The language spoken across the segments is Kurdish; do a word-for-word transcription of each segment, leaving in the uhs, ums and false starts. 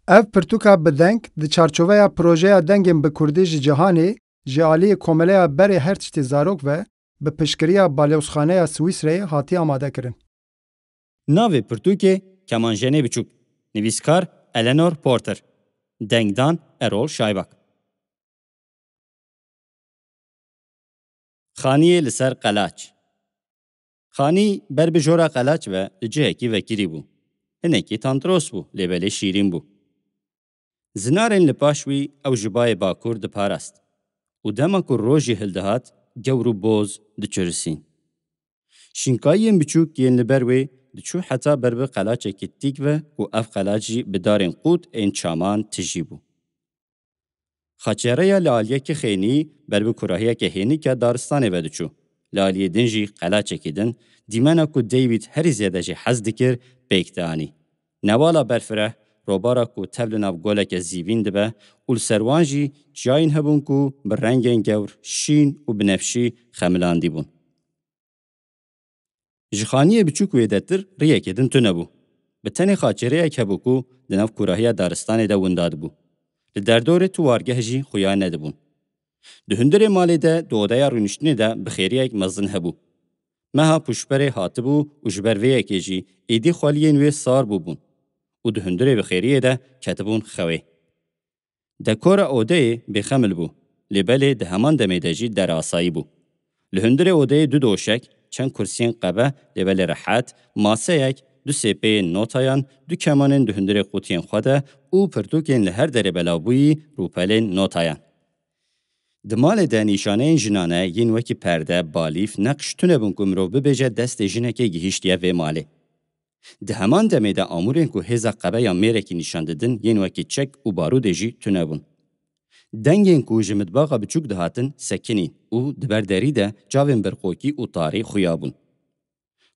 Ev pirtûka bi deng di çarçoveya projeya Dengên bi Kurdî ji Cîhanê ji aliyê Komeleya Berê Her Tiştê Zarok ve bi piştgiriya Balozxaneya Swîsreyê hatiye amadekirin. Navê pirtûkê Kemanjenê Biçûk. Nivîskar Eleanor Porter. Dengdan Erol Şaybak. Xaniyê li ser qelaç. Xanî ber bi jora qelaç ve li cihekî vekirî bû. Hinekî tandrost bû, lê belê şîrîn bû. Zinarên li paş wî ew ji bayê bakur diparast û dema ku rojî hildihat, gewr û boz diçirisîn. Şînkayiyên biçûk yên li ber wê diçû heta ber bi qelaçekî tîk ve û ev qelaç jî bi darên qût ên çaman tijî bû. Xaçereya li aliyekî xênî ber bi kurahiyeke hênik ya daristanê ve diçû. Li aliyê din jî qelaçekî din, dîmena ku David herî zêde jê hez dikir, pêk dianî. Newala berfireh, robara ku tev li nav goleke zîvîn dibe û li ser wan jî çiyayên hebûn ku bi rengên gewr, şîn û binefşî xemilandî bûn. Ji xaniyê biçûk wêdetir riyekê din tune bû. Bi tenê xaçereyek hebû ku di nav kûrahiya daristanê de winda dibû. Li derdorê tu wargeh jî xuya nedibûn. Di hundirê malê de di odeya rûniştinê de bixêriyek mezin hebû. Meha pûşberê hatibû û ji ber vê yekê jî êdî xweliyên wê sar bûbûn û di hundirê bixêriyê de ketibûn xewê. Dekora odeyê bêxemil bû, lê belê di heman demê de jî derasayî bû. Li hundirê odeyê du doşek, çend kursiyên qebe, lê belê rehet, maseyek, du sêpeyên notayan, du kemanên di hundirê qutiyên xwe de û pirtûkên li her derê belavbûyî rûpelên notayan. Di malê de nîşaneyên jinane yên wekî perde, balîf, neqş tune bûn ku mirov bibêje destê jinekê gihîştiye vê malê. Di heman demê de amûrên ku hêza qebe ya mêrekî nîşan didin yên wekî çek û barûdê jî tune bûn. Dengên ku ji mitbaxa biçûk dihatin sekinîn û di ber derî de çavên birqokî û tarî xuya bûn.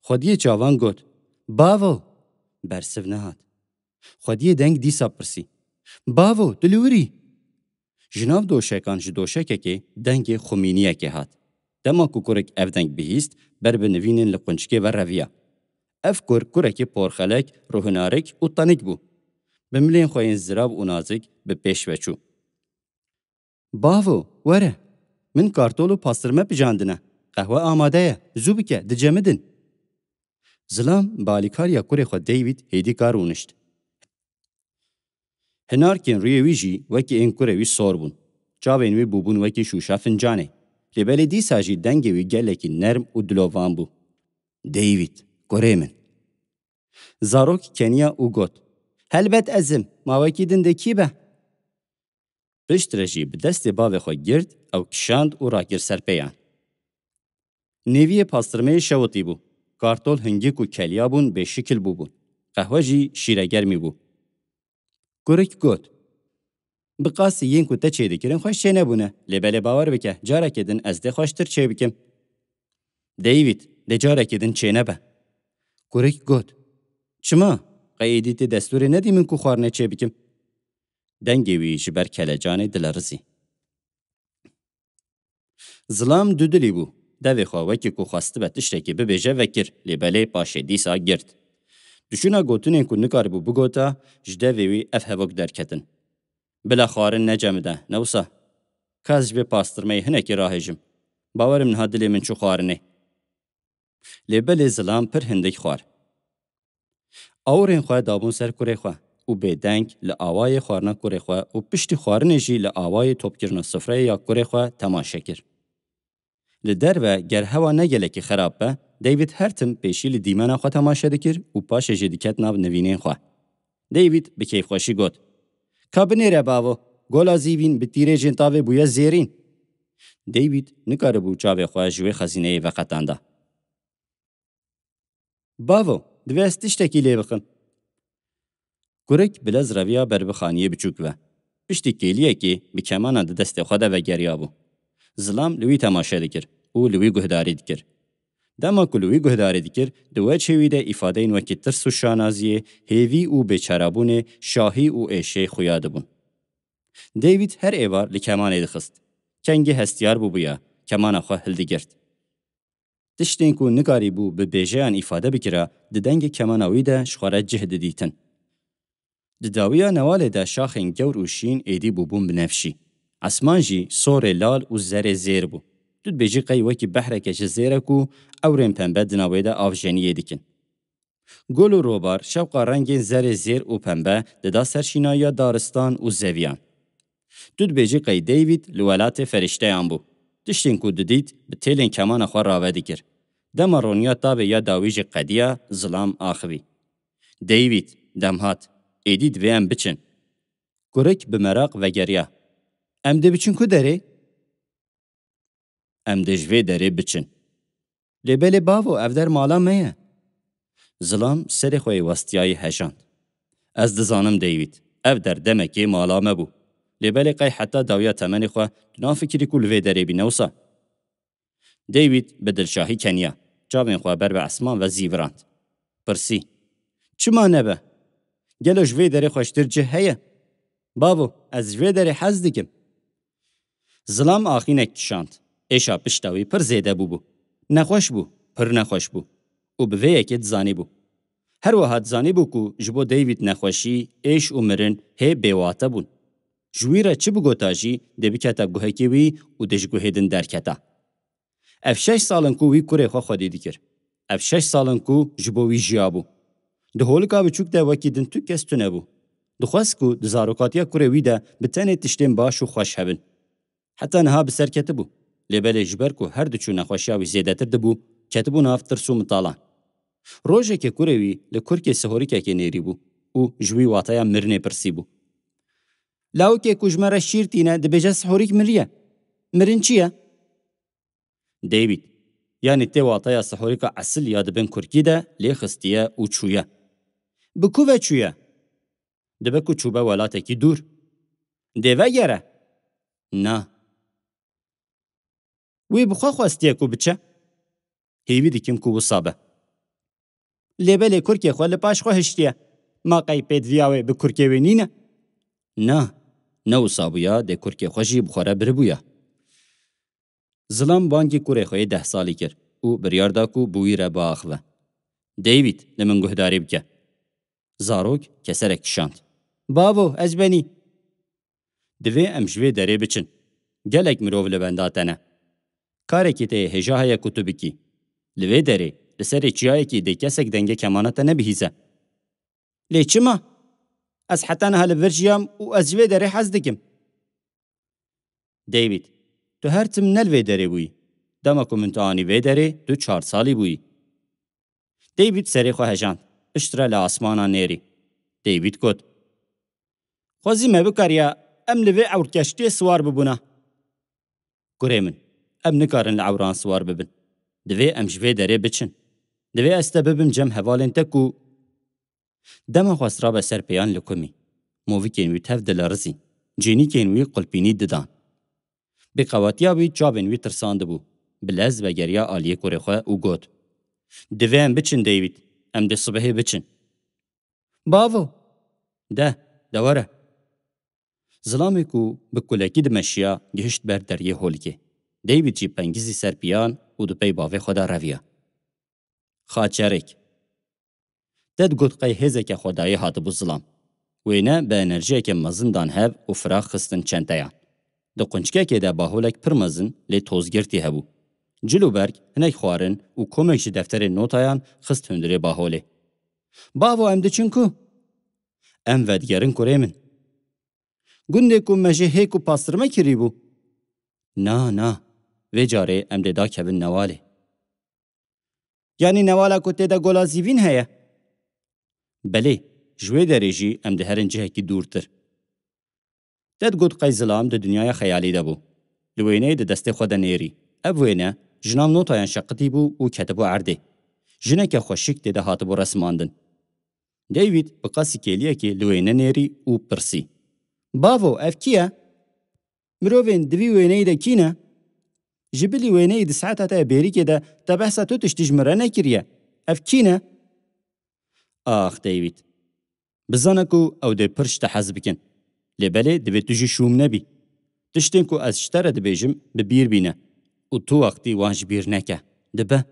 Xwediyê çavan got, "Bavo!" Bersiv nehat. Xwediyê deng dîsa pirsî, "Bavo, tu li wir î?" Ji nav doşekan ji doşekekê dengê xumîniyekê hat. Dema ku kurik ev deng bihîst, ber bi nivînên li qunçikê ve reviya. Ev kur kurekî porxelek, ruhinarik û tenik bû. Bi milên xwe yên zirav û nazik bi pêş ve çû. "Bavo, were, min kartol û pastirme pijandine. Qehwe amade ye, zû bike, dicemidin." Zilam bi alîkariya kurê xwe David hêdî ka rûnişt. Hinarkên rûyê wî jî wekî ên kurê wî sor bûn. Çavên wî bûbûn wekî şûşa fincanê. Lê belê dîsa jî dengê wî gelekî nerm û dilovan bû. "David, kurê min." Zarok keniya û got, "Helbet ez im, ma wekî din de kî be?" Piştre jî bi destê bavê xwe girt, ew kişand û rakir ser pêyan. Nêviyê pastirmeyê şewitî bû. Kartol hingik û keliya bûn, bêşikil bûbûn. Qehwe jî şîregermî bû. Kurik got, "Bi qasî yên ku te çêdikirin xweş çênebûne, lê belê bawer bike, carekê din ez dê xweştir çêbikim." "David, dê carekê din çênebe." Kurik got, "Çima? Qey êdî tê destûrê nedî min ku xwarine çêbikim." Dengê wî ji ber kelecanê dilerizî. Zilam dudilî bû. Devê xwe wekî ku xwestibe tiştekî bibêje vekir, lê belê paşê dîsa girt. Duşuna gotinên ku nikaribû bigota, ji devê wî ev hevok derketin. "Bila xwarin necemide, ne wisa? Ka ez ji vê pastirmeyê hinekî rahêjim. Bawer im niha dilê min çû xwarinê." Lê belê zilam pir hindik xwar. Awirên xwe dabûn ser kurê xwe û bêdeng li awayê xwarina kurê xwe û piştî xwarinê jî li awayê topkirina sifreyê ya kurê xwe temaşe kir. Li derve ger hewa ne gelekî xerab be, David her tim pêşî li dîmena xwe temaşe dikir û paşê jî diket nav nivînên xwe. David bi keyfxweşî got, "Ka binêre bavo, gola zîvîn bi tîrêjên tavê bûye zêrîn." David nikaribû çavê xwe ji wê xezîneyê veqetanda. "Bavo, divê ez tiştekî lê bixim." Kurik bi lez reviya ber bi xaniyê biçûk ve. Piştî kêliyekê bi kemana di destê xwe de vegeriyabû. Zilam li wî temaşe dikir û li wî guhdarî dikir. Dema ku li wî guhdarî dikir, di weçê wî de îfadeyên wekî tirs û şanaziyê, hêvî û bêçarebûnê, şahî û êşê xuya dibûn. David her êvar li kemanê dixist. Kengî hestiyar bûbûya, kemana xwe hildigirt. Tiştên ku nikarîbû bi bêjeyan îfade bikira, di dengê kemana wî de ji xwe re cih didîtin. Di dawiya newalê de şaxên gewr û şîn êdî bûbûn binefşî. Esman jî sorê lal û zerê zêr bû. Tu dibêjî qey wekî behreke ji zêr e ku ewrên pembe di navê de avjeniyê dikin. Gul û robar şewqa rengên zerê zêr û pembe dida ser şînayiya daristan û zeviyan. Tu dibêjî qey David li welatê ferîşteyan bû. Tiştên ku didît, bi têlên kemana xwe rave dikir. Dema roniya tabê ya dawî jî qediya, zilam axivî. David, dem hat. Êdî divê em biçin. Kurik bi meraq vegeriya. Em dê biçin ku derê? Em dê ji vê derê biçin. Lê belê bavo, ev der mala me ye. Zilam serê xwe yê westiyayî hejand. Ez dizanim, David, ev der demekê mala me bû. Lê belê qey heta dawiya temenê xwe tu nafikirî ku li vê derê bî, ne wisa? David bi dilşahî keniya. Çavên xwe ber bi esman ve zîvirand. Pirsî. Çima nebe? Gelo ji vê derê xweştir cih heye? Bavo, ez ji vê derê hez dikim. Zilam axînek kişand. Êşa pişta wî pir zêde bûbû. Nexweş bû, pir nexweş bû. Û bi vê yekê dizanîbû. Her wiha dizanîbû ku ji bo David nexweşî, êş û mirin hê bêwate bûn. Ji wî re çi bigota jî dê bikete guhekê wî û dê ji guhê din derketa. Ev şeş sal in ku wî kurê xwe xwedî dikir. Ev şeş sal in ku ji bo wî jiyabû. Di holika biçûk de wekî din tu kes tune bû. Dixwest ku di zarokatiya kurê wî de bi tenê tiştên baş û xweş hebin. Heta niha bi ser ketibû. Lê belê ji ber ku her diçû nexweşiya wî zêdetir dibû, ketibû nav tirs û mitalan. Rojekê kurê wî li kurkê sihorikekê nêrî bû û ji wî wateya mirinê pirsîbû. Lawikê ku ji me re şîr tîne, dibêje sihorîk miriye. Mirin çi ye? David, yanî tê wateya sihorîka esil ya di bin kurkî de lê xistiye û çûye. Bi ku ve çûye? Dibe ku çûbe welatekî dûr. Dê vegere? Na. Wî bi xwe xwestiye ku biçe? Hêvî dikim ku wisa be. Lê belê kurkê xwe li paş xwe hiştiye. Ma qey pêdiviya wê bi kurkê wê nîne? Na, ne wisa bûya, dê kurkê xwe jî bi xwe re biribûya. Zilam bangî kurê xwe yê deh salî kir û biryar da ku bi wî re biaxive. David, li min guhdarî bike. Zarok keserek kişand. Bavo, ez benî. Divê em ji vê derê biçin. Gelek mirov li benda te ne. Karekî te yê hêja heye ku tu bikî. Li vê derê, li serê çiyayekî dê kesek dengê kemana te nebihîze. Lê çima? Ez heta niha li vir jiyam û ez ji vê derê hez dikim. David, tu her tim ne li vê derê bûyî. Dema ku min tu anî vê derê, tu çar salî bûyî. David serê xwe hejand, piştre li asmana nêrî. David got, Xwezî me bikariya em li vê ewrkeştiyê siwar bibûna. Kurê min, em nikarin li ewran siwar bibin. Divê em ji vê derê biçin. Divê ez te bibim cem hevalên te ku Dema xwest rabe ser pêyan li kumî. Movikên wî tev dilerizîn. Cênîkên wî qulpînî didan. Bêqewetiya wî çavên wî tirsandibû. Bi lez vegeriya aliyê kurê xwe û got, Divê em biçin, David. Em dê sibehê biçin. Bavo! De, de were. Zilamê ku bi kulekî dimeşiya, gihişt ber deriyê holikê. David jî pengizî ser piyan û di pey bavê xwe de reviya. Xaçerêk. Ded got qey hêzeke xwedayî hatibû zilam. Wêne bi enerjiyeke mezin dan hev û firax xistin çenteyan. Di qunçkekê de baholek pir mezin lê tozgirtî hebû. Cil û berg, hinek xwarin û komek ji defterên notayan xist hundirê baholê. Bavo, em diçin ku? Em vedigerin kurê min. Gundê ku me jê hêk û pastirme kirîbû? Na, na. Vê carê em dê dakevin newalê. Yanî newala ku tê de gola zîvîn heye? Belê, ji wê derê jî em diherin cihekî dûrtir. Te digot qey zilam di dinyaya xeyalî de bû. Li wêneyê di destê xwe de nêrî. Ev wêne ji nav notayan şeqitî bû û ketibû erdê. Jineke xweşik tê de hatibû resmandin. David bi qasî kêliyekê li wêne nêrî û pirsî, Bavo, ev kî ye? Mirovên di vî wêneyî de kî ne? Ji bilî wêneyî di saeta te ya bêrîkê de te behsa tu tiştî ji min re nekiriye. Ev kî ne? Ax, David. Bizane ku ew dê pir ji te hez bikin. Lê belê divê tu jî şûm nebî. Tiştên ku ez ji te re dibêjim, bi bîr bîne û tu wextî wan ji bîr neke. Dibe.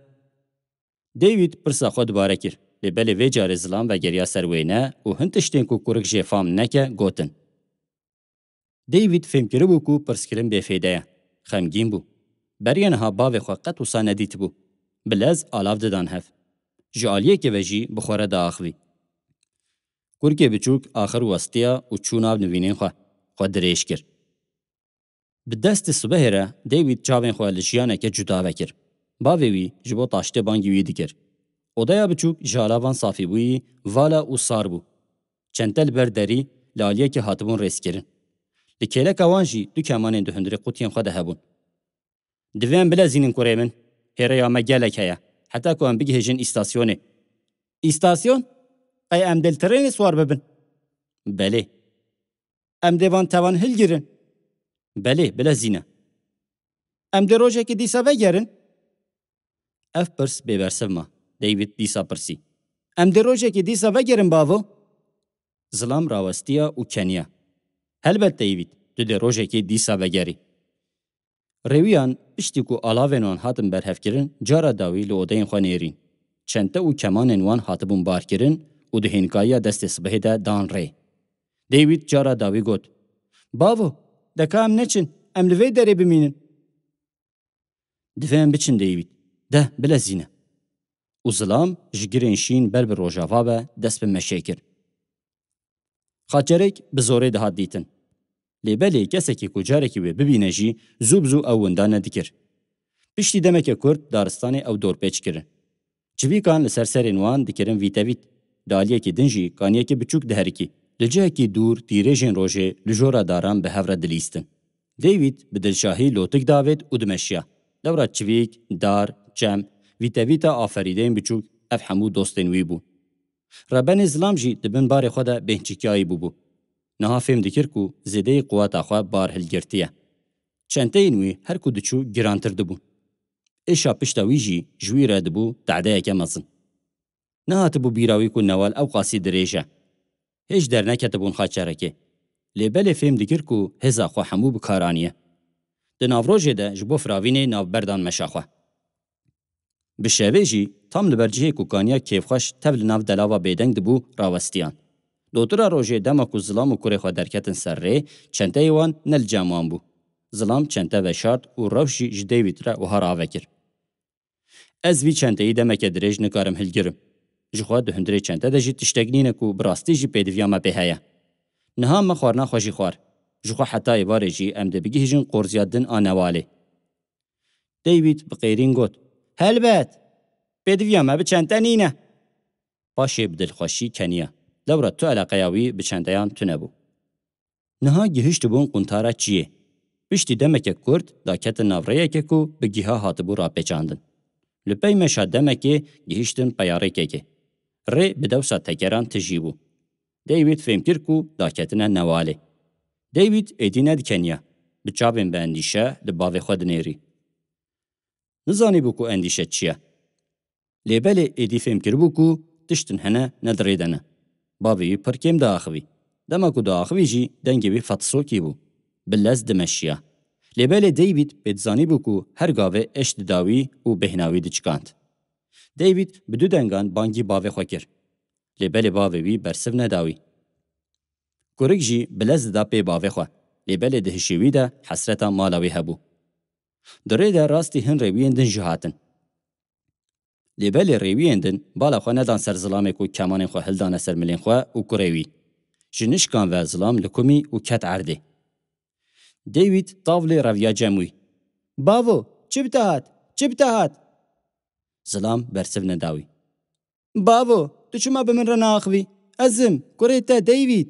David pirsa xwe dubare kir. Lê belê vê carê zilam vegeriya ser wêne û hin tiştên ku kurik jê fam neke, gotin. David fêm kiribû ku pirskirin bêfêde ye. Xemgîn bû. Beriya niha bavê xwe qet wisa nedîtibû. Bi lez alav didan hev. Ji aliyekê ve jî bi xwe re diaxivî. Kurikê biçûk axir westiya û çû nav nivînên xwe, xwe dirêj kir. Bi destê sibehê re David çavên xwe li jiyaneke cuda vekir. Bavê wî ji bo taştê bangî wî dikir. Odeya biçûk ji alavan safîbûyî, vala û sar bû. Çente li ber derî li aliyekê hatibûn rêzkirin. Li kêleka wan jî du kemanên di hundirê qutiyên xwe de hebûn. Divê em bilezînin kurê min. Hêreya me gelek heye. Heta ku em bigihêjin îstasyonê. Îstasyon? Qey em dê li trênê siwar bibin? Belê. Em dê van tevan hilgirin? Belê, bilezîne. Em dê rojekê dîsa vegerin? Ev pirs bêbersiv ma. David dîsa pirsî. Em dê rojekê dîsa vegerin, bavo? Zilam rawestiya û keniya. Helbet David, tu dê rojekê dîsa vegerî. Rêwiyan, piştî ku alavên wan hatin berhevkirin, cara dawî li odeyên xwe nêrîn. Çente û kemanên wan hatibûn barkirin û di hênkariya destê sibehê de dan rê. David cara dawî got, Bavo, de ka em neçin, em li vê derê bimînin. Divê em biçin David. De, bilezîne. Û zilam ji girên şîn ber bi rojava ve dest bi meşê kir. Xaçerek bi zorê dihat dîtin. Lê belê kesekî ku carekî wê bibîne jî zû bi zû ew winda nedikir. Piştî demeke kurt daristanê ew dorpêç kirin. Çivîkan li ser serên wan dikirin vîtevît. Di aliyekî din jî kaniyekî biçûk diherikî. Li cihekî dûr tîrêjên rojê li jora daran bi hev re dilîstin. David bi dilşahî lotik davêt û dimeşiya. Lewra çivîk, dar, çem, vîtevîta aferîdeyên biçûk, ev hemû dostên wî bûn. Rebenê zilam jî di bin barê xwe de bêhnçîkiyayî bûbû. Niha fêm dikir ku zêdeyî quweta xwe bar hilgirtiye. Çenteyên wî her ku diçû girantir dibûn. Êşa pişta wî jî ji wî re dibû tehdeyeke mezin. Nehatibû bîra wî ku newal ew qasî dirêj e. Hêj derneketibûn xaçerekê. Lê belê fêm dikir ku hêza xwe hemû bi kar aniye. Di navrojê de ji bo firavînê navber dan meşa xwe. Bi şevê jî tam li ber cihê ku kaniya kêfxweş tev li nav delava bêdeng dibû rawestiyan. Dotira rojê dema ku zilam û kurê xwe derketin ser rê, çenteyê wan ne li cem wan bû. Zilam çente veşart û rewş jî ji David re wiha ravekir. Ez vî çenteyî demeke dirêj nikarim hilgirim. Ji xwe di hundirê çente de jî tiştek nîne ku bi rastî jî pêdiviya me pê heye. Niha me xwarina xwe jî xwar. Ji xwe heta êvarê jî em dê bigihîjin qorziya din a newalê. David bi qêrîn got, Helbet! Pêdiviya me bi çente nîne. Paşê bi dilxweşî keniya. Lewra tu eleqeya wî bi çenteyan tune bû. Niha gihiştibûn quntara çiyê. Piştî demeke kurt daketin nav rêyeke ku bi giha hatibû rapêçandin. Li pey meşa demekê gihiştin peyarêkekê. Rê bi dewsa tekeran tijî bû. David fêm kir ku daketine newalê. David êdî nedikeniya. Bi çavên bi endîşe li bavê xwe dinêrî. Nizanîbû ku endîşe çi ye. Lê belê êdî fêm kiribû ku tiştin hene ne di rê de ne. Bavê wî pir kêm diaxivî. Dema ku diaxivî jî dengê wî fetisokî bû. Bi lez dimeşiya. Lê belê David pê dizanîbû ku her gavê eş dida wî û bêhna wî diçikand. David bi du dengan bangî bavê xwe kir. Lê belê bavê wî bersiv neda wî. Kurik jî bi lez dida pê bavê xwe. Lê belê di hişê wî de hesreta mala wî hebû. Di rê de rastî hin rêwiyên din jî hatin. Lê belê rêwiyên din bala xwe nedan ser zilamê ku kemanên xwe hildane ser milên xwe û kurê wî. Ji nişkan ve zilam likumî û ket erdê. David tavlê reviya cem wî. Bavo, çi bi te hat? Çi bi te hat? Zilam bersiv neda wî. Bavo, tu çima bi min re naaxivî? Ez im, kurê te, David.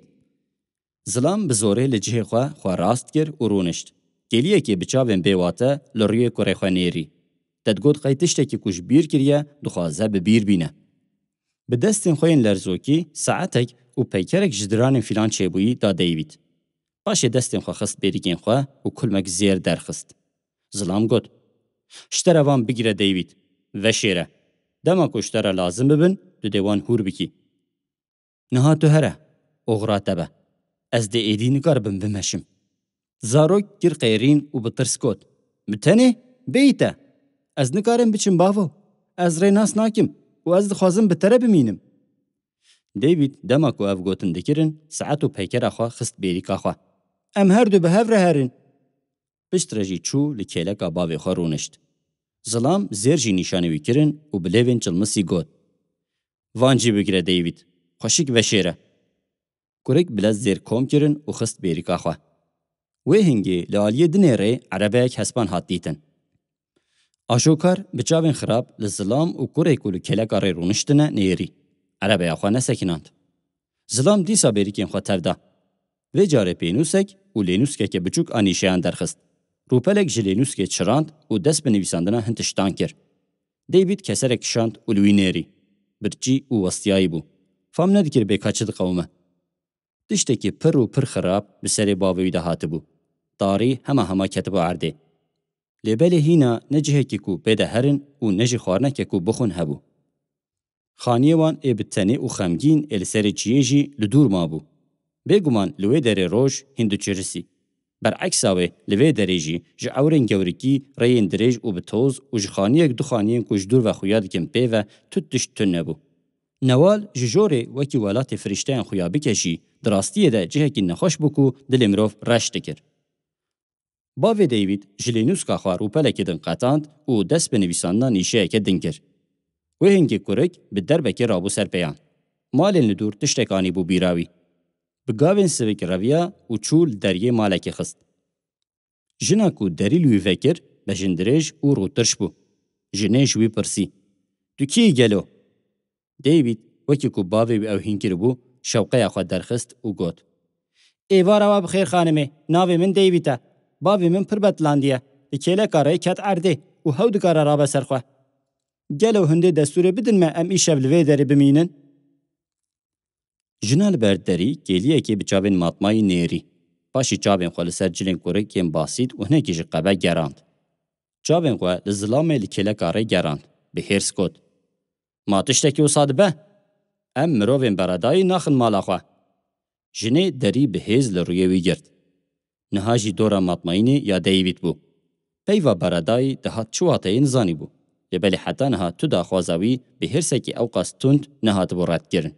Zilam bi zorê li cihê xwe xwe rast kir û rûnişt. Kêliyekê bi çavên bêwate li rûyê kurê xwe nêrî. Te digot qey tiştekî ku ji bîr kiriye, dixwaze bi bîr bîne. Bi destên xwe yên lerzokî saetek û peykerek ji diranên fîlan çêbûyî da David. Paşê destên xwe xist bêrîkên xwe û kulmek zêr derxist. Zilam got, Ji te re van bigire David, veşêre. Dema ku ji te re lazim bibin, tu dê wan hûr bikî. Niha tu here, oxira te be. Ez dê êdî nikaribim bimeşim. Zarok kir qêrîn û bi tirs got, Bi tenê? Bêyî te. Ez nikarim biçim bavo. Ez rê nas nakim. û ez dixwazim bi te re bimînim. David dema ku ev gotin dikirin, saet û peykera xwe xist bêrîka xwe. Em her du bi hev re herin. Piştre jî çû li kêleka bavê xwe rûnişt. Zilam zêr jî nîşanî wî kirin û bi lêvên çilmisî got, Van cî bigire David, xweşik veşêre. Kurik bi lez zêr kom kirin û xist bêrîka xwe. Wê hingê li aliyê dinê rê erebeyek hespan hat dîtin. Aşokar bi çavên xirab li zilam û kurê ku li kêleka rê rûniştine nêrî. Erebeya xwe nesekinand. Zilam dîsa bêrîkên xwe tev da. Vê carê pênûsek û lênûskeke biçûk a nîşeyan derxist. Rûpelek ji lênûskê çirand û dest bi nivîsandina hin tiştan kir. David keserek kişand û li wî nêrî. Birçî û westiyayî bû. Fam nedikir bê ka çi diqewime. Tiştekî pir û pir xirab bi serê bavê wî de hatibû. Tarî hema hema ketibû erdê. Lê belê hîna ne cihekî ku pê de herin û ne jî xwarineke ku bixwin hebû. Xaniyê wan ê bi tenê û xemgîn ê li serê çiyê jî li dûr mabû. Bêguman li wê derê roj hîn diçirisî. Bereksa wê li vê derê jî ji ewrên gewrikî rêyên dirêj û bi toz û ji xaniyek du xaniyên ku ji dûr ve xuya dikin pê ve tu tişt tune bû. Newal ji jorê wekî welatê firîşteyan xuya bike jî di rastiyê de cihekî nexweş bû ku dilê mirov reş dikir. Bavê David ji lênûska xwe rûpelekê din qetand û dest bi nivîsandina nîşeyeke din kir. Wê hingê kurik bi derbekê rabû ser pêyan. Malên li dûr tiştek anîbû bîra wî. Bi gavên sivik reviya û çû li deriyê malekê xist. Jina ku derî li wî vekir, bejindirêj û rûtirş bû. Jinê ji wî pirsî, Tu kî yî gelo? David, wekî ku bavê wî ew hîn kiribû, şewqeya xwe derxist û got, Êvara we bi xêr xanimê, navê min David e. Bavê min pir betlandiye. Li kêleka rê ket erdê û hew dikare rabe ser xwe. Gelo hindê destûrê bidin me em îşev li vê derê bimînin? Jina li ber derî kêliyekê bi çavên matmayî nêrî. Paşî çavên xwe li ser cilên kurikên basît û hinekî ji qebe gerand. Çavên xwe li zilamê li kêleka rê gerand. Bi hêrs got, Ma tiştekî wisa dibe? Em mirovên beredayî naxin mala xwe. Jinê derî bi hêz li rûyê wî girt. Niha jî dora matmayînê ya David bû. Peyva beredayî dihat çi wateyê nizanîbû. Lê belê heta niha tu daxwaza wî bi hêrsekî ewqas tund nehatibû redkirin.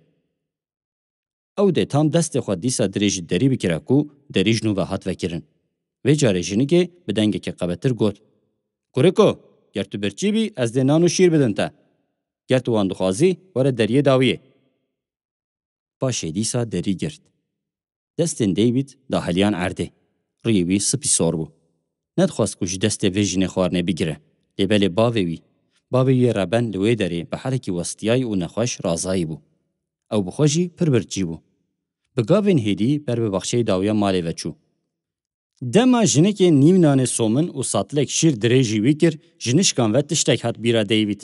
Ew dê tam destê xwe dîsa dirêj ji derî bikira ku derî ji nû ve hat vekirin. Vê carê jinikê bi dengekî qebetir got, Kuriko, ger tu birçî bî, ez dê nan û şîr bidim te. Ger tu wan dixwazî, were deriyê dawiyê. Paşê dîsa derî girt. Destên David dahiliyan erdê. Rûyê wî spî sor bû. Nedixwest ku ji destê vê jinê xwarinê bigire. Lê belê bavê wî, bavê wî yê reben li wê derê bi helekî westiyayî û nexweş razayî bû. Ew bi xwe jî pir birçî bû. Bi gavên hêdî ber bi baxçeyê dawiya malê ve çû. Dema jinikê nîv nanê somin û satilek şîr dirêjî wî kir, ji nişkan ve tiştek hat bîra David.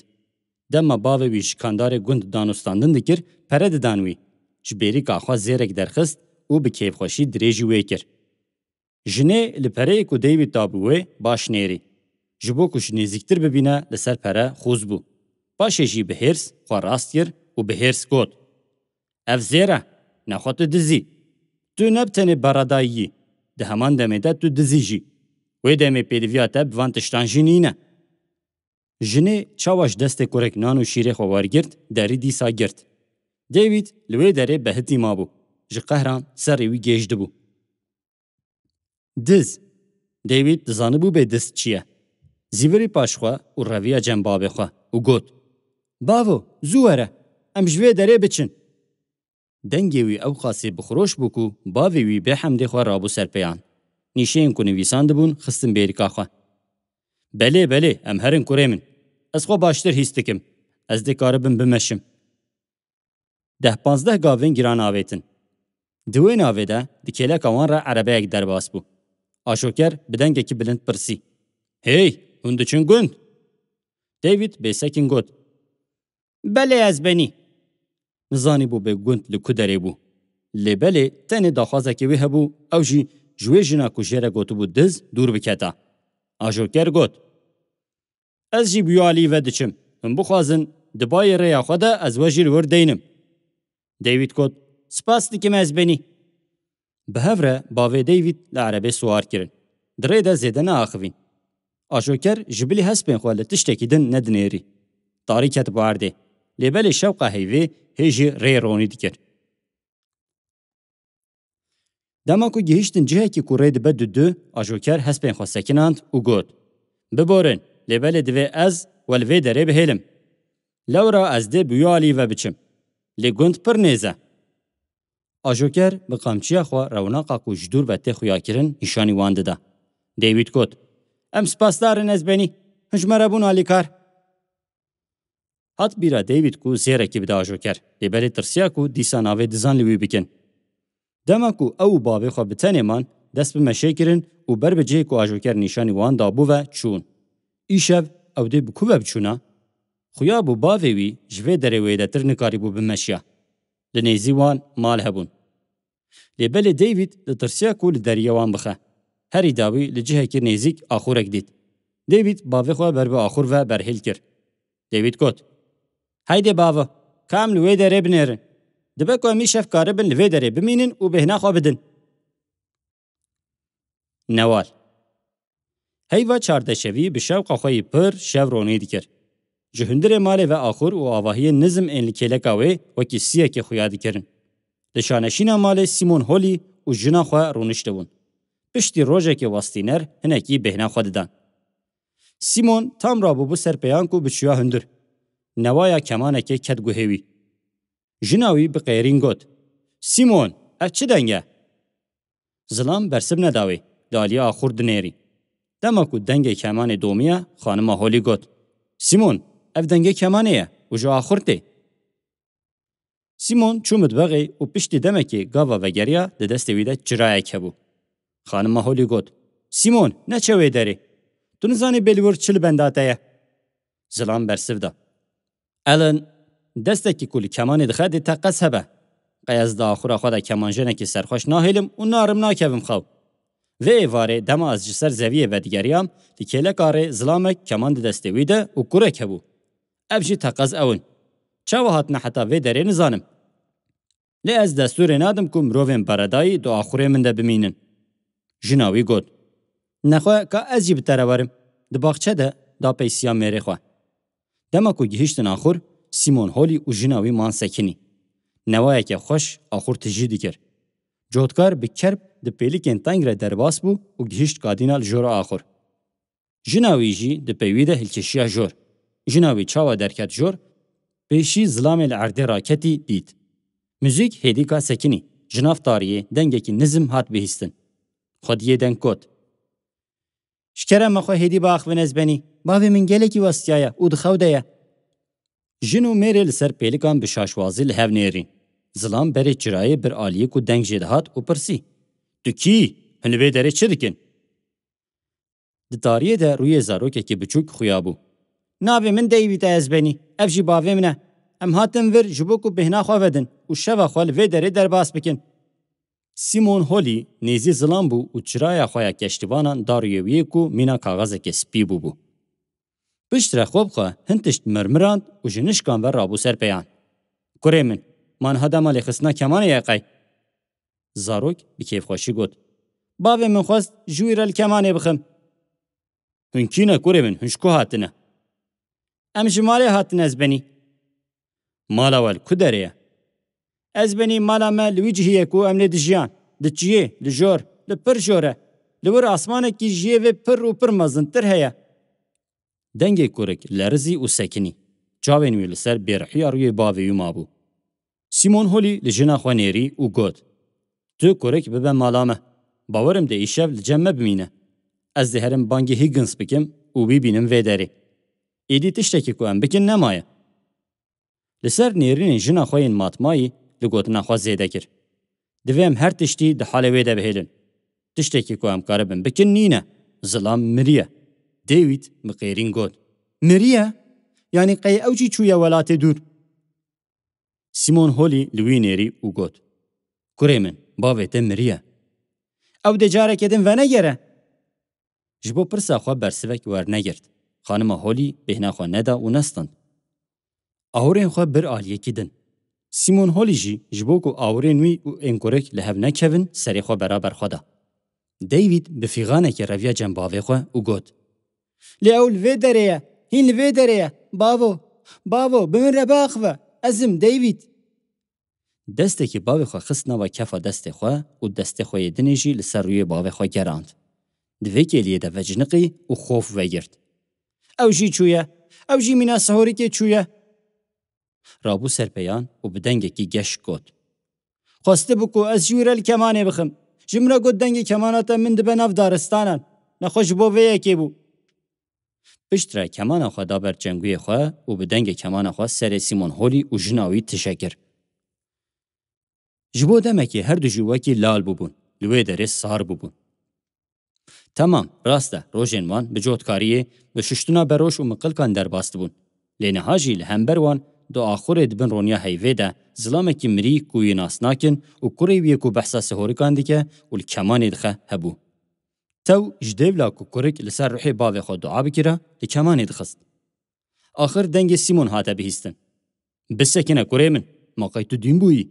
Dema bavê wî ji kandarê gund danûstandin dikir, pere didan wî. Ji bêrîka xwe zêrek derxist û bi kêfxweşî dirêjî wê kir. Jinê li pereyê ku David dabû wê baş nêrî. Ji bo ku ji nêzîktir bibîne li ser pere xûz bû. Paşê jî bi hêrs xwe rast kir û bi hêrs got, Ev zêr e, nexwe tu dizî. Tu ne bi tenê beredayî yî, di heman demê de tu dizî jî. Wê demê pêdiviya te bi van tiştan jî nîne. Jinê çawa ji destê kurek nan û şîrê xwe wergirt, derî dîsa girt. David li wê derê behitî mabû. Ji qehran serê wî gêj dibû. Diz. David dizanibû bê diz çi ye. Zîvirî paş xwe û reviya cem bavê xwe û got, Bavo, zû were, em ji vê derê biçin. Dengê wî ewqasî bi xiroş bû ku bavê wî bê hemdê xwe rabû ser pêyan. Nîşeyên ku nivîsandibûn xistin bêrîka xwe. Belê, belê, em herin kurê min. Ez xwe baştir hîs dikim. Ez dê karibim bimeşim. Deh panzdeh gavên giran avêtin. Di wê navê de di kêleka wan re erebeyek derbas bû. Ajoker bi dengekî bilind pirsî, Hey, hûn diçin gund? David bêsekin got, Belê ez benî. Nizanîbû bê gund li ku derê bû. Lê belê tenê daxwazekê wî hebû, ew jî ji wê jina ku jê re gotibû diz dûr biketa. Ajoker got, Ez jî bi wî alî ve diçim. Hûn bixwazin, di bayê rêya xwe de ez we jî li wir deynim. David got, Spas dikim ez benî. Bi hev re bavê David li erebê siwar kirin. Di rê de zêde neaxivîn. Ajoker ji bilî hespên xwe li tiştekî din nedinêrî. Tarî ket bi erdê. Lê belê şewqa heyvê hê jî rê ronî dikir. Dema ku gihiştin cihekî ku rê dibe dudu, ajoker hespên xwe sekinand û got, "Biborin, lê belê divê ez we li vê derê bihêlim. Lewra ez dê bi wî alî ve biçim. Lê gund pir nêz e." Ajoker bi qamçiya xwe rewnaqa ku ji dûr ve tê xuyakirin nîşanî wan dida. David got, "Em spasdar in, ez benî. Hûn ji me re bûn alîkar." Hat bîra David ku zêrekî bide ajoker, lê belê tirsiya ku dîsa navê dizan li wî bikin. Dema ku ew û bavê xwe bi tenê man, dest bi meşê kirin û ber bi cihê ku ajoker nîşanî wan dabû ve çûn. Îşev ew dê bi ku ve biçûna? Xuya bû bavê wî ji vê derê wêdetir nikarîbû bimeşiya. Li nêzî wan mal hebûn. Lê belê David ditirsiya ku li deriyê wan bixe. Herî dawî li cihekî nêzîk axûrek dît. David bavê xwe ber bi axûr ve berhêl kir. David got, "Heydê bavo, ka em li wê derê binêrin. Dibe ku em îşev karibin li vê derê bimînin û bêhna xwe bidin." Newal. Heyva çardeşevî bi şewqa xwe yî pir şev ronî dikir. Ji hundirê malê ve axur û avahiyên nizm ên li kêleka wê wekî siyekê xuya dikirin. Li şaneşîna malê Simon Holly û jina xwe rûniştibûn. Piştî rojekê westîner hinekî bêhna xwe didan. Simon tam rabûbû ser pêyan ku biçûya hundir. Newaya kemanekê ket guhê wî. Jina wî bi qêrîn got, "Simon, ev çi deng e?" Zilam bersiv neda wê, li aliyê axur dinêrî. Dema ku dengê kemanê domiye, xanima Holî got, "Simon, ev dengê kemanê ye û ji axur tê." Simon çû mitbexê û piştî demekê gava vegeriya, di destê wî de çirayek hebû. Xanima Holî got, "Simon, neçe wê derê. Tu nizanî bêlwir çi li benda te ye." Zilam bersiv da. Ellen, destekî ku li kemanê dixe dê teqez hebe. Qey ez di axura xwe de kemanjenekî serxweş nahêlim û narim nakevim xew. Vê êvarê dema ez ji ser zeviyê vedigeriyam, li kêleka rê zilamek keman di destê wî de û kurek hebû. Ev jî teqez ew in. Çawa hatine heta vê derê nizanim. Lê ez destûrê nadim ku mirovên beredayî di axurê min de bimînin. Jina wî got, "Nexwe ka ez jî bi te re werim." Di baxçe de da peysiya mêrê xwe. Dema ku gihiştin axur, Simon Holî û jina wî man sekinî. Newayeke xweş axur tijî dikir. Cotkar bi kerb di pêlikên teng re derbas bû û gihişt kadîna li jora axur. Jina wî jî di pey wî de hilkişiya jor. Jina wî çawa derket jor, pêşî zilamê li erdê raketî dît. Muzîk hêdîka sekinî, ji nav tariyê dengekî nizm hat bihîstin. Xwediyê deng got, "Ji kerema xwe hêdî biaxivin ez benî. Bavê min gelekî westiyaye û di xew de ye." Jin û mêrê li ser pêlikan bi şaşwazî li hev nêrîn. Zilam berê çirayê bir aliyê ku deng jê dihat û pirsî, "Tu kî yî? Hûn li vê derê çi dikin?" Di tariyê de rûyê zarokekî biçûk xuya bû. "Navê min David e ez benî. Ev jî bavê min e. Em hatin vir ji bo ku bêhna xwe vedin û şeva xwe li vê derê derbas bikin." Simon Holî nêzî zilam bû û çiraya xwe ya keştivanan da rûyê wî yê ku mîna kaxezeke spî bûbû. Piştre xwe bi xwe hin tişt mirmirand û ji nişkan ve rabû ser pêyan. "Kurê min, ma niha dema lêxistina kemanê ye qey?" Zarok bi kêfxweşî got, "Bavê min xwest ji wî re li kemanê bixim." "Hûn kî ne kurê min, hûn ji ku hatine?" "Em ji malê hatine ez benî." "Mala we li ku derê ye?" "Ez benî mala me li wî cihî ye ku em lê dijiyan. Di çiyê, li jor, li pir jor e. Li wir asmanekî ji yê vê pir û pir mezintir heye." Dengê kurik lerizî û sekinî. Çavên wî li ser bêrihiya rûyê bavê wî mabû. Simon Holî li jina xwe nêrî û got, "Tu kurik bibe mala me. Bawerim dê îşev li cem me bimîne. Ez dê herim bangî Higgins bikim û wî bînim vê derê. Êdî tiştekî ku em bikin nemaye." Li ser nêrînên jina xwe yên matmayî li gotina xwe zêde kir, "Divê em her tiştî di halê wê de bihêlin. Tiştekî ku em karibin bikin nîne. Zilam miriye." David bi qêrîn got, "Miriye? Yanî qey ew jî çûye welatê dûr?" Simon Holî li wî nêrî û got, "Kurê min, bavê te miriye. Ew dê careke din venegere." Ji bo pirsa xwe bersivek wernegirt. Xanima Holî bêhna xwe neda û nestand. Awirên xwe bir aliyekî din. Simon Holî jî ji bo ku awirên wî û ên kurik li hev nekevin, serê xwe beraber xwe da. David bi fîxanekê reviya cem bavê xwe û got, "Lê ew li vê derê ye, hîn li vê derê ye, bavo, Bavo, bi min re biaxive. Ez im David. Destekî bavê xwe xist nava kefa destê xwe û destê xwe yê dinê jî li ser rûyê bavê xwe gerand. Di vê kêliyê de veciniqî û xof vegirt. Ew jî çûye. Ew jî mîna sihorikê çûye. Rabû ser pêyan û bi dengekî geş got. Xwestibû ku ez ji wî re li kemanê bixim. Ji min re got dengê kemana te min dibe nav daristanan. Nexwe ji bo vê yekê bû. Piştre kemana xwe da ber çenguyê xwe û bi dengê kemana xwe serê Simon Holî û jina wî tije kir. Ji bo demekê her du jî wekî lal bûbûn, li wê derê sar bûbûn. Temam, rast e, rojên wan bi cotkariyê, bi şuştina beroş û miqilkan derbas dibûn. Lê niha jî li hember wan di axurê di bin roniya heyvê de zilamekî mirî ku wî nas nakin û kurê wî yê ku behsa sihorikan dike û li kemanê dixe hebû. Tew ji dêvla ku kurik li ser ruhê bavê xwe dua bikira, li kemanê dixist. Axir dengê Simon hate bihîstin. Bisekine kurê min, ma qey tu dîn bûyî?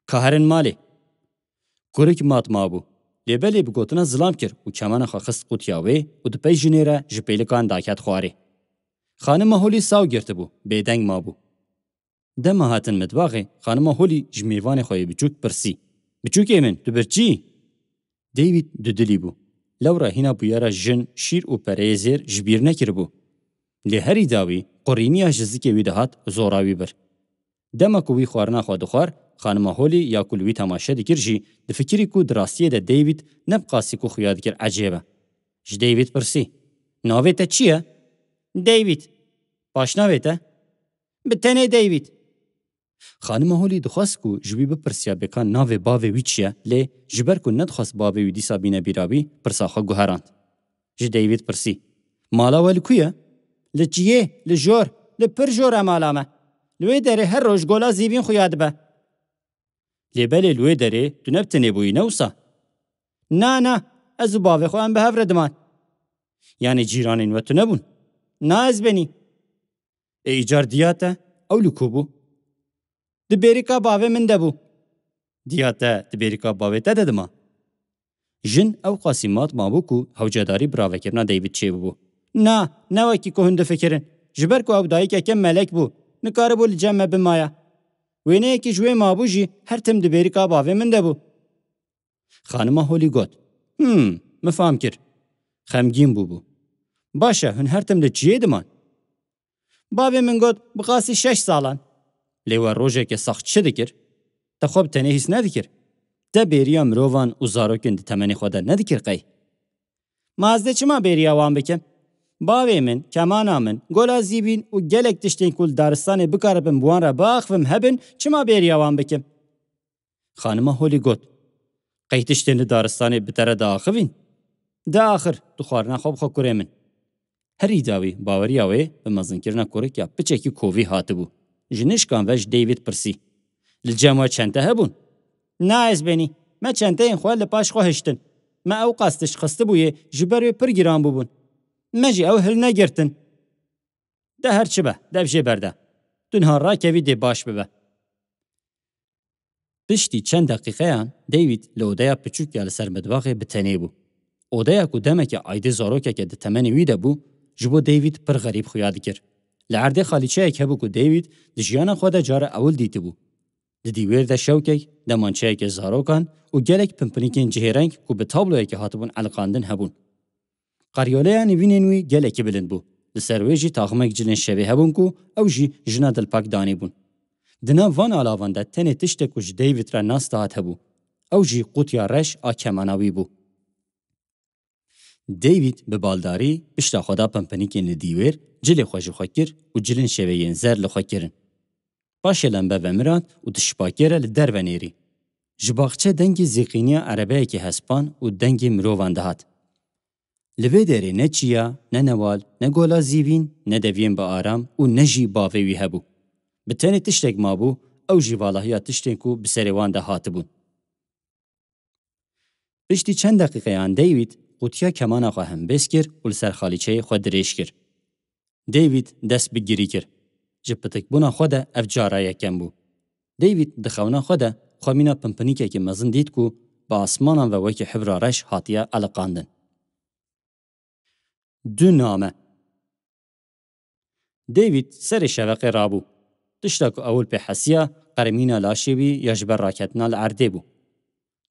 Ka herin malê. Kurik mat mabû. Lê belê bi gotina zilam kir û kemana xwe xist qutiya wê û di pey jinê re ji pêlikan daket xwarê. Xanima Holî saw girtibû, bêdeng mabû. Dema hatin mitbaxê, xanima Holî ji mêvanê xwe yê biçûk pirsî. Biçûkê min, tu birçî? David dudilî bû. Lewra hîna bûyera jin, şîr û pereyê zêr ji bîr nekiribû. Lê herî dawî qurîniya ji zikê wî dihat û zora wî bir. Dema ku wî xwarina xwe dixwar, xanima Holî ya ku li wî temaşe dikir jî difikirî ku di rastiyê de David ne bi qasî ku xuya dikir ecêb e. Ji David pirsî, "Navê te çi ye?" "David." "Paşnavê te?" "Bi tenê David." Xanima Holî dixwest ku ji wî bipirsiya bêkan navê bavê wî çi ye, lê ji ber ku nedixwest bavê wî dîsa bîne bîra wî, pirsa xwe guherand. Ji David pirsî, "Mala we li ku ye?" "Li çiyê, li jor, li pir jor e mala me. Li wê derê her roj gola zîvîn xuya dibe." "Lê belê li wê derê tu ne bi tenê bûyî, ne wisa?" "Na, na, ez û bavê xwe em bi hev re diman." "Yanî cîranên we tune bûn?" "Na, ez benî." "Ê îcar diya te, ew li ku bû?" "Di bêrîka bavê min de bû." "Diya te di bêrîka bavê te de dima?" Jin ew qasî mat mabû ku hewcedarî biravekirina David çêbibû. "Na, ne wekî ku hûn difikirin. Ji ber ku ew dayikeke melek bû, nikaribû li cem me bimaya. Wêneyekî ji wê mabû jî her tim di bêrîka bavê min de bû." Xanima Holî got, "Hmm, min fam kir." Xemgîn bûbû. "Baş e, hûn her tim li çiyê diman?" "Bavê min got, bi qasî şeş salan." "Lê we rojeke sax çi dikir? Te xwe bi tenê hîs nedikir? Te bêriya mirovan û zarokên di temenê xwe de nedikir qey?" "Ma ez dê çima bêriya wan bikim? Bavê min, kemana min, gola zîvîn û gelek tiştên ku li daristanê bikaribim bi wan re biaxivim hebin, çima bêriya wan bikim?" Xanima Holî got, "Qey tiştên li daristanê bi te re diaxivîn?" "De axir, tu xwarina xwe bixwe kurê min." Herî dawî baweriya wê bi mezinkirina kurik ya piçekî kovî hatibû. Ji nişkan ve ji David pirsî, "Li cem we çente hebûn?" "Na, ez benî. Me çenteyên xwe li paş xwe hiştin. Me ew qas tişt xistibûyê, ji ber wê pir giran bûbûn. Me jî ew hilnegirtin." "De her çi be, dev jê berde. Tu niha rakevî dê baş bibe." Piştî çend deqîqeyan David li odeya piçûk ya li ser mitbaxê bi tenê bû. Odeya ku demeke aydê zarokeke di temenê wî de bû, ji bo David pir xerîb xuya dikir. Li erdê xalîçeyek hebû ku David di jiyana xwe de cara ewil dîtibû. Di dîwêr de şewkek, demançeyeke zarokan û gelek pinpinîkên cihêreng ku bi tabloyekê hatibûn eliqandin hebûn. Qeryoleya nivînên wî gelekî bilind bû. Li ser wê jî taximek cilên şevê hebûn ku ew jî jina dilpak danî bûn. Di nav van alavan de tenê tiştek ku ji David re nas dihat hebû. Ew jî qutiya reş a kemana wî bû. David bi baldarî pişta xwe da pinpinîkên li dîwêr, cilê xwe ji xwe kir û cilên şevê yên zer li xwe kirin. Paşê lembe vemirand û di şipakê re li derve nêrî. Ji baxçe dengê zêqîniya erebeyekê hespan û dengê mirovan dihat. Li vê derê ne çiya, ne newal, ne gola zîvîn, ne deviyên bi aram û ne jî bavê wî hebû. Bi tenê tiştek mabû, ew jî valahiya tiştên ku bi serê wan de hatibûn. Piştî çend deqîqeyan David qutiya kemana xwe hembêz kir û li ser xalîçeyê xwe dirêj kir. David dest bi girî kir. Ji pitikbûna xwe de ev cara yekem bû. David di xewna xwe de xwe mîna pinpinîkekî mezin dît ku bi asmanan ve wekî hibra reş hatiye eliqandin. Du name. David serê şeveqê rabû. Tişta ku ewil pê hesiya, qeremîna laşê wî ya ji ber raketina li erdê bû.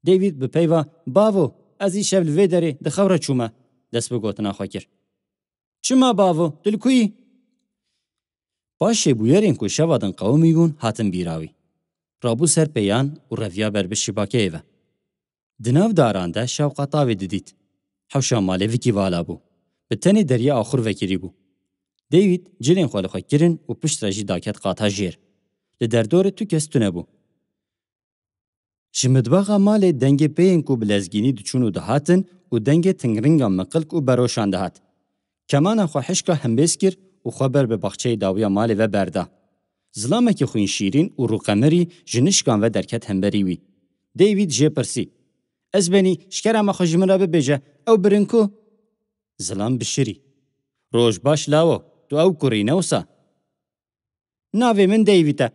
David bi peyva, "Bavo, ez îşev li vê derê di xew re çûme," dest bi gotina xwe kir. "Çima bavo, tu li ku yî?" Paşê bûyerên ku şeva din qewimî bûn, hatin bîra wî. Rabû ser pêyan û reviya ber bi şîbakeyê ve. Di nav daran de şewqa tavê didît. Hewşa malê vikî vala bû. Bi tenê deriyê axur vekirî bû. David cilên xwe li xwe kirin û piştre jî daket qata jêr. Li derdorê tu kes tune bû. Ji mitbaxa malê dengê peyên ku bi lezgînî diçûn û dihatin û dengê tingringa miqilk û beroşan dihat. Kemana xwe hişka hembêz kir û xwe ber bi baxçeyê dawiya malê ve berda. Zilamekî xwînşîrîn û rûqemirî ji nişkan ve derket hemberî wî. David jê pirsî, "Ez benî, ji kerema xwe ji min re bibêje, ew birin ku?" Zilam bişirî. "Roj baş lawo, tu ew kurî ne wisa?" "Navê min David e.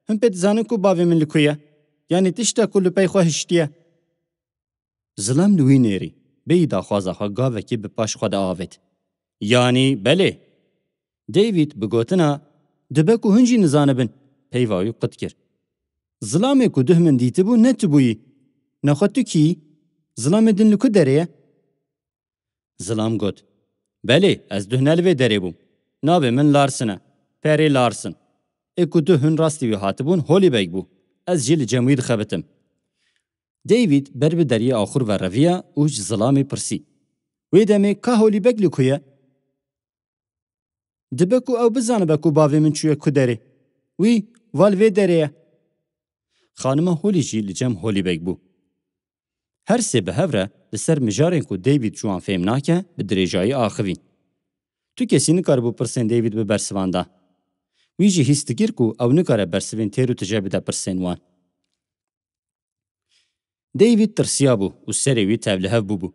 Hûn pê dizanin ku bavê min li ku ye? Yanî tişta ku li pey xwe hiştiye." Zilam li wî nêrî, bêyî daxwaza xwe gavekî bi paş xwe de avêt. "Yanî belê." David bi gotina, "Dibe ku hûn jî nizanibin," peyva wî qut kir. "Zilamê ku duh min dîtibû ne tu bûyî. Nexwe tu kî yî? Zilamê din li ku derê ye?" Zilam got, "Belê, ez duh ne li vê derê bûm. Navê min Larson e. Perê Larson. Ê ku duh hûn rastî wî hatibûn, Holî Beg bû. Ez jî li cem wî dixebitim." David ber bi deriyê axur ve reviya û ji Zilamê pirsî, "Wê demê ka Holî Beg li ku ye?" "Dibe ku ew bizanibe ku bavê min çûye ku derê. Wî, va li vê derê ye." Xanima Holî jî li cem Holî Beg bû. Her sê bi hev re li ser mijarên ku David ji wan fêm nake, bi dirêjayî axivîn. Tu kesî nikaribû pirsên David bibersivanda. Wî jî hîs dikir ku ew nikare bersivên têr û tije bide pirsên wan. David tirsiyabû û serê wî tevlihev bûbû.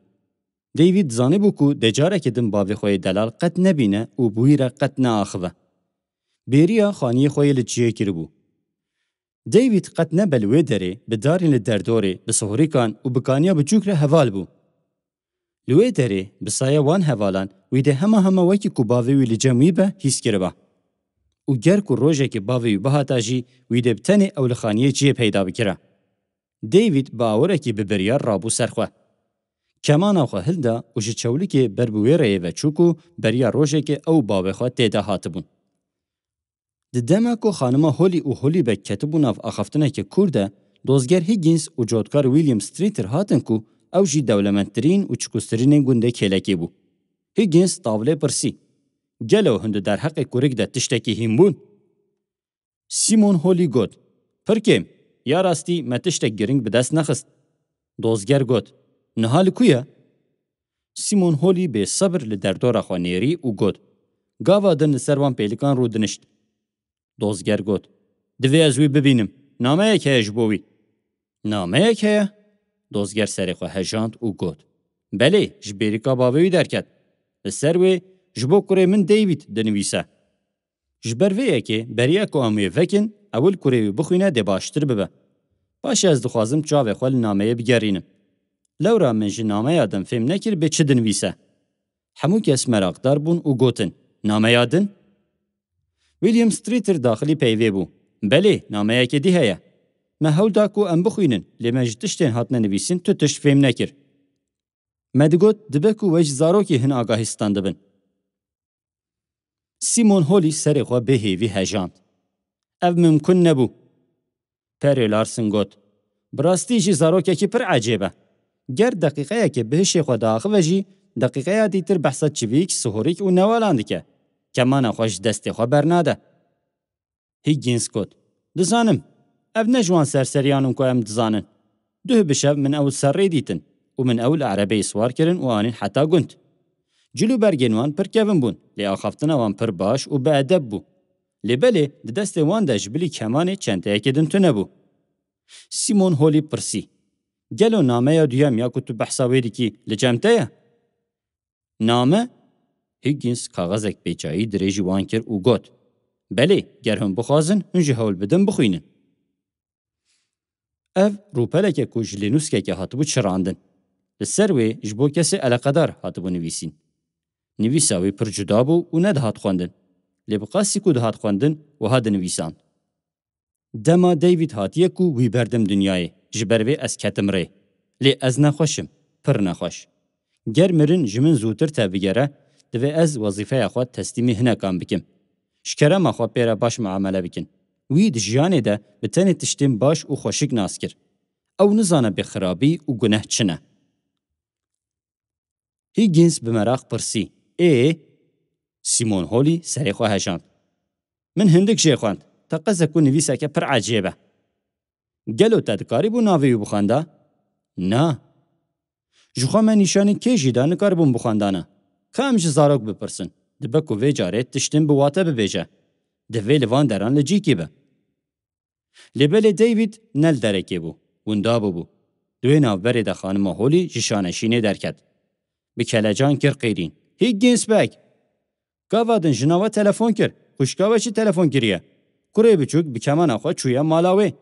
David zanibû ku dê carekê din bavê xwe yê delal qet nebîne û bi wî re qet neaxive. Bêriya xaniyê xwe yê li cihê kiribû. David qet nebe li wê derê, bi darên li derdorê, bi sihorîkan û bi kaniya biçûk re heval bû. Li wê derê, bi saya wan hevalan, wî dê hema hema wekî ku bavê wî li cem wî be, hîs kiriba. Û ger ku rojekê bavê wî bihata jî, wî dê bi tenê ew li xaniyê cihê peyda bikira. David bi awirekî bi biryar rabû ser xwe. Kemana xwe hilda û ji çewlikê ber bi wê rêyê ve çû ku beriya rojekê ew û bavê xwe tê de hatibûn. Di dema ku xanima Holî û Holî Beg ketibû nav axaftineke kûr de, dozger Higgins û cotkar William Streeter hatin ku ew jî dewlemendtirîn û çikûstirînên gundê kêlekê bû. Higgins tavlê pirsî, "Gelo hûn di derheqê kurik de tiştekî hîn bûn?" Simon Holî got, "Pir kêm, ya rastî me tiştek giring bi dest nexist." Dozger got, "Niha li ku ye?" Simon Holî bêsebir li derdora xwe nêrî û got, "Gava din li ser wan pêlikan rûdinişt." Dozger got, "Divê ez wî bibînim. Nameyek heye ji bo wî." "Nameyek heye?" Dozger serê xwe hejand û got, "Belê, ji bêrîka bavê wî derket. Li ser wê, 'Ji bo kurê min David' dinivîse." Ji ber vê yekê beriya ku em wê vekin, ewil kurê wî bixwîne dê baştir bibe. Paşê ez dixwazim çavê xwe li nameyê bigerînim. Lewra min ji nameya din fêm nekir bê çi dinivîse. Hemû kes meraqdar bûn û gotin, "Nameya din?" William Streeter daxilî peyvê bû. "Belê, nameyekê dî heye. Me hewl da ku em bixwînin, lê me ji tiştên hatine nivîsîn tu tişt fêm nekir. Me digot, dibe ku we ji zarokê hin agahî standibin." Simon Holî serê xwe bê hêvî hejand. "Ev mimkun nebû." Perê Larsen got, "Bi rastî jî zarokekî pir ecêb e. Ger deqîqeyekê bi hişê xwe diaxive jî, deqîqeya dîtir behsa çivîk, sihorîk û newalan dike. Kemana xwe ji destê xwe bernade." Higgins got, "Dizanim, ev ne ji wan serseriyan in ku em dizanin. Duh bi şev min ew li ser rê dîtin û min ew li erebeyê siwar kirin û anîn heta gund. Cil û bergên wan pir kevin bûn, lê axaftina wan pir baş û bi edeb bû. Lê belê di destê wan de ji bilî kemanê çenteyekê din tune bû." Simon Holî pirsî, "Gelo nameya duyem ya ku tu behsa wê dikî li cem te ye?" "Name?" Higgins kaxezek pêçayî dirêjî wan kir û got, "Belê, ger hûn bixwazin, hûn jî hewl bidin bixwînin." Ev rûpeleke ku ji lênûskekê hatibû çirandin. Li ser wê ji bo kesê eleqedar hatibû nivîsîn. Nivîsa wê pir cuda bû û nedihat xwendin. Lê bi qasî ku dihat xwendin, wiha dinivîsand: Dema David hatiye ku wî berdim dinyayê, ji ber vê ez ketim rê. Lê ez nexweş im, pir nexweş. Ger mirin ji min zûtir tevbigere, divê ez wezîfeya xwe teslîmî hinekan bikim. Ji kerema xwe pê re baş muamele bikin. Wî di jiyanê de bi tenê tiştên baş û xweşik nas kir. Ew nizane bê xirabî û guneh çi ne. Higgins bi meraq pirsî: Ê? Simon Holly serê xwe hejand. Min hindik jê xwend. Teqez e ku nivîseke pir ecêb e. Gelo te dikarîbû navê wî bixwenda? Na. Ji xwe me nîşanî kê jî da, nikaribûn bixwendana. Ka em ji zarok bipirsin. Dibe ku vê carê tiştin bi wate bibêje. Divê li van deran li cîkî be. Lê belê David ne li derekê bû, winda bûbû. Di wê navberê de xanima Holly ji şaneşînê derket. Bi kelecan kir qêrîn: Higgins beg! Gava din jina we telefon kir, xwişka we jî telefon kiriye. Kurê biçûk bi kemana xwe çûye mala wê.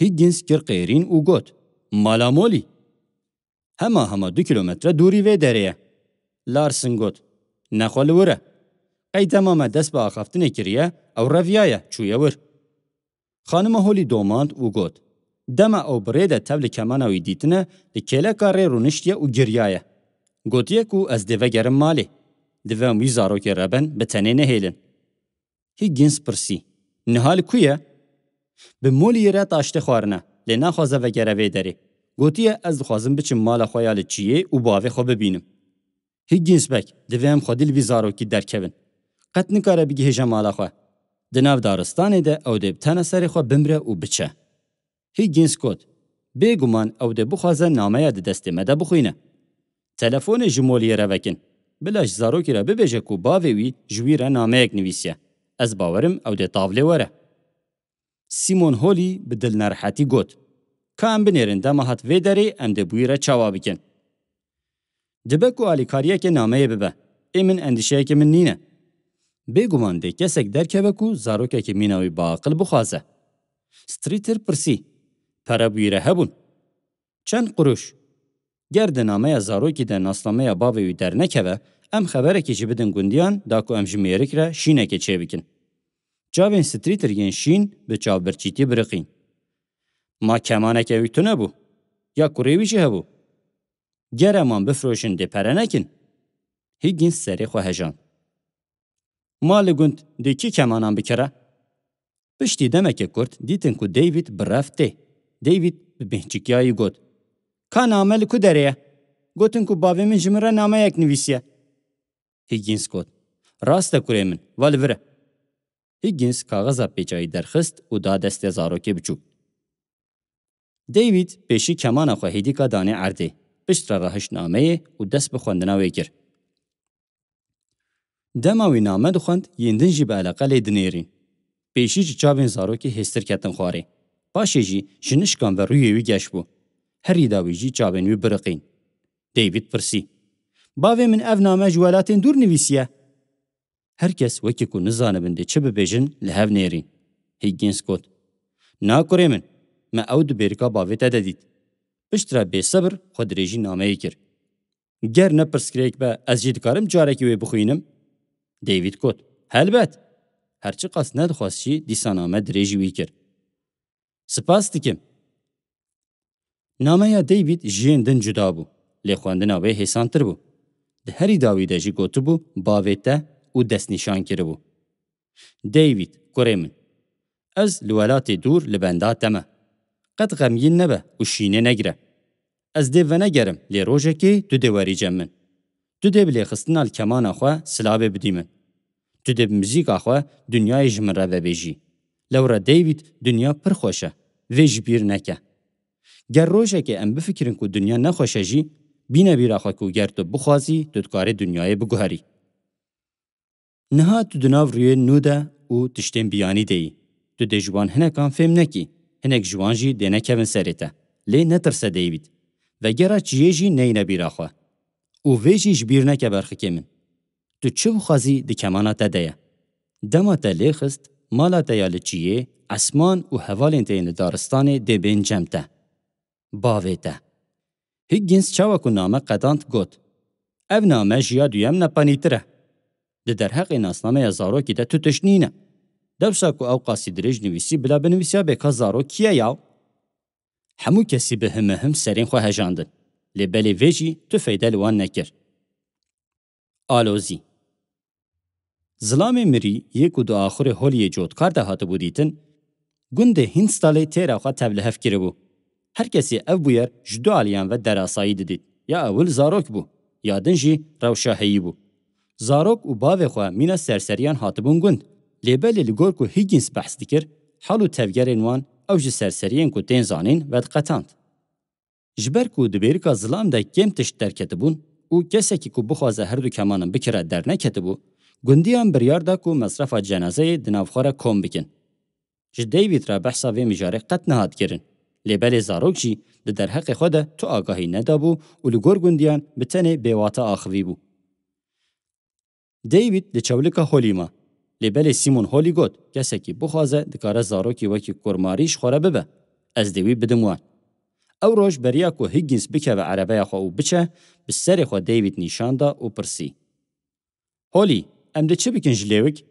Higgins kir qêrîn û got: Mala Molî! Hema hema du kîlometre dûrî vê derê ye. Larsen got: Nexwe li wir e. Qey dema me dest bi axaftinê kiriye, ew reviyaye, çûye wir. Xanima Holî domand û got: Dema ew bi rê de tev li kemana wî dîtine, li kêleka rê rûniştiye û giriyaye. Gotiye ku ez dê vegerim malê. Divê em wî zarokê reben, bi tenê nehêlin. Higgins pirsî: Niha li ku ye? Bi Molî re taştê xwarine, lê naxwaze vegere vê derê. Gotiye ez dixwazim biçim mala xwe ya li çiyê û bavê xwe bibînim. Higgins beg, divê em xwedî li vî zarokî derkevin. Qet nikare bigihêje mala xwe. Di nav daristanê de ew dê bi tena serê xwe bimre û biçe. Higgins got: Bêguman ew dê bixwaze nameya di destê me de bixwîne. Telefonê ji Moliyê re vekin. Bila ji zarokî re bibêje ku bavê wî ji wî re nameyek nivîsiye. Ez bawerim ew dê tavlê were. Simon Holî bi dilnerehetî got: Ka em binêrin dema hat vê derê em dê bi wî re çawa bikin? Dibe ku alîkariyekê nameyê bibe, ê min endîşeyeke min nîne. Bêguman dê kesek derkeve ku zarokekî mîna wî biaqil bixwaze. Streeter pirsî: Pere bi wî re hebûn? Çend quruş? Ger di nameya zarokî de nasnameya bavê wî dernekeve, em xeberekî jî bidin gundiyan da ku em ji mêrik re şînekê çêbikin. Çavên Streeter yên şîn bi çavbirçîtî biriqîn. Ma kemaneke wî tune bû? Ya kurê wî jî hebû? Ger em wan bifroşin dê pere nekin? Higgins serê xwe hejand. Ma li gund dê kî kemanan bikire? Piştî demeke kurt dîtin ku David bi rev tê. David bi bêhnçikiyayî got: Ka name li ku derê ye? Gotin ku bavê min ji min re nameyek nivîsiye. Higgins got: Rast e kurê min, va li vir e. Higgins kaxiza pêçayî derxist û da destê zarokê biçûk. David pêşî kemana xwe hêdîka danê erdê, piştre rahişt nameyê û dest bi xwendina wê kir. Dema wî name dixwend, yên din jî bi eleqe lê dinêrîn. Pêşî ji çavên zarokê hêstir ketin xwarê. Paşê jî ji nişkan ve rûyê wî geş bû. Herî dawî jî çavên wî biriqîn. David pirsî: Bavê min ev name ji welatên dûr nivîsiye? Her kes wekî ku nizanibin dê çi bibêjin, li hev nêrîn. Higgins got: Na kurê min, me ew di bêrika bavê te de dît. Piştre bêsibir xwe dirêjî nameyê kir. Ger ne pirsgirêk be, ez jî dikarim carekî wê bixwînim? David got: Helbet! Her çiqas nedixwest jî dîsa name dirêjî wî kir. Spas dikim. Nameya David ji yên din cuda bû, lê xwendina wê hêsantir bû. Di herî dawî de jî gotibû bavê te û destnîşan kiribû. David, kurê min, ez li welatê dûr li benda te me. Qet xemgîn nebe û şînê negire. Ez dê venegerim, lê rojekê tu dê werî cem min. Tu dê bi lêxistina li kemana xwe silavê bidî min. Tu dê bi muzîka xwe dinyayê ji min re vebêjî. Lewra David, dinya pir xweş e. Vê ji bîr neke. Ger rojekê em bifikirin ku dinya nexweş e jî, bîne bîra xwe ku ger tu bixwazî, tu dikarî dinyayê biguherî. Niha tu di nav rûyên nû de û tiştên biyanî de yî. Tu dê ji wan hinekan fêm nekî, hinek ji wan jî dê nekevin serê te. Lê netirse David. Vegera çiyê jî neyne bîra xwe. Û vê jî ji bîr neke berxikê min. Tu çi bixwazî di kemana te de ye. Dema te lê xist, mala te ya li çiyê, esman û hevalên te yên li daristanê dê bên cem te. Bavê te. Higgins çawa ku name qedand got: Ev name ji ya duyem nepanîtir e. Di derheqê nasnameya zarokî de tu tişt nîne. Dewsa ku ew qasî dirêj nivîsî bila binivîsiya bê ka zarok kî ye yaw? Hemû kesî bi him him serên xwe hejandin. Lê belê vê jî tu feyde li wan nekir. Alozî. Zilamê mirî yê ku di axurê holiyê cotkar de hatibû dîtin, gundê Hinstalê têra xwe tevlihev kiribû. Her kesî ev bûyer ji du aliyan ve derasayî didît. Ya ewil zarok bû, ya din jî rewşa heyî bû. Zarok û bavê xwe mîna serseriyan hatibûn gund. Lê belê li gor ku Higgins behs dikir, hal û tevgerên wan ew ji serseriyên ku tên zanîn vediqetand. Ji ber ku di bêrika zilam de kêm tişt derketibûn û kesekî ku bixwaze her du kemanan bikire derneketibû, gundiyan biryar da ku mesrefa cenazeyê di nav xwe re kom bikin. Ji David re behsa vê mijarê qet nehat kirin. Lê belê zarok jî di derheqê xwe de tu agahî nedabû û li gor gundiyan bi tenê bêwate axivî bû. David li çewlika Holî ma. Lê belê Simon Holî got, kesekî bixwaze dikare zarokî wekî kurmarî ji xwe re bibe. Ez dê wî bidim wan. Ew roj beriya ku Higgins bikeve erebeya xwe û biçe, bi serê xwe David nîşan da û pirsî. Holî, em dê çi bikin ji lêwik?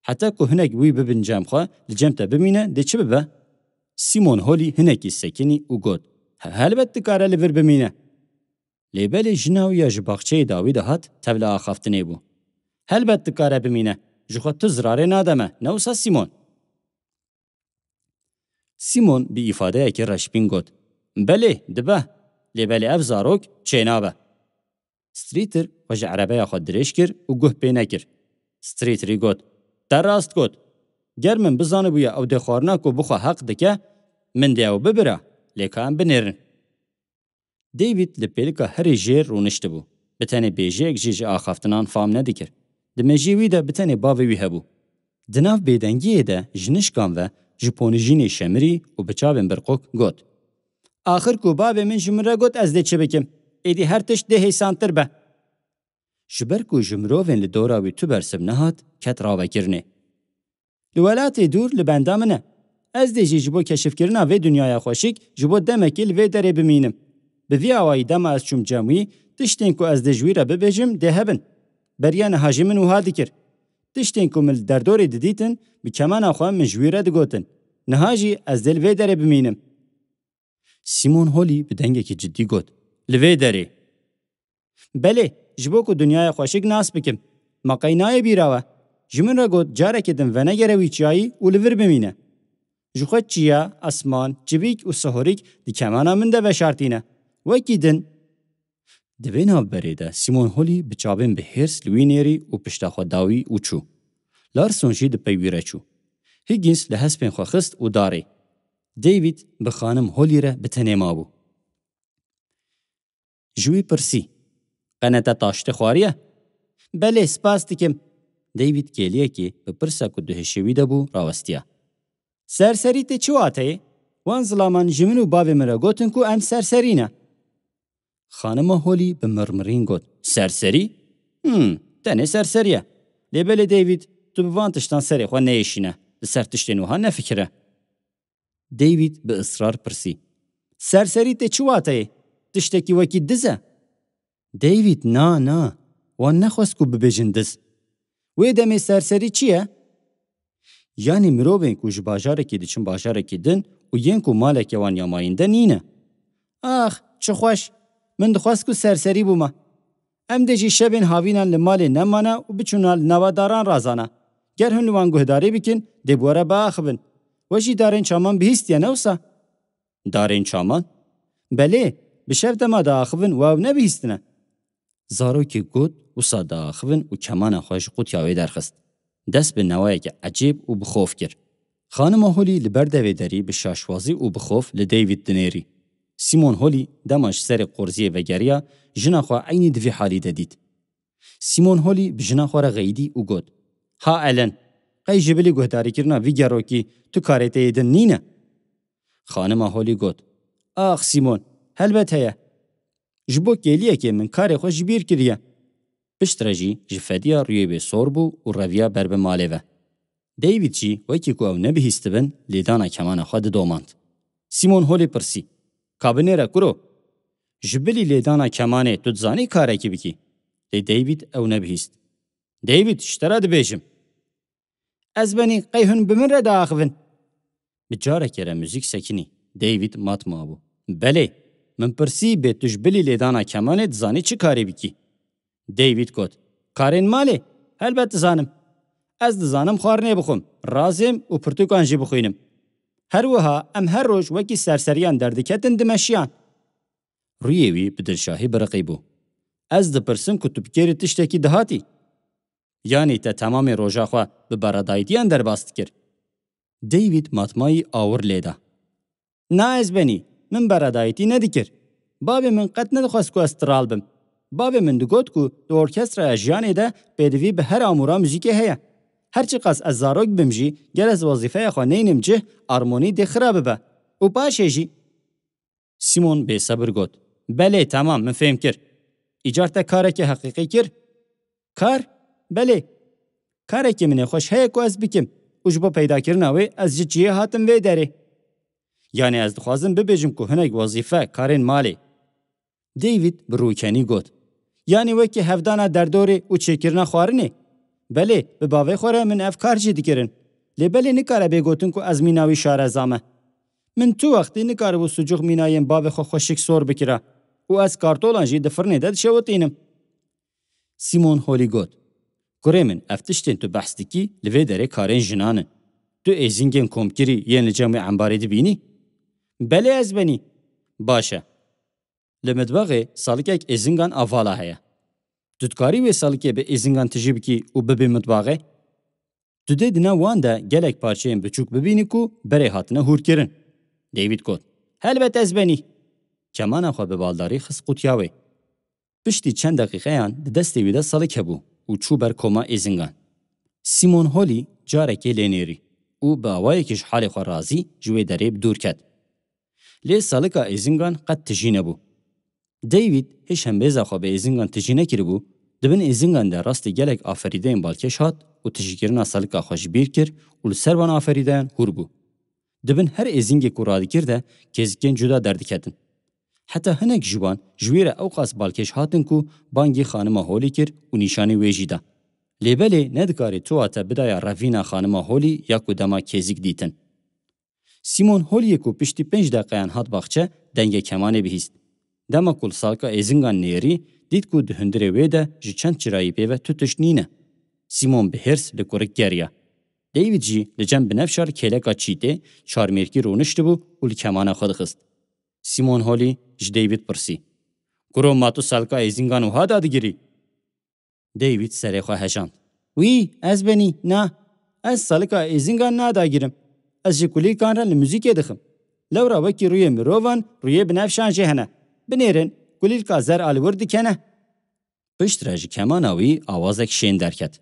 Heta ku hinek wî bibin cem xwe, li cem te bimîne, dê çi bibe? Simon Holî hinekî sekinî û got, "He-, helbet dikare li vir bimîne." Lê belê jina wî ya ji baxçeyê dawî de hat, tevla axaftinê bû. "Helbet dikare bimîne, ji xwe tu zirarê nade me, ne wisa Simon?" Simon bi îfadeyekî reşbîn got, "Belê, dibe, lê belê ev zarok çênabe." Streeter xwe ji erebeya xwe dirêj kir û guh pê nekir. Streeterî got, "Te rast got. Ger min bizanibûya ew dê xwarina ku bixwe heq dike, min dê ew bibira, lê ka em binêrin." David li pêlika herî jêr rûniştibû. Bi tenê bêjeyek jî ji axaftinan fam nedikir. Di mejiyê wî de bi tenê bavê wî hebû. Di nav bêdengiyê de ji nişkan ve ji ponijînê şemirî û bi çavên birqok got, "Axir ku bavê min ji min re got ez dê çi bikim, êdî her tişt dê hêsantir be." Ji ber ku ji mirovên li dora wî tu bersiv nehat, ket ravekirinê. "Li welatê dûr li benda min e. Ez dê jî ji bo keşifkirina vê dinyaya xweşik ji bo demekê li vê derê bimînim. Bi vî awayî dema ez çûm cem wî, tiştên ku ez dê ji wî re bibêjim dê hebin. Beriya niha jî min wiha dikir. Tiştên ku min li derdorê didîtin, bi kemana xwe min ji wî re digotin. Niha jî ez dê li vê derê bimînim." Simon Holî bi dengekî cidî got, "Li vê derê?" "Belê, ji bo ku dinyaya xweşik nas bikim. Ma qey nayê bîra we? Ji min re got, carekê din venegere wî çiyayî û li vir bimîne. Ji xwe çiya, esman, çivîk û sihorîk di kemana min de veşartîne. Wekî din." Di vê navberê de Simon Holî bi çavên bi hêrs li wî nêrî û pişta xwe da wî û çû. Larson jî di pey wî re çû. Higgins li hespên xwe xist û darê. David bi xanim Holî re bi tenê mabû. Ji wî pirsî, "Qene te taştê xwariye?" "Belê, spas dikim." David kêliyekê bi pirsa ku di hişê wî de bû rawestiya. "Serserî tê çi wateyê? Wan zilaman ji min û bavê min re gotin ku em serserî ne." Xanima Holî bi mirmirîn got, "Serserî? Hmm, tenê serserî ye. Lê belê David, tu bi van tiştan serê xwe neyêşîne, li ser tiştên wiha nefikire." David bi israr pirsî, "Serserî tê çi wateyê? Tiştekî wekî diz e?" "David, na, na. Wan nexwest ku bibêjin diz. Wê demê serserî çi ye? Yanî mirovên ku ji bajarekê diçin bajarekî din û yên ku maleke wan ya mayînde nîne." "Ax, çi xweş. Min dixwest ku serserî bûma. Em dê jî şevên havînan li malê nemana û biçûna li nava daran razana. Ger hûn li wan guhdarî bikin, dê bi we re biaxivin. We jî darên çaman bihîstiye, ne wisa?" "Darên çaman?" "Belê, bi şev dema diaxivin we ew nebihîstine." Zarokê got, wisa diaxivin û kemana xwe ji qutiya wê derxist. Dest bi newayeke ecêb û bi xof kir. Xanima Holî li ber devê derî bi şaşwazî û bi xof li David dinêrî. Simon Holî dema ji serê qorziyê vegeriya, jina xwe eynî di vî halî de dît. Simon Holî bi jina xwe re xeyidî û got, "Ha Elen, qey ji bilî guhdarîkirina vî gerokî tu karê te yê din nîne?" Xanima Holî got, "Ax Simon, helbet heye. Ji bo kêliyekê min karê xwe ji bîr kiriye." Piştre jî ji fediya rûyê wê sor bû û reviya ber bi malê ve. David jî wekî ku ew nebihîstibin, lêdana kemana xwe didomand. Simon holê pirsî, "Ka binêre kuro? Ji bilî lêdana kemanê tu dizanî karekî bikî?" Lê David ew nebihîst. David, ji te re dibêjim. Ez benî, qey hûn bi min re diaxivin? Bi carekê re muzîk sekinî. David mat mabû. Belê, min pirsî bê tu ji bilî lêdana kemanê dizanî çi karî bikî. David got, karên malê? Helbet dizanim. Ez dizanim xwarinê bixwim, razêm û pirtûkan jî bixwînim. Her wiha em her roj wekî serseriyan derdiketin dimeşiyan. Rûyê wî bi dilşahî biriqî bû. Ez dipirsim ku tu bi kêrî tiştekî dihatî? Yanî te temamê roja xwe bi beredayîtiyan derbas dikir? David matmayî awir lê da. Na ez benî, min beredayîtî nedikir. Bavê min qet nedixwest ku ez tiral bim. Bavê min digot ku di orkestraya jiyanê de pêdivî bi her amûra muzîkê heye. Her çiqas ez zarok bim jî, ger ez wezîfeya xwe neynim cih, armonî dê xira bibe. Û paşê jî. Simon bêsebir got, belê, temam, min fêm kir. Îcar te karekê heqîqî kir? Kar? Belê. Karekê min ê xweş heye ku ez bikim û ji bo peydakirina wê ez ji çiyê hatim vê derê. Yanî ez dixwazim bibêjim ku hinek wezîfe, karên malê. David bi rûkenî got, yanî wekî hevdana derdorê û çêkirina xwarinê? Belê, bi bavê xwe re min ev kar jî dikirin. Lê belê nikare bê gotin ku ez mîna wî şareza me. Min tu wextî nikaribû sucûx mîna yên bavê xwe xweşik sor bikira û ez kartolan jî di firnê de dişewitînim. Simon holî got, kurê min, ev tiştên tu behs dikî li vê derê karên jinan in. Tu êzingên komkirî yên li cem wê embarê dibînî? Belê ez benî. Baş e. Li mitbaxê salikek êzingan a vala heye. Tu dikarî wê salikê bi êzingan tijî bikî û bibî mitbaxê? Tu dê di nav wan de gelek parçeyên biçûk bibînî ku berê hatine hûrkirin. David got, helbet ez benî. Kemana xwe bi baldarî xist qutiya wê. Piştî çend deqîqeyan di destê wî de salik hebû û çû ber koma êzingan. Simon holî carekê lê nêrî û bi awayekî ji halê xwe razî ji wê derê bi dûr ket. Lê salika êzingan qet tijî nebû. David hê şembêza xwe bi êzingan tijî nekiribû, di bin êzingan de rastî gelek aferîdeyên balkêş hat û tijîkirina salika xwe ji bîr kir û li ser van aferîdeyan hûr bû. Di bin her êzingê ku radikir de kêzikên cuda derdiketin. Heta hinek ji wan ji wî re ewqas balkêş hatin ku bangî xanima holî kir û nîşanî wê jî da. Lê belê nedikarî tu wate bidaya revîna xanima holî ya ku dema kêzik dîtin. Simon holiyê ku piştî pênc deqeyan hat baxçe, dengê kemanê bihîst. Dema ku li salika êzingan nêrî, dît ku di hundirê wê de ji çend çirayî pê ve tu tişt nîne. Simon bi hêrs li kurik geriya. David jî li cem binefşa li kêleka çîtê çarmêrkî rûniştibû û li kemana xwe dixist. Simon holî ji David pirsî, kuro, ma tu salika êzingan wiha dadigirî? David serê xwe hejand. Wî, ez benî, na. Ez salika êzingan nadagirim. Ez ji kulîlkan re li muzîkê dixim. Lewra wekî rûyê mirovan, rûyê binefşan jî hene. Binêrin, kulîlka zer a li wir dikene. Pişt re ji kemana wî awazek şên derket.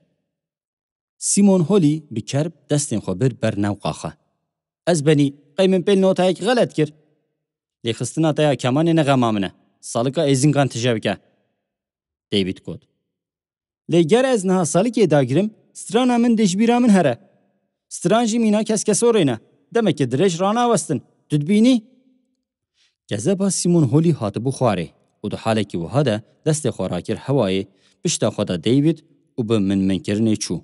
Simon holî bi kerb destên xwe bir ber newqa xwe. Ez benî, qey min pêl notayek xelet kir? Lêxistina te ya kemanê ne xema min e. Salika êzingan tije bike. David got. Lê ger ez niha salikê dagirim, strana min dê ji bîra min here. Stran jî mîna keskesorê ne. Demeke dirêj ranawestin. Tu dibînî? Kezeba Simon holî hatibû xwarê û di halekî wiha de destê xwe rakir hewayê, pişta xwe da David û bi min-minkirinê çû.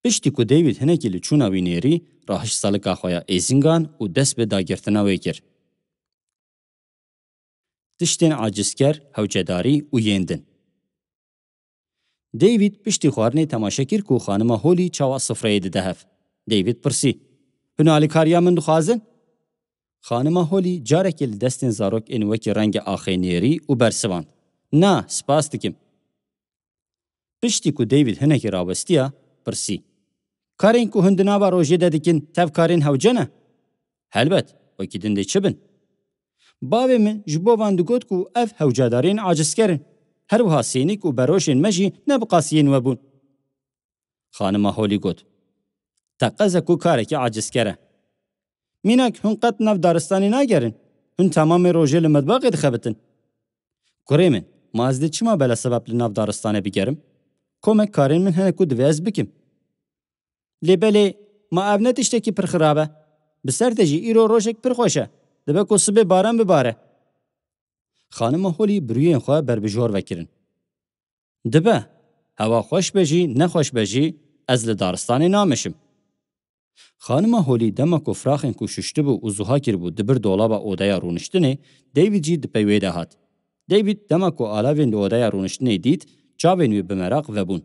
Piştî ku David hinekî li çûna wî nêrî, rahişt salika xwe ya êzingan û dest bi dagirtina wê kir. Tiştên acizker, hewcedarî û yên din. David piştî xwarinê temaşe kir ku xanima holî çawa sifreyê dide hev. David pirsî, hûn alîkariya min dixwazin? Xanima holî carekê li destên zarok ên wekî rengê axê nêrî û bersivand, na, spas dikim. Piştî ku David hinekî rawestiya, pirsî, karên ku hûn di nava rojê de dikin tev karên hewce ne? Helbet, wekî din dê çi bin? Bavê min ji bo van digot ku ev hewcedarên acizker in. Her wiha sênik û beroşên me jî ne bi qasiyên we bûn. Xanima holî got, teqez e ku karekî acizker e. Mînak hûn qet nav daristanê nagerin. Hûn temamê rojê li mitbaxê dixebitin. Kurê min, ma ez dê çima belesebeb li nav daristanê bigerim? Komek karên min hene ku divê ez bikim. Lê belê, ma ev ne tiştekî pir xirab e? Bi ser te jî îro rojek pir xweş e. Dibe ku sibê baran bibare. Xanima holî bi rûyên xwe berbijor vekirin. Dibe, Hewa xweş be jî, nexweş be jî, ez li daristanê nameşim. Xanima Holî dema ku firaxên ku şuştibû û zuha kiribû dibir dolaba odeya rûniştinê, David jî di pey wê de hat. David dema ku alavên di odeya rûniştinê dît, çavên wî bi meraq vebûn.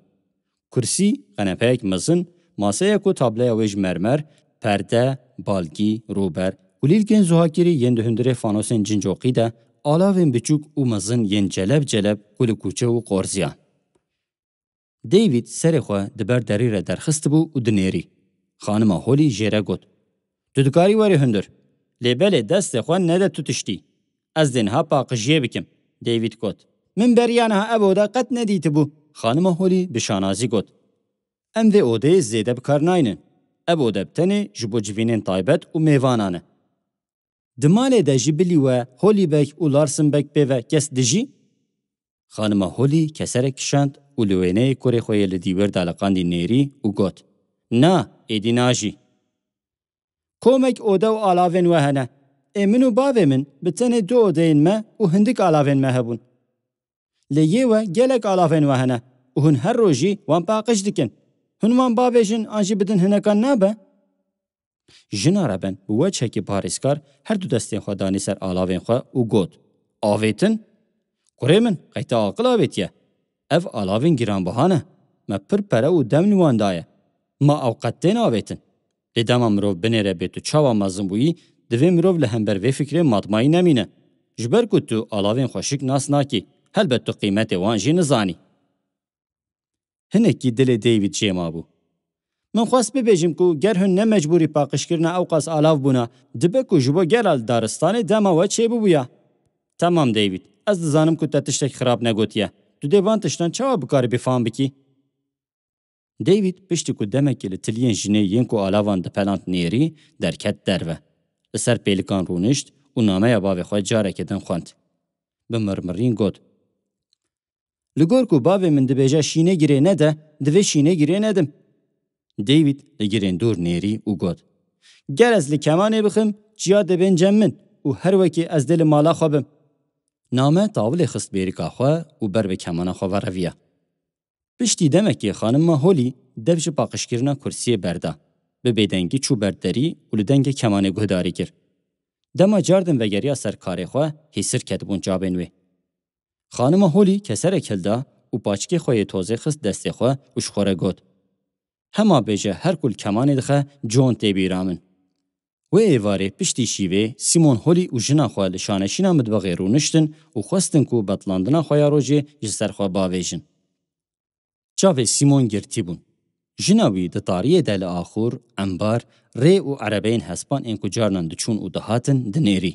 Kursî, qenepeyek mezin, maseya ku tableya wê ji mermer, perde, balgî, rûber û lîlkên zuhakirî yên di hundirê fanosên cincoqî de, alavên biçûk û mezin yên celeb celeb ku li kûçe û qorziyan. David serê xwe di ber derî re derxistibû û dinêrî. Xanima Holî jê re got, "Tu dikarî werî hundir. Lê belê destê xwe nede tu tiştî. Ez dê niha paqijiyê bikim." David got, "Min beriya niha ev oda qet nedîtibû." Xanima Holî bi şanazî got, "Em vê odeyê zêde bi kar naynin. Ev ode bi tenê ji bo civînên taybet û mêvanan e." "Di malê de jî bilî we Holî Beg û Larsen Beg pê ve kes dijî?" Xanima Holî keserek kişand û li wêneyê kurê xwe yê li dîwêr de aliqandî nêrî û got, "Na, êdî najî." "Komek ode û alavên we hene. Ê min û bavê min bi tenê du odeyên me û hindik alavên me hebûn. Lê yê we gelek alavên we hene û hûn her rojî wan paqij dikin. Hûn wan bavêjin an jî bidin hinekan nabe?" Jina reben bi wechekî parêzkar her du destên xwe danî ser alavên xwe û got, "Avêtin? Kurê min, qey te aqil avêtiye? Ev alavên giranbiha ne. Me pir pere û dem li wan daye. Ma ew qet tên avêtin? Lê dema mirov binêre bê tu çawa mezin bûyî, divê mirov li hember vê fikrê matmayî nemîne. Ji ber ku tu alavên xweşik nas nakî, helbet tu qîmetê wan jî nizanî." Hinekî dilê David jê mabû. "Min xwest bibêjim ku ger hûn ne mecbûrî paqijkirina ewqas alav bûna, dibe ku ji bo gela li daristanê dema we çêbûbûya." "Temam David, ez dizanim ku te tiştek xirab negotiye. Tu dê van tiştan çawa bikaribî fam bikî?" David piştî ku demekê li tiliyên jinê yên ku alavan dipeland nêrî, derket derve. Li ser pêlikan rûnişt û nameya bavê xwe careke din xwend. Bi mirmirîn got, "Li gor ku bavê min dibêje şînê girê nede, divê şînê girê nedim." David li girên dûr nêrî û got, "Ger ez li kemanê bixim, çiya dê bên cem min û her wekî ez dê li mala xwe bim." Name tawilê xist bêrika xwe û ber bi kemana xwe ve reviya. Piştî demekê xanima Holî dev ji paqijkirina kursiyê berda. Bi bêdengî çû ber derî û li dengê kemanê guhdarî kir. Dema cardin vegeriya ser karê xwe, hêsir ketibûn çavên wê. Xanima Holî keserek hilda û paçikê xwe yê tozê xist destê xwe û ji xwe re got, "Hema bêje her ku li kemanê dixe, John tê bîra min." Wê êvarê piştî şîvê Simon Holî û jina xwe li şaneşîna mitbexê rûniştin û xwestin ku betlandina xwe ya rojê ji ser xwe bavêjin. Çavê Simon girtî bûn. Jina wî di tariyê de li axur, embar, rê û erebeyên hespan ên ku carnan diçûn û dihatin dinêrî.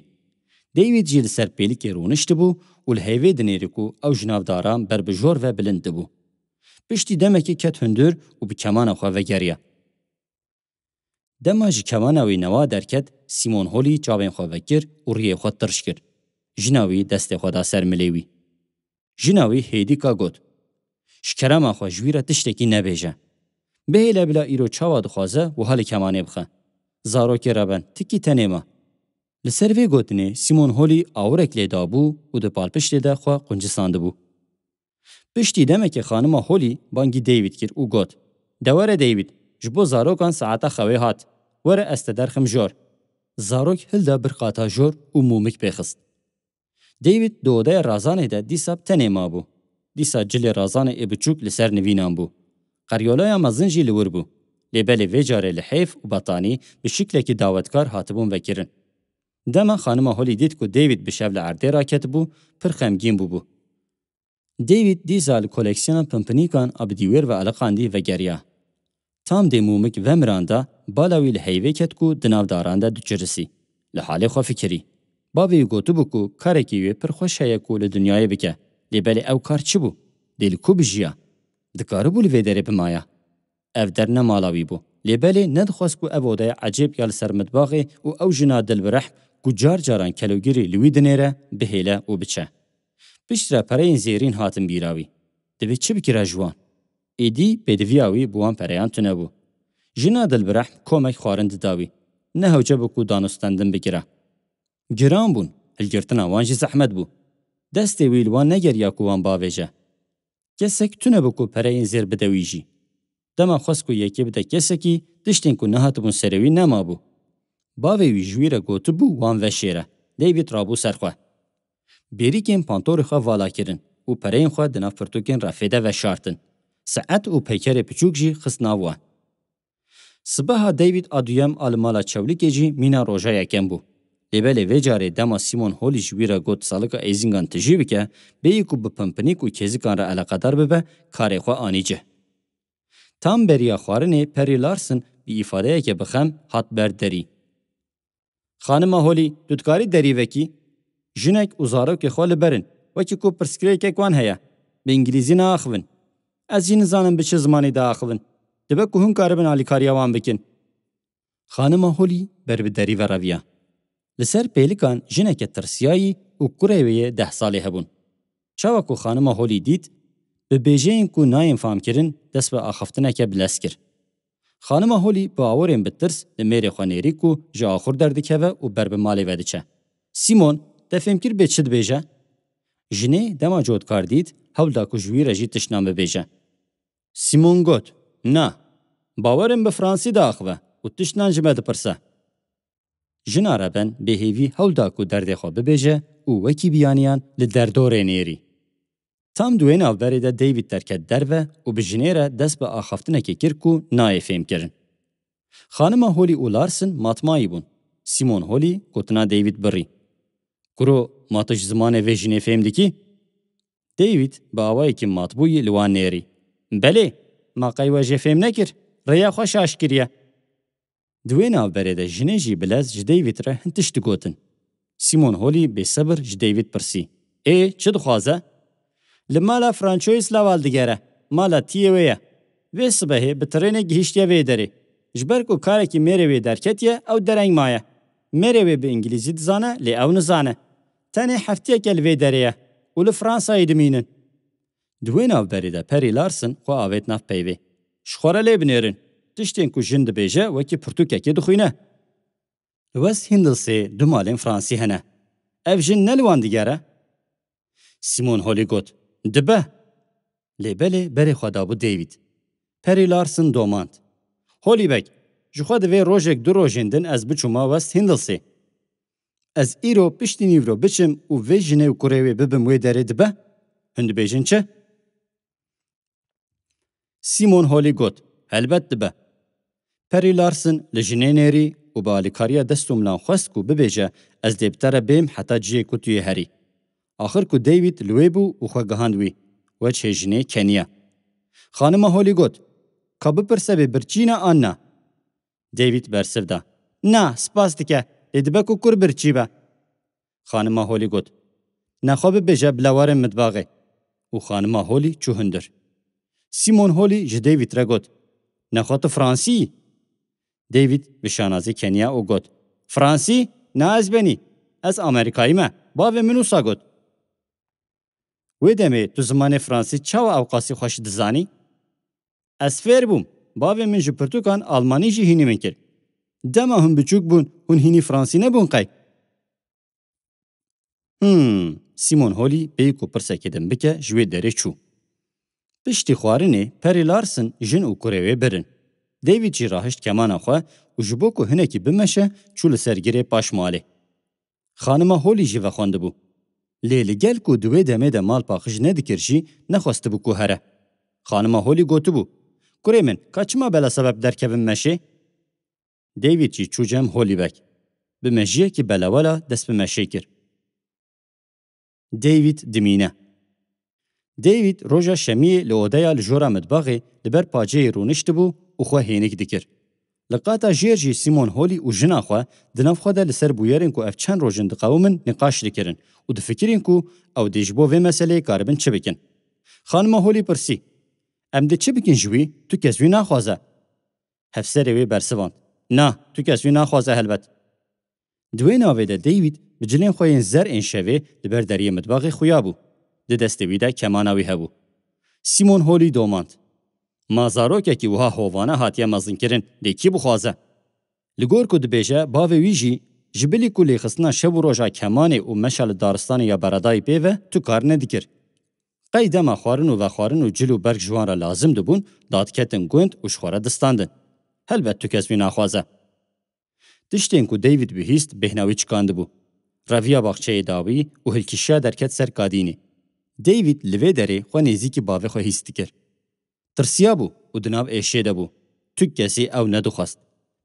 David jî li ser pêlikê rûniştibû û li heyvê dinêrî ku ew ji nav daran ber bi jor ve bilind dibû. Piştî demekê ket hundir û bi kemana xwe vegeriya. Dema ji kemana wî newa derket, Simon Holî çavên xwe vekir û riyê xwe tirş kir. Jina wî destê xwe da ser milê wî. Jina wî hêdîka got, "Ji kerema xwe ji wî re tiştekî nebêje. Bihêle bila îro çawa dixwaze wiha li kemanê bixe. Zarokê reben, tikî tenê ma." Li ser vê gotinê Simon Holî awirek lê dabû û di palpiştê de xwe quncisandibû. Piştî demekê xanima Holî bangî David kir û got, "De were David, ji bo zarokan saeta xewê hat. Were ez te derxim jor." Zarok hilda bir qata jor û mûmik pê xist. David di odeya razanê de dîsa bi tenê mabû. Dîsa cilê razanê ê biçûk li ser nivînan bû. Qeryolaya mezin jî li wir bû. Lê belê vê carê li hêf û betanî bi şiklekî dawetkar hatibûn vekirin. Dema xanima Holî dît ku David bi şev li erdê raketibû, pir xemgîn bûbû. David dîsa li koleksiyona pimpinîkan a bi dîwêr ve aliqandî vegeriya. Tam dê mûmik vemiranda, bala wî li heyvê ket ku di nav daran de diçirisî. Li halê xwe fikirî. Bavê wî gotibû ku karekî wê pir xweş heye ku li dinyayê bike, lê belê ew kar çi bû? Dê li ku bijiya? Dikaribû li vê derê bimaya? Ev der ne mala wî bû. Lê belê nedixwest ku ev odeya ecêb ya li ser mitbaxê û ew jina dilbirehm ku car caran kelogirî li wî dinêre, bihêle û biçe. Piştre pereyên zêrîn hatin bîra wî. Divê çi bikira ji wan? Êdî pêdiviya wî bi wan pereyan tune bû. Jina dilbirehm komek xwarin dida wî. Ne hewce bû ku danûstendin bikira. Giran bûn, hilgirtina wan jî zehmet bû. Destê wî li wan negeriya ku wan bavêje. Kesek tune bû ku pereyên zêr bide wî jî. Dema xwest ku yekê bide kesekî, tiştên ku nehatibûn serê wî nemabû. Bavê wî ji wî re gotibû wan veşêre. David rabû ser xwe. Bêrîkên pantorê xwe vala kirin û pereyên xwe di nav pirtûkên refê de veşartin. Saet û peykerê piçûk jî xist nav wan. Sibeha David a duyem a li mala Çewlikê jî mîna roja yekem bû. Lê belê vê carê dema Simon Holî ji wî re got salika êzîngan tijî bike, bêyî ku bi pimpinîk û kêzikan re eleqedar bibe, karê xwe anî cih. Tam beriya xwarinê Perry Larsen bi îfadeyeke bi xem hat ber derî. Xanima Holî, tu dikarî derî vekî? Jinek û zarokê xwe li ber in, wekî ku pirsgirêkek wan heye. Bi îngilîzî naaxivin. Ez jî nizanim bi çi zimanî diaxivin. Dibe ku hûn karibin alîkariya wan bikin. Xanima Holî ber bi derî ve reviya. Li ser pêlikan jineke tirsiyayî û kurê wê yê deh salî hebûn. Çawa ku xanima Holî dît, bi bêjeyên ku nayên famkirin dest bi axaftineke bilez kir. Xanima Holî bi aworên bi tirs li mêrê xwe nêrî ku ji axur derdikeve û ber bi malê ve diçe. Simon, te fêmkir bê çi dibêje? Jinê dema cotkar dît, hewl da ku ji wî re jî tiştnan bibêje. Simon got, na, bawerim bi fransî diaxive û tiştnan ji me dipirse. Jina reben bêhêvî hewl da ku derdê xwe bibêje û wekî biyaniyan li derdorê nêrî. Tam di wê navberê de David derket derve û bi jinê re dest bi axaftinekê kir ku nayê fêmkirin. Xanima Holî û Larsen matmayî bûn. Simon Holî gotina David birî. Kuro, ma tu ji zimanê vê jinê fêm dikî? David bi awayekî matbûyî li wan nêrî. Belê, ma qey we jê fêm nekir? Rêya xwe şaş kiriye. Di wê navberê de jinê jî bilez ji David re hin tişt digotin. Simon Holî bêsebir ji David pirsî, ê, çi dixwaze? Li mala Francois Laval digere, mala tiyê wê ye. Vê sibehê bi tirênê gihiştiye vê derê. Ji ber ku karekî mêrê wê derketiye, ew dereng maye. Mêrê wê bi îngilîzî dizane, lê ew nizane. Tenê heftiyeke li vê derê ye û li Fransayê dimînin. Di wê navberê de Perry Larsen xwe avêt nav peyvê. Ji xwe re lê binêrin. Tiştên ku jin dibêje wekî pirtûkekê dixwîne. Li West Hindlesê du malên fransî hene. Ev jin ne li wan digere? Simon Holî got, dibe. Lê belê berê xwe dabû David. Perry Larsen domand. Holî beg, ji xwe divê rojek du rojên din ez biçûma West Hindlesê. Ez îro piştî nîvro biçim û vê jinê û kurê wê bibim wê derê dibe? Hûn dibêjin çi? Simon Holî got, helbet dibe. Perry Larsen li jinê nêrî û bi alîkariya dest û milan xwest ku bibêje, ez dê bi te re bêm heta cihê ku tu yê herî. Axir ku David li wê bû û xwe gihand wî, wecihê jinê keniya. Xanima Holî got, ka bipirse bê birçî ne an na? David bersiv da. Na, spas dike, lê dibe ku kur birçî be. Xanima Holî got, nexwe bibêje bila werin mitbaxê. Û xanima Holî çû hundir. Simon Holî ji David re got, nexwe tu fransî yî? David bi şanazî keniya û got, fransî? Na ez benî. Ez Amerîkayî me. Bavê min wisa got. Wê demê tu zimanê fransî çawa ewqasî xweş dizanî? Ez fêr bûm. Bavê min ji pirtûkan almanî jî hînî min kir. Dema hûn biçûk bûn, hûn hînî fransî nebûn qey? Hmm, Simon Holî bêyî ku pirsekê din bike, ji wê derê çû. Piştî xwarinê Perry Larsen jin û kurê wê birin. David jî rahişt kemana xwe û ji bo ku hinekî bimeşe, çû li ser girê paş malê. Xanima Holî jî vexwendibû. Lê li gel ku di wê demê de mal paqij nedikir jî, nexwestibû ku here. Xanima Holî gotibû, kurê min, ka çima bela sebeb derkevin meşê? David jî çû cem Holî beg. Bi mejiyekî belewela dest bi meşê kir. David dimîne. David roja şemiyê li odeya li jora mitbaxê li ber paceyê rûniştibû û xwe hênik dikir. Li qata jêr jî Simon Holî û jina xwe di nav xwe de li ser bûyerên ku ev çend roj in diqewimin nîqaş dikirin û difikirîn ku ew dê ji bo vê meseleyê karibin çi bikin. Xanima Holî pirsî, em dê çi bikin ji wî? Tu kes wî naxwaze. Hevserê wê bersivand. Na, tu kes wî naxwaze helbet. Di wê navê de David bi cilên xwe yên zer ên şevê li ber deriyê mitbaxê xuya bû. Di destê wî de kemana wî hebû. Simon Holî domand. Ma zarokekî wiha hovane hatiye mezinkirin, lê kî bixwaze? Li gor ku dibêje, bavê wî jî, ji bilî ku lêxistina şev û roja kemanê û meşa li daristanê ya beredayî pê ve, tu kar nedikir. Qey dema xwarin û vexwarin û cil û berg ji wan re lazim dibûn, dadiketin gund û ji xwe re distandin. Helbet tu kes wî naxwaze. Tiştên ku David bihîst bêhna wî çikandibû. Reviya baxçeyê dawî û hilkişiya derket ser kadînê. David li vê derê xwe nêzîkî bavê xwe hîs dikir. Tirsiyabû û di nav êşê de bû. Tu kesî ew nedixwest.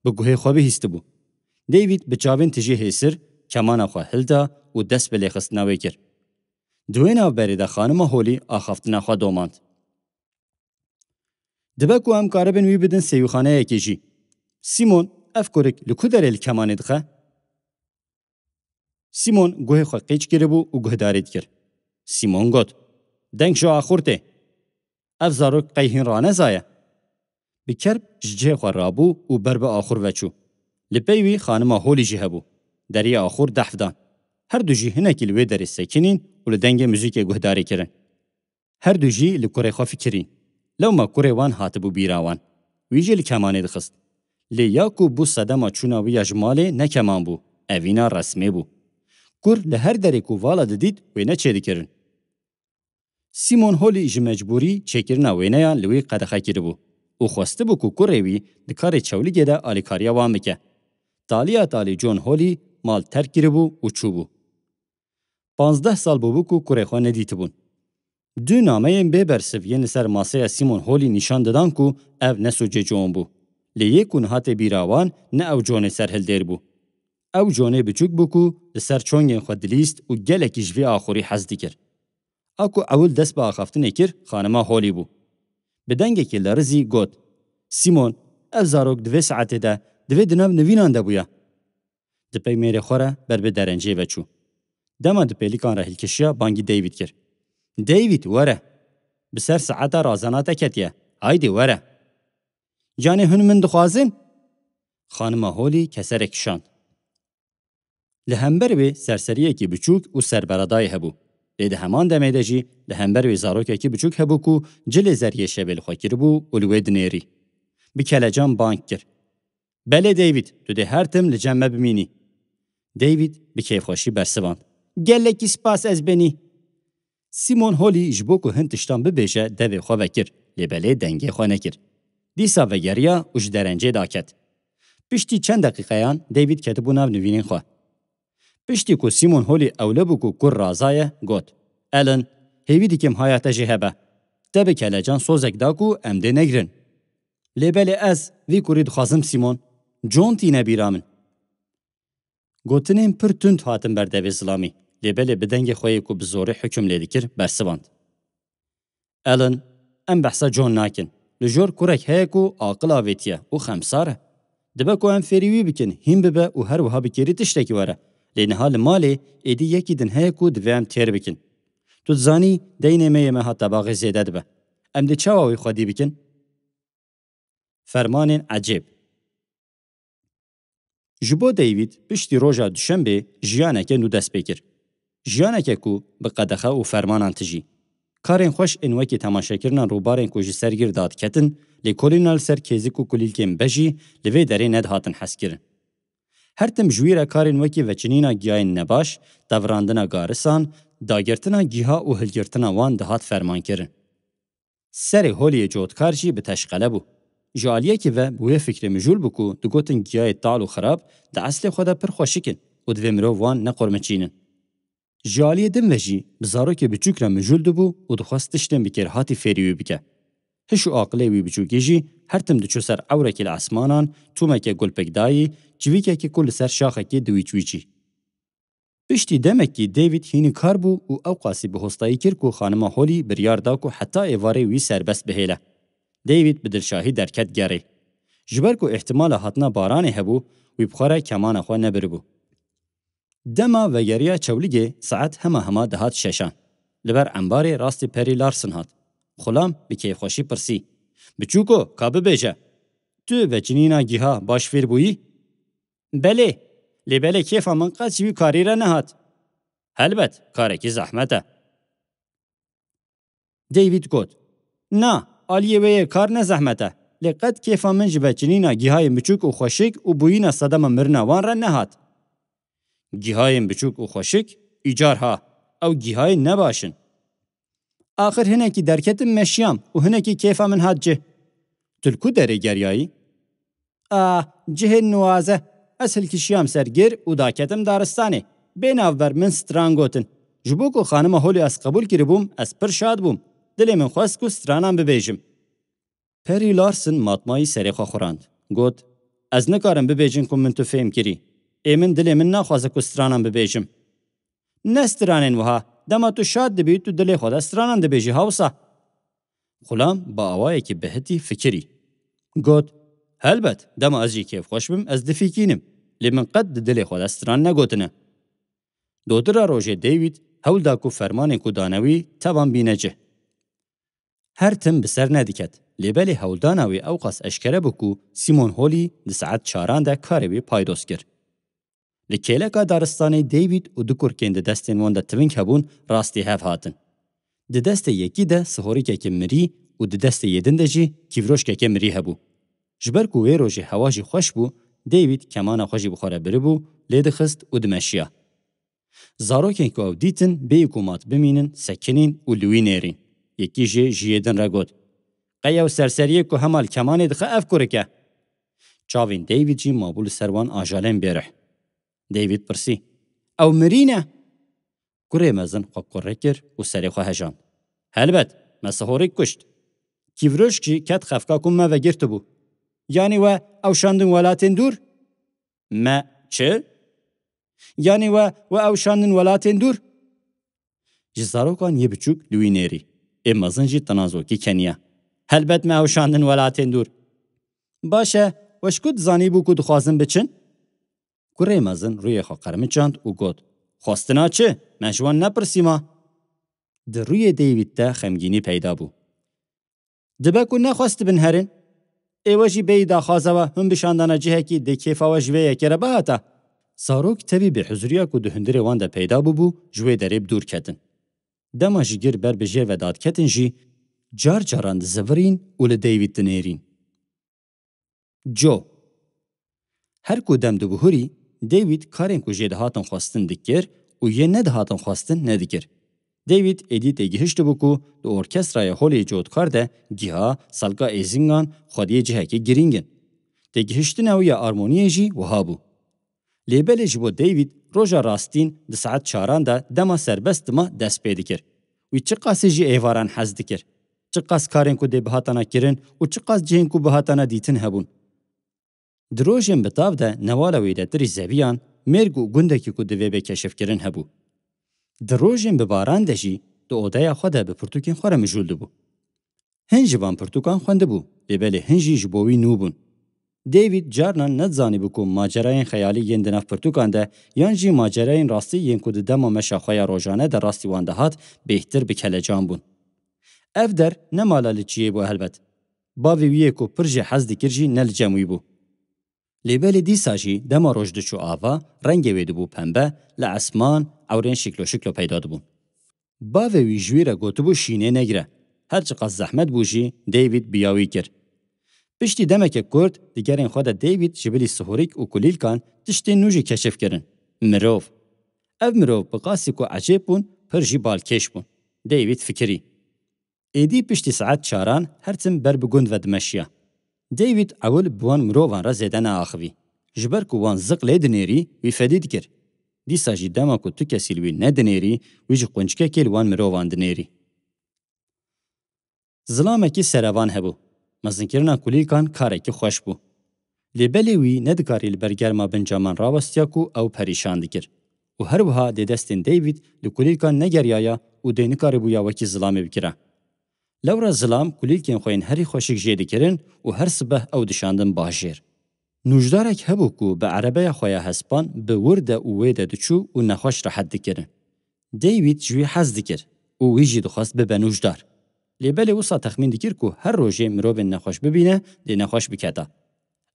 Bi guhê xwe bihîstibû. David bi çavên tijî hêsir kemana xwe hilda û dest bi lêxistina wê kir. Di wê navberê de xanima Holî axaftina xwe domand. Dibe ku em karibin wî bidin sêwîxaneyekê jî. Sîmon, ev kurik li ku derê li kemanê dixe? Sîmon guhê xwe qîç kiribû û guhdarî dikir. Sîmon got, deng ji axûr tê. Ev zarok qey hîn ranezaye? Bi kerb ji cihê xwe rabû û ber bi axûr ve çû. Li pey wî xanima Holî jî hebû. Deriyê axûr dehf dan. Her du jî hinekî li wê derê sekinîn û li dengê muzîkê guhdarî kirin. Her du jî li kurê xwe fikirîn. Lewma kurê wan hatibû bîra wan. Wî jî li kemanê dixist. Lê ya ku bû sedema çûna wî ya ji malê ne keman bû, evîna resmê bû. Kur li her derê ku vala didît wêne çêdikirin. Sîmon Holî ji mecbûrî çêkirina wêneyan li wî qedexe kiribû û xwestibû ku kurê wî di karê çewligê de alîkariya wan bike. Taliya talî John Holî mal terk kiribû û çûbû. Panzdeh sal bûbû ku kurê xwe nedîtibûn. Du nameyên bê bersiv yên li ser maseya Sîmon Holî nîşan didan ku ev ne sûcê John bû. Lê yê ku niha tê bîra wan ne ew Johnê serhildêr bû. Ew Johnê biçûk bû ku li ser çongên xwe dilîst û gelekî ji vê axurî hez dikir. A ku ewil dest bi axaftinê kir, xanima Holî bû. Bi dengekî lerizî got, Sîmon, ev zarok di vê saetê de divê di nav nivînan de bûya. Di pey mêrê xwe re ber bi derencê ve çû. Dema di pêlikan re hilkişiya, bangî David kir. David, were! Bi ser saeta razana te ketiye. Haydê were! Yanê hûn min dixwazin? Xanima Holî keserê kişand. Li hember wê serseriyekî biçûk û serberedayê hebû. Lê di heman demê de jî li hember wê zarokekî biçûk hebû ku cilê zeriyê şevê li xwe kiribû û li wê dinêrî. Bi kelecan bang kir. Belê David, tu dê her tim li cem me bimînî. David bi kêfxweşî bersivand. Gelekî spas ez benî. Sîmon Holî ji bo ku hin tiştan bibêje devê xwe vekir, lê belê dengê xwe nekir. Dîsa vegeriya û ji derencê daket. Piştî çend deqîqeyan David ketibû nav nivînên xwe. Piştî ku Sîmon Holî ewle bû ku kur razaye, got, Ellen, hêvî dikim haya te jê hebe. Te bi kelecan sozek da ku em dê negrin. Lê belê ez vî kurî dixwazim Sîmon. John tîne bîra min. Gotinên pir tund hatin ber devê zilamî, lê belê bi dengê xwe yê ku bi zorê hukum lê dikir, bersivand. Ellen, em behsa John nakin. Li jor kurek heye ku aqil avêtiye û xemsar e. Dibe ku em fêrî wî bikin, hîn bibe û her wiha bi kêrî tiştekî were. Lê niha li malê êdî yekî din heye ku divê em têr bikin. Tu dizanî, deynê me yê meha tebaxê zêde dibe. Em dê çawa wî xwedî bikin? Fermanên ecêb. Ji bo David piştî roja duşembê jiyaneke nû dest pê kir. Jiyaneke ku bi qedexe û fermanan tijî. Karên xweş ên wekî temaşekirina rûbarên ku ji ser gir dadiketin, lêkolîna li ser kêzik û kulîlkên bejî li vê derê nedihatin hezkirin. Her tim ji wî re karên wekî veçinîna giyayên nebaş, devrandina garisan, dagirtina giha û hilgirtina wan dihat fermankirin. Serê Holiyê cotkar jî bi teşqele bû. Ji aliyekî ve bi wê fikrê mijûl bû ku digotin giyayê tal û xirab di eslê xwe de pir xweşik in û divê mirov wan nequrmiçînin. Ji aliyê din ve jî bi zarokê biçûk re mijûl dibû û dixwest tiştên bi kêrhatî fêrî wî bike. Hiş û aqilê wî biçûkî jî her tim diçû ser ewrekî li esmanan, tûmeke gulpikdayî, çivîkekî ku li ser şaxekê diwîçwîçî. Piştî demekî David hînî kar bû û ewqasî bi hostayî kir ku xanima Holî biryar da ku heta êvarê wî serbest bihêle. David bi dilşahî derket gerê. Ji ber ku îhtimala hatina baranê hebû, wî bi xwe re kemana xwe nebiribû. Dema vegeriya çewligê saet hema hema dihat şeşan. Li ber embarê rastî Perry Larson hat. Xulam bi kêfxweşî pirsî. Biçûko, ka bibêje, tu veçinîna giha baş fêr bûyî? Belê, lê belê kêfa min qet ji wî karî re nehat. Helbet, karekî zehmet e. David got, Na, aliyê wê yê kar ne zehmet e, lê qet kêfa min ji veçinîna gihayên biçûk û xweşik û bûyîna sedema mirina wan re nehat. Gihayên biçûk û xweşik, îcar ha, ew gihayên nebaş in. Axir hinekî derketim meşiyam û hinekî kêfa min hat cih. Tu li ku derê geriyayî? Ah, cihê nuwaze. Ez hilkişiyam ser gir û daketim daristanê. Bê navber min stran gotin. Ji bo ku xanima holê ez qebûl kiribûm, ez pir şad bûm. Dilê min xwest ku stranan bibêjim. Perry Larson matmayî serê xwe xurand. Got, "Ez nikarim bibêjin ku min tu fêm kirî. Ê min dilê min naxwaze ku stranan bibêjim." "Ne stranên wiha. Dema tu şad dibî, tu dilê xwe de stranan dibêjî, ha wisa?" Xulam bi awayekî bihitî fikirî. Got, "Helbet, dema ez jî kêfxweş bim, ez difîkînim. Lê min qet di dilê xwe de stran negotine." Dotira rojê David hewl da ku fermanên ku dane wî tevan bîne cih. Her tim bi ser nediket, lê belê hewldana wî ewqas eşkere bû ku Simon Holly di saet çaran de karê wî paydos kir. Li kêleka daristanê David û du kurkên di destên wan de tiving hebûn rastî hev hatin. Di destê yekî de sihorîkeke mirî û di destê yê din de jî kîvroşkeke mirî hebû. Ji ber ku wê rojê hewa jî xweş bû, David kemana xwe jî bi xwe re biribû, lê dixist û dimeşiya. Zarokên ku ew dîtin bêyî ku mat bimînin, sekinîn û li wî nêrîn. Yekî jê ji yê din re got, "Qey ew serseriyê ku hema li kemanê dixe ev kurik e?" Çavên David jî mabû li ser wan ajalên bêrih. David pirsî, "Ew mirî ne?" Kurê mezin xwe kurre kir û serê xwe hejand. "Helbet, me sihorîk kuşt. Kîvroşk jî ket xefka ku me vegirtibû. Yanî we ew şandin welatên dûr?" "Me çi?" "Yanî we, we ew şandin welatên dûr?" Ji zarokan yê biçûk li wî nêrî, ê mezin jî tinazokî keniya. "Helbet me ew şandin welatên dûr." "Baş e, we ji ku dizanîbû ku dixwazin biçin?" Kurê mezin rûyê xwe qermiçand û got, "Xwestina çi? Me ji wan nepirsî ma." Di rûyê David de xemgînî peyda bû. "Dibe ku nexwestibin herin. Ê we jî bêyî daxwaza we hûn bi şandana cihekî dê kêfa we ji vê yekê re bihata." Zarok tevî bêhuzuriya ku di hundirê wan de peyda bûbû, ji wê derê bi dûr ketin. Dema ji gir ber bi jêr ve dadiketin jî, car caran dizivirîn û li David dinêrîn. Joe. Her ku dem dibihurî, David karên ku jê dihatin xwestin dikir û yê nedihatin xwestin nedikir. David êdî têgihiştibû ku di orkestraya holê cotkar de giha, selka êzingan xwediyê cihekê girîng in. Têgihiştina wî ya armoniyê jî wiha bû. Lê belê ji bo David roja rastîn di saet çaran de dema serbest dima dest pê dikir. Wî çiqasî ji êvaran hez dikir. Çiqas karên ku dê bihatana kirin û çiqas cihên ku bihatana dîtin hebûn. Di rojên bi tav de newala wêdetirî zeviyan, mêrg û gundekî ku divê bê keşifkirin hebû. Di rojên bi baran de jî di odeya xwe de bi pirtûkên xwe re mijûl dibû. Hin ji van pirtûkan xwendibû, lê belê hin jî ji bo wî nû bûn. David carnan nedizanîbû ku macerayên xeyalî yên di nav pirtûkan de yan jî macerayên rastî yên ku di dema meşa xwe ya rojane de rastî wan dihat, bêhtir bi kelecan bûn. Ev der ne mala li çiyê bû helbet. Bavê wî yê ku pir jê hez dikir jî ne li cem wî bû. Lê belê dîsa jî dema roj diçû ava, rengê wê dibû pembe, li esman ewrên şiklo şiklo peyda dibûn. Bavê wî ji wî re gotibû şînê negire. Her çiqas zehmet bû jî, David biya wî kir. Piştî demeke kurt, di gerên xwe de David ji bilî sihorîk û kulîlkan tiştên nû jî keşif kirin. Mirov. Ev mirov bi qasî ku ecêb bûn, pir jî balkêş bûn. David fikirî. Êdî piştî saet çaran her tim ber bi gund ve dimeşiya. David ewil bi wan mirovan re zêde neaxivî. Ji ber ku wan ziq lê dinêrî, wî fedî dikir. Dîsa jî dema ku tu kesî li wî nedinêrî, wî ji quncikekê li wan mirovan dinêrî. Zilamekî serevan hebû. Mezinkirina kulîlkan karekî xweş bû. Lê belê wî nedikarî li ber germa bin caman rawestiya ku ew perîşan dikir. Û her wiha dê destên David li kulîlkan negeriyaya û dê nikaribûya wekî zilamê bikira. Lewra zilam kulîlkên xwe yên herî xweşik jê dikirin û her sibeh ew dişandin bajêr. Nûjdarek hebû ku bi erebeya xwe ya hespan bi wir de û wê de diçû û nexweş rehet dikirin. David ji wî hez dikir û wî jî dixwest bibe nûjdar. Lê belê wisa texmîn dikir ku her rojê mirovên nexweş bibîne, dê nexweş biketa.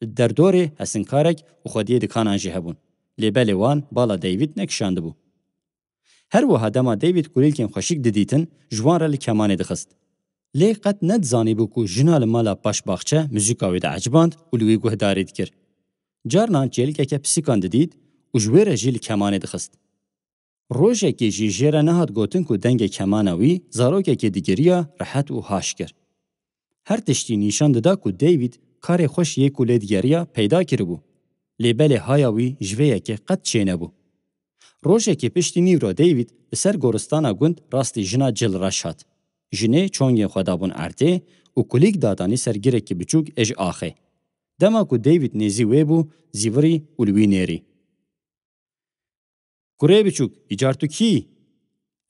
Li derdorê hesinkarek û xwediyê dikanan jî hebûn. Lê belê wan bala David nekişandibû. Her wiha dema David kulîlkên xweşik didîtin, ji wan re li kemanê dixist. Lê qet nedizanîbû ku jina li mala paş baxçe muzîka wê dieciband û li wî guhdarî dikir. Carnan çêlikeke pisîkan didît û ji wê re jî li kemanê dixist. Rojekê jî jê re nehat gotin ku dengê kemana wî zarokekê digiriya rehet û haş kir. Her tiştî nîşan dida ku David karê xweş yê ku lê digeriya peyda kiribû. Lê belê haya wî ji vê yekê qet çênebû. Rojekê piştî nîvro David li ser goristana gund rastî jina cilreş hat. Jinê çongên xwe dabûn erdê û kulîlk dadanî ser girekî biçûk ê ji axê. Dema ku David nêzî wê bû, zîvirî û li wî nêrî. Kurê biçûk, îcar tu kî yî?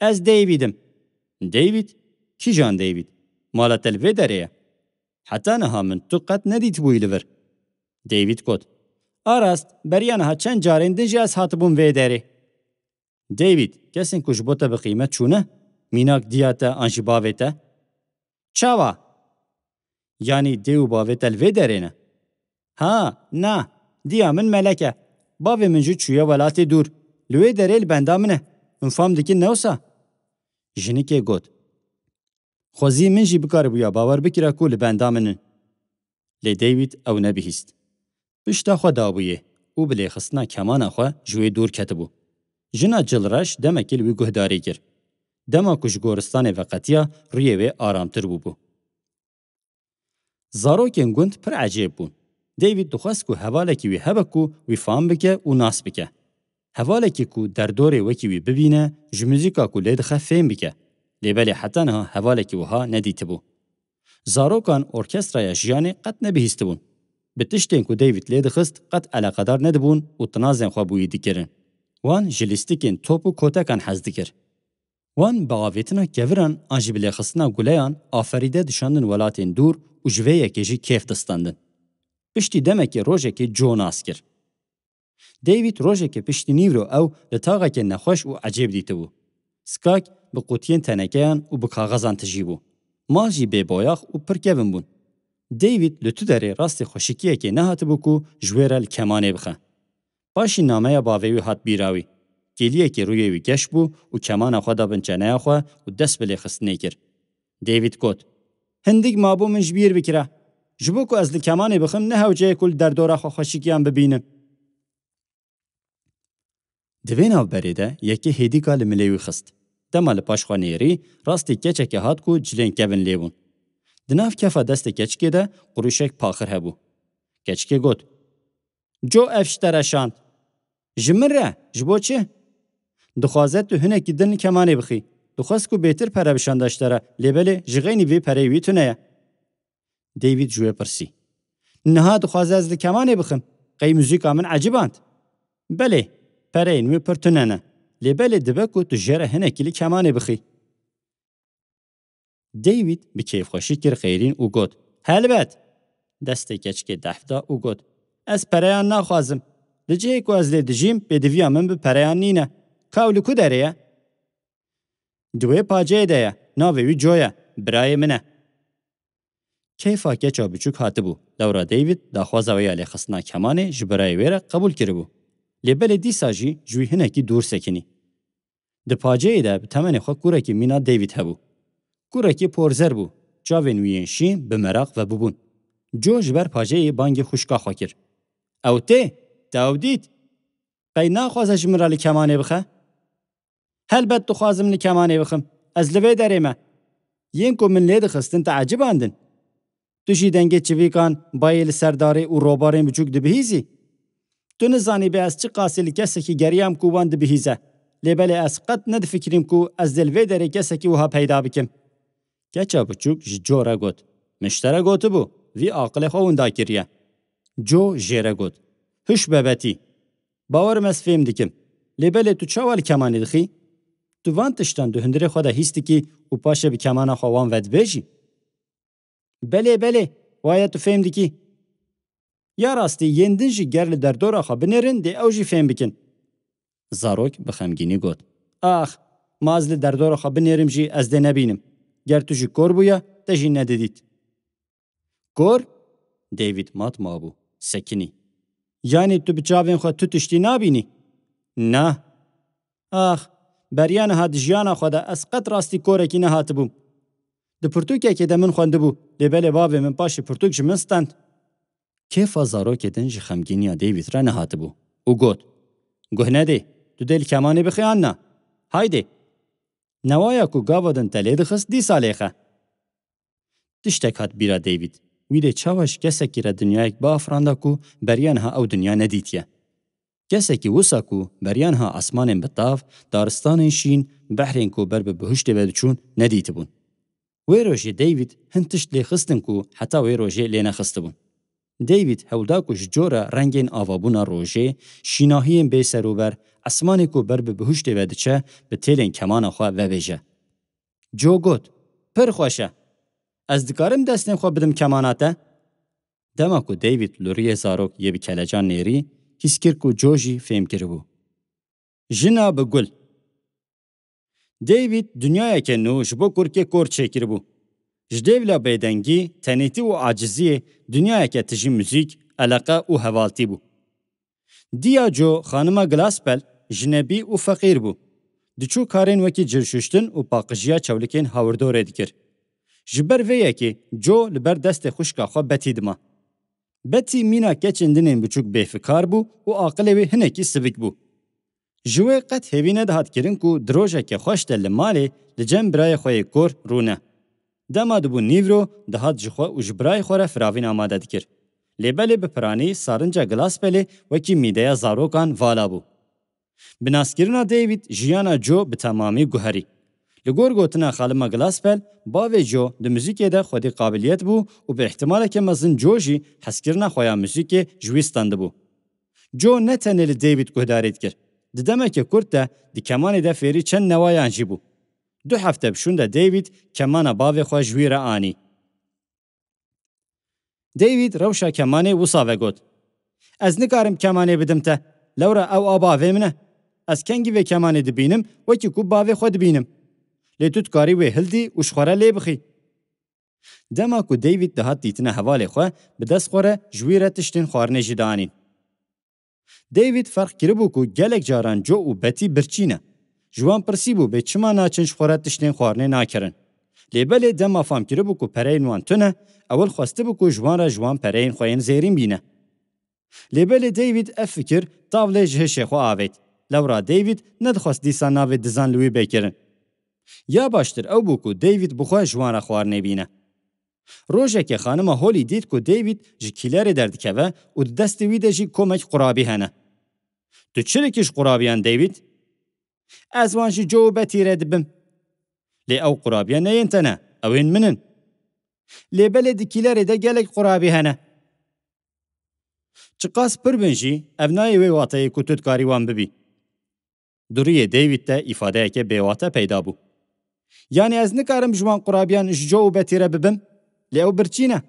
Ez David im. David? Kîjan David? Mala te li vê derê ye? Heta niha min tu qet nedîtibûyî li vir. David got, A rast, beriya niha çend carên din jî ez hatibûm vê derê. David, kesên ku ji bo te bi qîmet çûne, mînak diya te an jî bavê te? Çawa? Yanî dê û bavê te li vê derê ne? Ha, na, diya min melek e. Bavê min jî çûye welatê dûr. Li wê derê li benda min e. Hûn fam dikin ne wisa? Jinikê got, Xwezî min jî bikaribûya bawer bikira ku li benda min in. Lê David ew nebihîst. Pişta xwe dabûyê û bi lêxistina kemana xwe ji wê dûr ketibû. Jina cilreş demekê li wî guhdarî kir. Dema ku ji goristanê veqetiya, rûyê wê aramtir bûbû. Zarokên gund pir ecêb bûn. David dixwest ku hevalekî wî hebe ku wî fam bike û nas bike. Hevalekî ku derdorê wekî wî bibîne, ji muzîka ku lê dixe fêm bike. Lê belê heta niha hevalekî wiha nedîtibû. Zarokan orkestraya jiyanê qet nebihîstibûn. Bi tiştên ku David lê dixist qet eleqedar nedibûn û tinazên xwe bi wî dikirin. Wan ji lîstikên top û kotekan hez dikir. Wan bi avêtina keviran an jî bi lêxistina guleyan aferîde dişandin welatên dûr û ji vê yekê jî kêf distandin. Piştî demekê rojekê Joe nas kir. David rojekê piştî nîvro ew li taxekê nexweş û ecêb dîtibû. Skak bi qutiyên tenekeyan û bi kaxezan tijî bû. Mal jî bêboyax û pir kevin bûn. David li tu derê rastî xweşikiyekê nehatibû ku ji wê re li kemanê bixe. Paşî nameya bavê wî hat bîra wî. Kêliyekî rûyê wî geş bû û kemana xwe da bin çeneya xwe û dest bi lêxistinê kir. David got, Hindik mabû min ji bîr bikira. Ji bo ku ez li kemanê bixim, ne hewce ye ku li derdora xwe xweşikiyan bibînim. Di vê navberê de yekê hêdîka li milê wî xist. Dema li paş xwe nêrî, rastî keçeke hat ku cilên kevin lê bûn. Di nav kefa destê keçikê de qurûşek paxir hebû. Keçikê got, Joe ev ji te re şand. Ji min re? Ji bo çi? Dixwaze tu hinekî din li kemanê bixî. Dixwest ku bêtir pere bişanda ji te re, lê belê ji xeynî vê pereyê wî tune ye. David ji wê pirsî. Niha dixwaze ez li kemanê bixim? Qey muzîka min eciband? Belê, pereyên wê pir tune ne. Lê belê dibe ku tu jê re hinekî li kemanê bixî. David bi kêfxweşî kir xêrîn û got, Helbet! Destê keçikê dehf da û got, Ez pereyan naxwazim. Li cihê ku ez lê dijîm, pêdiviya min bi pereyan nîne. Ka ew li ku derê ye? Di wê paceyê de ye. Navê wî Joe ye. Birayê min e. Keyfa keça biçûk hatibû. Lewra David daxwaza wê ya lêxistina kemanê ji birayê wê re qebûl kiribû. Lê belê dîsa jî ji wî hinekî dûr sekinî. Di paceyê de bi temenê xwe kurekî mîna David hebû. Kurekî porzer bû. Çavên wî yên şîn bi meraq vebûbûn. Joe ji ber paceyê bangê xwişka xwe kir. Ew tê? Te ew dît? Qey naxwaze ji min re li kemanê bixe? Helbet dixwazim li kemanê bixim. Ez li vê derê me. Yên ku min lê dixistin te ecibandin. Tu jî dengê çivîkan, bayê li ser darê û robarên biçûk dibihîzî? Tu nizanî bê ez çi qasî li kesekî geriyam ku wan dibihîze. Lê belê ez qet nedifikirîm ku ez dê li vê derê kesekî wiha peyda bikim. Keça biçûk ji Joe re got, Min ji te re gotibû, vî aqilê xwe winda kiriye. Joe jê re got, Hiş bebetî. Bawerim ez fêm dikim. Lê belê tu çawa li kemanê dixî? Tu van tiştan di hundirê xwe de hîs dikî û paşê bi kemana xwe wan vedibêjî? Belê, belê, waye tu fêm dikî. Ya rastî, yên din jî ger li derdora xwe binêrin, dê ew jî fêm bikin. Zarok bi xemgînî got, Ax, ma ez li derdora xwe binêrim jî ez dê nebînim. Ger tu jî kor bûya, te jî nedidît. Kor? David mat mabû, sekinî. Yanî tu bi çavên xwe tu tiştî nabînî? Na. Ax, beriya niha di jiyana xwe de ez qet rastî korekî nehatibûm. Di pirtûkekê de min xwendibû, lê belê bavê min paşê pirtûk ji min stend. Kêfa zarokê din ji xemgîniya David re nehatibû û got, Guh nedê, tu dê li kemanê bixî an na? Haydê! Newaya ku gava din te lê dixist, dîsa lêxe. Tiştek hat bîra David. Wî dê çawa ji kesekî re dinyayek biafiranda ku beriya niha ew dinya nedîtiye. Kesekî wisa ku beriya niha esmanên bi tav, daristanên şîn, behrên ku ber bi bihuştê ve diçûn, nedîtibûn. Wê rojê David hin tişt lê xistin ku heta wê rojê lê nexistibûn. David hewl da ku ji cora rengên avabûna rojê, şînahiyên bêserûber, esmanê ku ber bi bihuştê ve diçe, bi têlên kemana xwe vebêje. Joe got, "Pir xweş e. Ez dikarim destên xwe bidim kemana te?" Dema ku David li rûyê zarok yê bi kelecan nêrî, hîs kir ku Joe jî fêm kiribû. Jina bi gul. David dinyayeke nû ji bo kurkê kor çêkiribû. Ji dêvla bêdengî, tenêtî û aciziyê dinyayeke tijî muzîk, eleqe û hevaltî bû. Diya Joe, xanima Glaspel, jinebî û feqîr bû. Diçû karên wekî cil şuştin û paqijiya çewlikên hawirdorê dikir. Ji ber vê yekê Joe li ber destê xwişka xwe Betty dima. Betty mîna keçên dinên biçûk bêfikar bû û aqilê wê hinekî sivik bû. Ji wê qet hêvî nedihat kirin ku di rojeke xweş de li malê li cem birayê xwe yê kor rûne. Dema dibû nîvro, dihat ji xwe û ji birayê xwe re firavîn amade dikir. Lê belê bi piranî sarinca Glaspelê wekî mîdeya zarokan vala bû. Bi naskirina David jiyana Joe bi temamî guherî. Li gor gotina xanima Glaspel, bavê Joe di muzîkê de xwedî qabiliyet bû û bi îhtimaleke mezin Joe jî hezkirina xwe ya muzîkê ji wî stendibû. Joe ne tenê li David guhdarî dikir. Di demeke kurt de di kemanê de fêrî çend newayan jî bû. Du hefte bi şûn de David kemana bavê xwe ji wî re anî. David rewşa kemanê wisa vegot, "Ez nikarim kemanê bidim te, lewra ew a bavê min e. Ez kengî vê kemanê dibînim, wekî ku bavê xwe dibînim. Lê tu dikarî wê hildî û ji xwe re lê bixî." Dema ku David dihat dîtina hevalê xwe, bi dest xwe re ji wî re tiştên xwarinê jî dianîn. David ferq kiribû ku gelek caran Joe û Betty birçî ne. Ji wan pirsîbû bê çima naçin ji xwe re tiştên xwarinê nakirin. Lê belê dema fam kiribû ku pereyên wan tune, ewil xwestibû ku ji wan re ji wan pereyên xwe yên zêrîn bîne. Lê belê David ev fikir tav lê ji hişê xwe avêt. Lewra David nedixwest dîsa navê dizan li wî bê kirin. Ya baştir ew bû ku David bi xwe ji wan re xwarinê bîne. Rojekê xanima Holly dît ku David ji kîlerê derdikeve û di destê wî de jî komek qurabî hene. "Tu çi dikî ji qurabiyan, David?" "Ez wan ji Joe û Betty re dibim." "Lê ew qurabiya ne yên te ne, ew ên min in." "Lê belê di kîlerê de gelek qurabî hene." "Çiqas pir bin jî, ev nayê wê wateyê ku tu dikarî wan bibî." Di rûyê David de îfadeyeke bêwate peyda bû. "Yanî ez nikarim ji wan qurabiyan ji Joe û Betty re bibim? Lê ew birçî ne.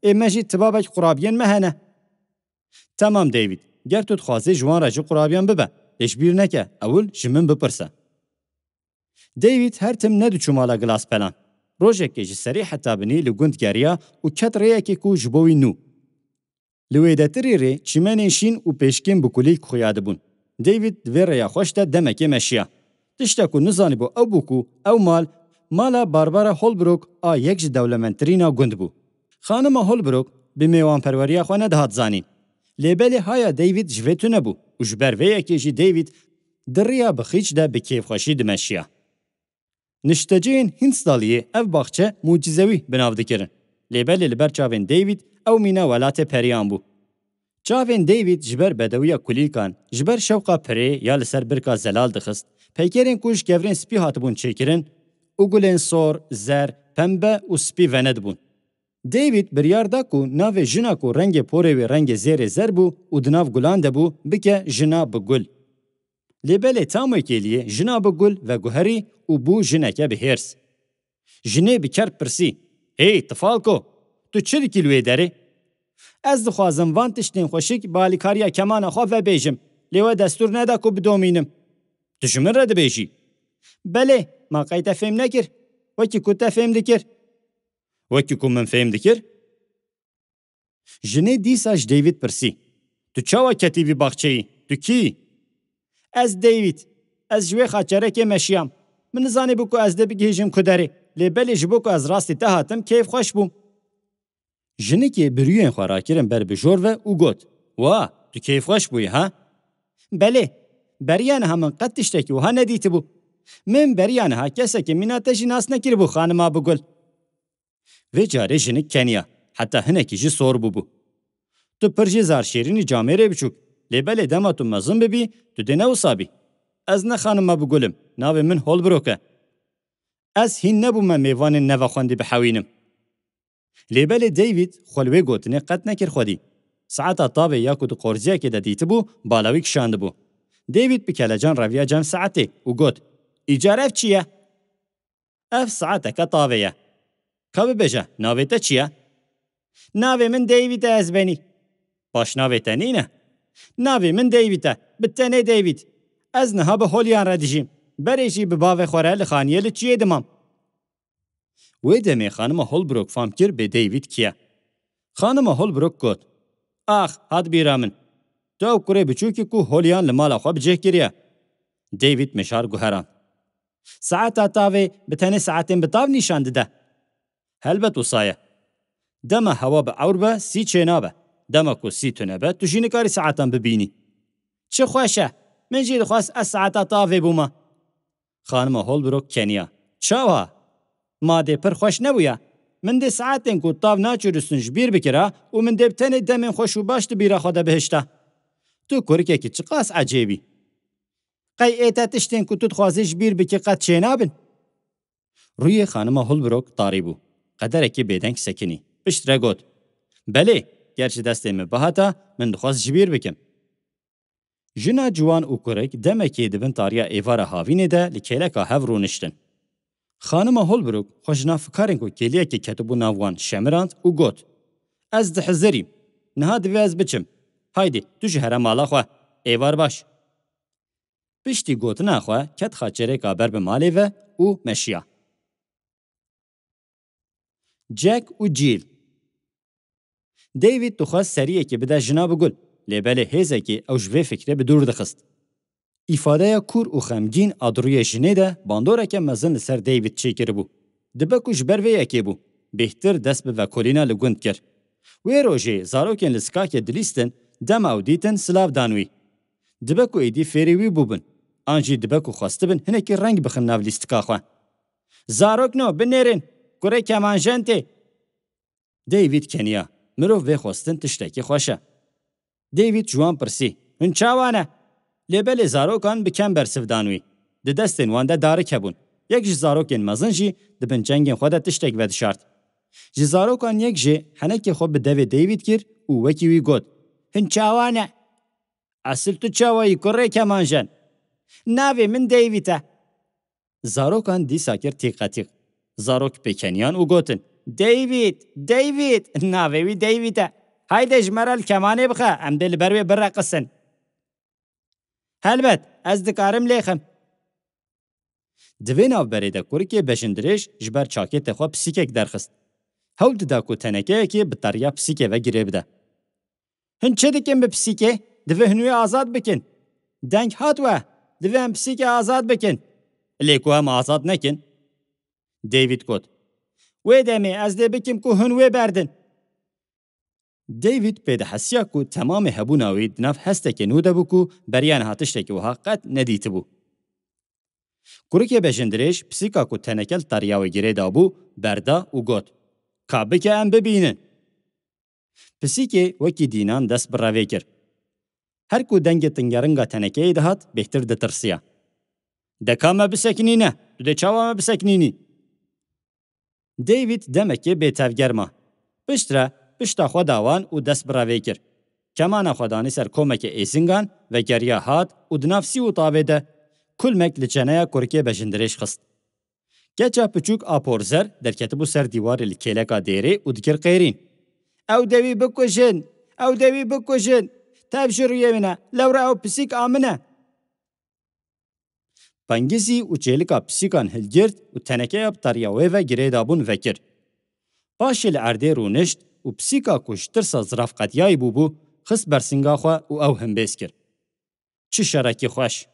Ê me jî tibabek qurabiyên me hene." "Temam David, ger tu dixwazî ji wan re jî qurabiyan bibe, lê ji bîr neke, ewil ji min bipirse." David her tim nediçû mala Glaspelan. Rojekê ji serî heta binî li gund geriya û ket rêyekê ku ji bo wî nû. Li wêdetirî rê çîmenên şîn û pêşkên bi kulîlk xuya dibûn. David di vê rêya xweş de demekê meşiya. Tiştek ku nizanîbû ew bû ku ew mal, mala Barbara Holbrook a yek ji dewlemendtirîna gund bû. Xanima Holbrook bi mêwanperweriya xwe nedihat zanîn. Lê belê haya David ji vê tune bû û ji ber vê yekê jî David di riya bi xîç de bi kêfxweşî dimeşiya. Niştecihên Hinsdaliyê ev baxçe mucizewî bi nav dikirin. Lê belê li ber çavên David ew mîna welatê periyan bû. Çavên David ji ber bedewiya kulîlkan, ji ber şewqa pirê ya li ser birka zelal dixist, peykerên ku ji kevirên spî hatibûn çêkirin û gulên sor, zer, pembe û spî venedibûn. David biryar da ku navê jina ku rengê porê wê rengê zêrê zer bû û di nav gulan de bû, bike jina bi gul. Lê belê tam wê kêliyê jina bi gul veguherî û bû jineke bi hêrs. Jinê bi kerd pirsî, "Hey, tifalko, tu çi dikî li wê derê?" "Ez dixwazim van tiştên xweşik bi alîkariya kemana xwe vebêjim, lê we destûr neda ku bidomînim." "Tu ji min re dibêjî?" "Belê, ma qey te fêm nekir? Wekî ku te fêm dikir." "Wekî ku min fêm dikir?" Jinê dîsa ji David pirsî, "Tu çawa ketî vî baxçeyî? Tu kî yî?" "Ez David. Ez ji wê xaçerekê meşiyam. Min nizanîbû ku ez dê bigihîjim ku derê, lê belê ji bo ku ez rastî te hatim, kêfxweş bûm." Jinikê bi rûyên xwe rakirin ber bijor ve û got, "Wa, tu kêfxweş bûyî, ha?" "Belê. Beriya niha min qet tiştekî wiha nedîtibû." Min beriya niha kesekî mîna te jî nas nekiribû, xanima bigul. Vê carê jinik keniya, heta hinekî jî sor bûbû. Tu pir jî zarşêrînî camêrê biçûk, lê belê dema tu mezin bibî, tu dê ne wisa bî. Ez ne xanima bigul im, navê min Holbrook e. Ez hîn nebûme mêvanên nevexwendî bihewînim. Lê belê David xwe li wê gotinê qet nekir xwedî. Saeta tavê ya ku di qorziyekê de dîtibû, bala wî kişandibû. David bi kelecan reviya cem saetê û got, "Îcar ev çi ye?" "Ev saeteke tavê ye." "Ka bibêje, navê te çi ye?" "Navê min David e, ez benî." "Paşnavê te nîne?" "Navê min David e, bi tenê David. Ez niha bi Holyan re dijîm. Berê jî bi bavê xwe re li xaniyê li çiyê dimam." Wê demê xanima Holbrook fam kir bê David kî ye. Xanima Holbrook got, "Ax, hat bîra min. Tu ew kurê biçûk î ku Holyan li mala xwe bi cih kiriye." David mijar guherand. "Saeta tavê bi tenê saetên bi tav nîşan dide." "Helbet wisa ye. Dema hewa bi ewr be, sî çênabe. Dema ku sî tune be, tu jî nikarî saetan bibînî." "Çi xweş e. Min jî dixwest ez saeta tavê bûma." Xanima Holbrook keniya. "Çawa? Ma dê pir xweş nebûya? Min dê saetên ku tav naçûristin ji bîr bikira û min dê bi tenê demên xweş û baş di bîra xwe de bihişta. Tu kurikekî çiqas ecêb î. Qey ê te tiştên ku tu dixwazî ji bîr bikî qet çênabin?" Rûyê xanima Holbrook tarî bû. Qederekî bêdeng sekinî. Piştre got, "Belê, ger ji destê min bihata, min dixwest ji bîr bikim." Jina ciwan û kurik demekê di bin tariya êvara havînê de li kêleka hev rûniştin. Xanima Holbrook xwe ji nav fikarên ku kêliyekê ketibû nav wan şemirand û got, "Ez dihizirîm. Niha divê ez biçim. Haydê, tu jî here mala xwe. Êvar baş." Piştî gotina xwe ket xaçerêka ber bi malê ve û meşiya. Jack û Jill. David dixwest seriyekê bide jina bigul, lê belê hêzekê ew ji vê fikrê bi dûr dixist. Îfadeya kûr û xemgîn a di rûyê jinê de bandoreke mezin li ser David çêkiribû. Dibe ku ji ber vê yekê bû, bêhtir dest bi vekolîna li gund kir. Wê rojê zarokên li sikakê dilîstin, dema ew dîtin silav dan wî. Dibe ku êdî fêrî wî bûbin, an jî dibe ku xwestibin hinekî reng bixin nav lîstika xwe. "Zarokno, binêrin, kurê kemanjen tê." David keniya. Mirov vê xwestin tiştekî xweş e. David ji wan pirsî, "Hûn çawa ne?" Lê belê zarokan bi kem bersiv dan wî. Di destên wan de darik hebûn. Yek ji zarokên mezin jî di bin çengên xwe de tiştek vedişart. Ji zarokan yek jê henekê xwe bi devê David kir û wekî wî got, "Hûn çawa ne?" "Esil tu çawa yî, kurê kemanjen?" "Navê min David e." Zarokan dîsa kir tîqetîq. Zarok pêkeniyan û gotin, "David, David, navê wî David e. Hayde ji me re li kemanê bixe, em dê li ber wê bireqisin." "Helbet, ez dikarim lêxim." Di vê navberê de kurikê bejindirêj ji ber çakêtê xwe pisîkek derxist. Hewl dida ku tenekeyekê bi teriya pisîkê ve girê bide. "Hûn çi dikin bi pisîkê? Divê hûn wê azad bikin. Deng hat we, divê em pisîkê azad bikin." "Lê ku em azad nekin?" David got, "Wê demê ez dê bikim ku hûn wê berdin." David pê dihesiya ku temamê hebûna wî di nav hestekê nû de bû ku beriya niha tiştekî wiha qet nedîtibû. Kurikê bejindirêj pisîka ku teneke li teriya wê girê dabû, berda û got, "Ka bike em bibînin." Pisîkê wekî dînan dest bi revê kir. Her ku dengê tingeringa tenekeyê dihat, bêhtir ditirsiya. "De ka me bisekinîne, tu dê çawa me bisekinînî?" David demekê bêtevger ma. Piştre pişta xwe da wan û dest bi revê kir. Kemana xwe danî ser komekê êzingan, vegeriya hat û di nav sî û tavê de kulmek li çeneya kurikê bejindirêj xist. Keça piçûk a porzer derketibû ser dîwarê li kêleka dêrê û dikir qêrîn, "Ew dê wî bikujin! Ew dê wî bikujin! Tev ji rûyê min e! Lewra ew pisîk a min e!" Pengizî û çêlika pisîkan hilgirt û tenekeya bi teriya wê ve girê dabûn vekir. Paşê li erdê rûnişt û pisîka ku ji tirsa zirav qediyayî bûbû, xist bersinga xwe û ew himbêz kir. Çi şerekî xweş!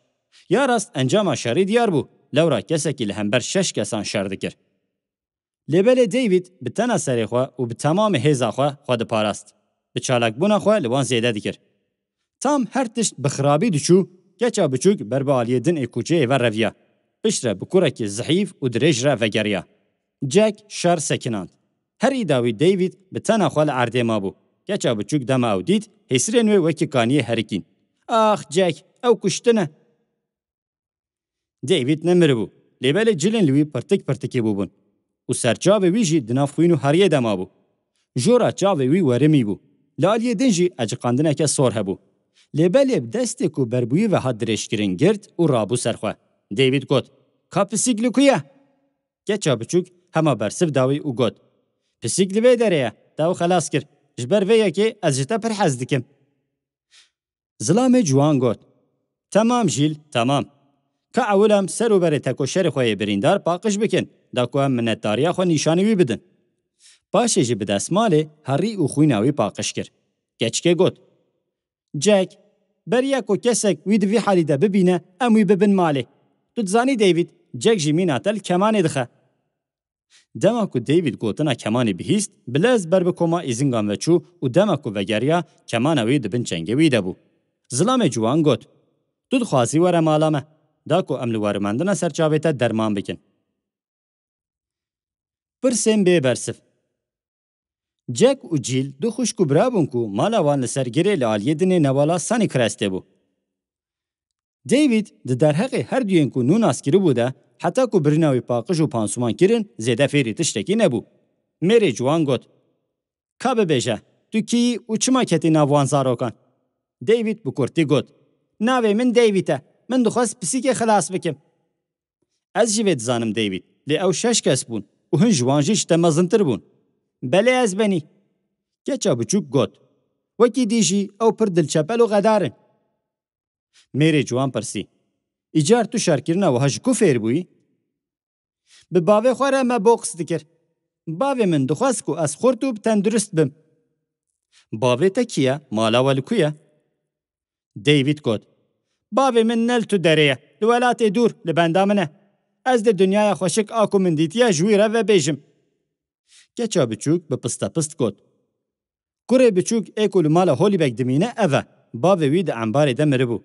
Ya rast encama şerî diyar bû, lewra kesekî li hember şeş kesan şer dikir. Lê belê David bi tena serê xwe û bi temamê hêza xwe xwe diparast. Bi çalakbûna xwe li wan zêde dikir. Tam her tişt bi xirabî diçû, keça biçûk ber bi aliyê din ê kuçeyê ve reviya. Piştre bi kurekî zehîf û dirêj re vegeriya. Jack şer sekinand. Her îda wî David bi tena xwe li erdê mabû. Keça biçûk dema ew dît, hêsirên wê wekî kaniyê herikîn. Ax Jack, ew kuştin e! David nemiribû, lê belê cilên li wî pirtik pirtikî bûbûn û serçavê wî jî di nav xwîn û heriyê de mabû. Jora çavê wî werimî bû. Li aliyê din jî eciqandineke sor hebû. Lê belê bi destê ku berbûyî ve hat dirêjkirin girt û rabû ser xwe. David got, "Ka pisîk li ku ye?" Keça biçûk hema bersiv da wî û got, "Pisîk li vê derê ye, te ew xelas kir. Ji ber vê yekê ez ji te pir hez dikim." Zilamê ciwan got, "Temam Jîl, temam. Ka ewil em ser û berê tekoşerê xwe yê birîndar paqij bikin, da ku em minetdariya xwe nîşanî wî bidin." Paşê jî bi destmalê herî û xwîna wî paqij kir. Keçikê got, "Jack, beriya ku kesek wî di vî halî de bibîne, em wî bibin malê. Tu dizanî David, Jack jî mîna te li kemanê dixe." Dema ku David gotina kemanê bihîst, bi lez ber bi koma îzingan ve çû û dema ku vegeriya, kemana wî di bin çengê wî de bû. Zilamê ciwan got, "Tu dixwazî were mala me, da ku em li werimendina serçavê te derman bikin." Pirsên bê bersiv. Jack û Jill du xwişk û bira bûn ku mala wan li ser girê li aliyê dinê newala Sunnycrestê bû. David di derheqê her duyên ku nû nas kiribû de, heta ku birina wî paqij û pansuman kirin, zêde fêrî tiştekî nebû. Mêrê ciwan got, "Ka bibêje, tu kî yî û çima ketî nav wan zarokan?" David bi kurtî got, "Navê min David e. Min dixwest pisîkê xilas bikim." "Ez jî vê dizanim David, lê ew şeş kes bûn û hin ji wan jî ji te mezintir bûn." "Belê ez benî." Keça biçûk got, "Wekî dî jî ew pir dilçepel û xedar in." Mêrê ciwan pirsî, "Îcar tu şerkirina wiha ji ku fêr bûyî?" "Bi bavê xwe re me boks dikir. Bavê min dixwest ku ez xurt û bi tendurist bim." "Bavê te kî ye? Mala we li ku ye?" David got, "Bavê min ne li tu derê ye, li welatê dûr, li benda min e. Ez di dinyaya xweşik a ku min dîtiye ji wî re ve bêjim." Keça biçûk bi pistepist got, "Kurê biçûk ê ku li mala Holîbek dimîne ev e, bavê wî di embarê de miribû."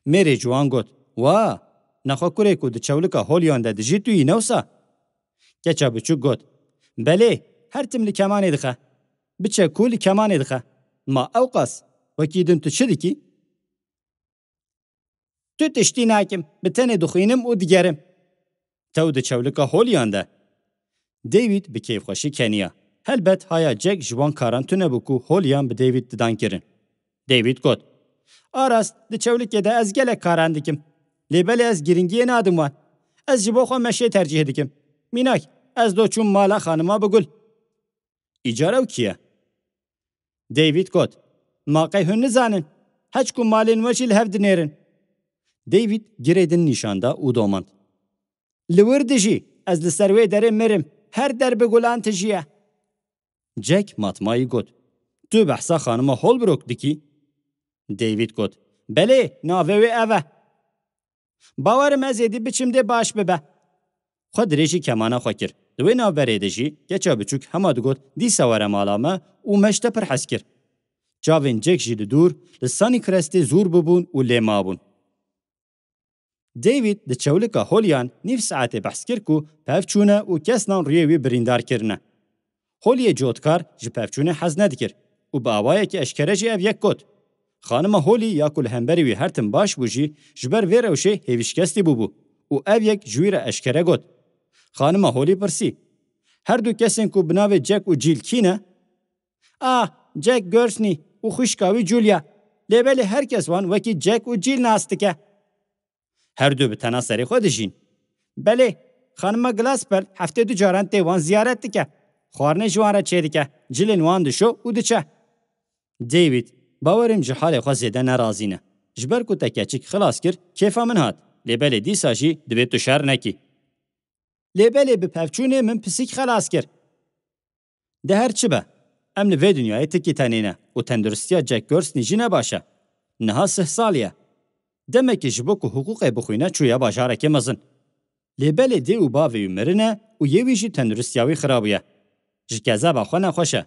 Mêrê ciwan got, "Wa, nexwe kurê ku di çewlika Holyan de dijî tu yî ne wisa?" Keça biçûk got, "Belê, her tim li kemanê dixe. Biçe ku li kemanê dixe. Ma ewqas, wekî din tu çi dikî?" "Tu tiştî nakim, bi tenê dixwînim û digerim." "Tew di çewlika Holyan de?" David bi kêfxweşî keniya. Helbet haya Jack ji wan karan tune bû ku Holyan bi David didan kirin. David got, "A rast, di çewlikê de ez gelek karan dikim. Lê belê ez girîngiyê nadim wan. Ez ji bo xwe meşê tercîh dikim. Mînak, ez do çûm mala xanima Bigul." "Îcar ew kî ye?" David got, "Ma qey hûn nizanin? Heç ku malên we jî li hev dinêrin." David girê din nîşan da û domand, "Li wir dijî, ez li ser wê derê mirim, her der bi gulan tijî ye." Jack matmayî got, "Tu behsa xanima Holbrook dikî?" David got, "Belê, navê wê ev e." "Bawerim ez êdî biçim dê baş bibe." Xwe dirêjî kemana xwe kir. Di wê navberê de jî keça biçûk hema digot, "Dîsa were mala me û me ji te pir hez kir." Çavên Jack jî li dûr, li Sunnycrestê zûr bibûn û lê mabûn. David di çewlika Holyan nîv saetê behs kir ku pevçûne û kes nan rûyê wî birîndar kirine. Hollyê cotkar ji pevçûnê hez nedikir û bi awayekî eşkere jî ev yek got. Xanima Holly ya ku li hemberî wî her tim baş bû jî ji ber vê rewşê hêvîşkestî bûbû û ev yek ji wî re eşkere got. Xanima Holly pirsî, "Her du kesên ku bi navê Jack û Jill kî ne?" "Ah, Jack Gursney û xwişka wî Julia. Lê belê her kes wan wekî Jack û Jill nas dike." "Her du bi tena serê xwe dijîn?" "Belê, xanima Glaspel heftê du caran tê wan ziyaret dike. Xwarinê ji wan re çêdike, cilên wan dişo û diçe." "David, bawerim ji halê xwe zêde nerazî ne. Ji ber ku te keçik xilas kir, kêfa min hat. Lê belê dîsa jî divê tu şer nekî." "Lê belê bi pevçûnê min pisîk xelas kir." De her çi be, em li vê dinyayê tikî tenê ne û tenduristiya Jack Gursney jî ne baş e. Niha sih salî ye. Demekî ji bo ku hiqûqê bixwîne çûye bajarekê mezin. Lê belê dê û bavê wî mirine û yê wî jî tenduristiya wî xirabûye. Ji kezeba xwe nexweş e.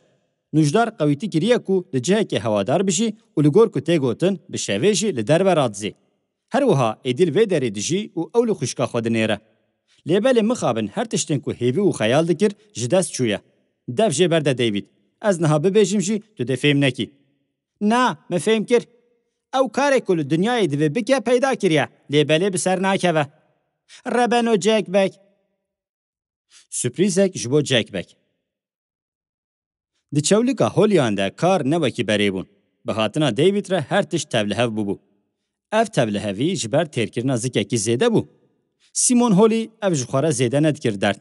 Nûjdar qewîtî kiriye ku li cihekê hewadar bijî û li gor ku tê gotin bi şevê jî li derve radizê. Her wiha êdî li vê derê dijî û ew li xwişka xwe dinêre. Lê belê mixabin her tiştên ku hêvî û xeyal dikir ji dest çûye. Dev jê berde David. Ez niha bibêjim jî tu dê fêm nekî. Na, min fêm kir. Ew karê ku li dinyayê divê bike peyda kiriye, lê belê bi ser nakeve. Rebeno Jack Bek. Sürprîzek ji bo Jack Bek. Di çewlika Holly'an de kar ne wekî berê bûn. Bi hatina David re her tişt tevlihev bûbû. Ev tevlihevî ji ber têrkirina zikekî zêde bû. Simon Holly ev ji xwe re zêde nedikir derd.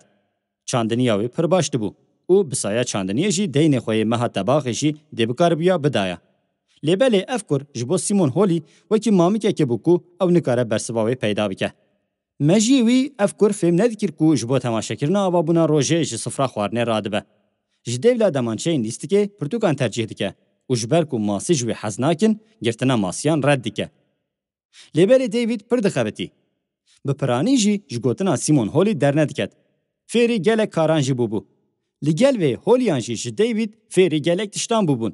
Çandiniya wê pir baş dibû û bi saya çandiniyê jî deynê xwe yê meha tebaxê jî dê bikaribûya bidaya. Lê belê ev kur ji bo Simon Holly wekî mamikekê bû ku ew nikare bersiva wê peyda bike. Mejiyê wî ev kur fêm nedikir ku ji bo temaşekirina avabûna rojê ji sifra xwarinê radibe. Ji dêvla demançeyên lîstikê pirtûkan tercîh dike û ji ber ku masî ji wê hez nakin, girtina masiyan red dike. Lê belê David pir dixebitî. Bi piranî jî ji gotina Simon Holly dernediket. Fêrî gelek karan jî bûbû. Li gel vê Holly'an jî ji David fêrî gelek tiştan bûbûn.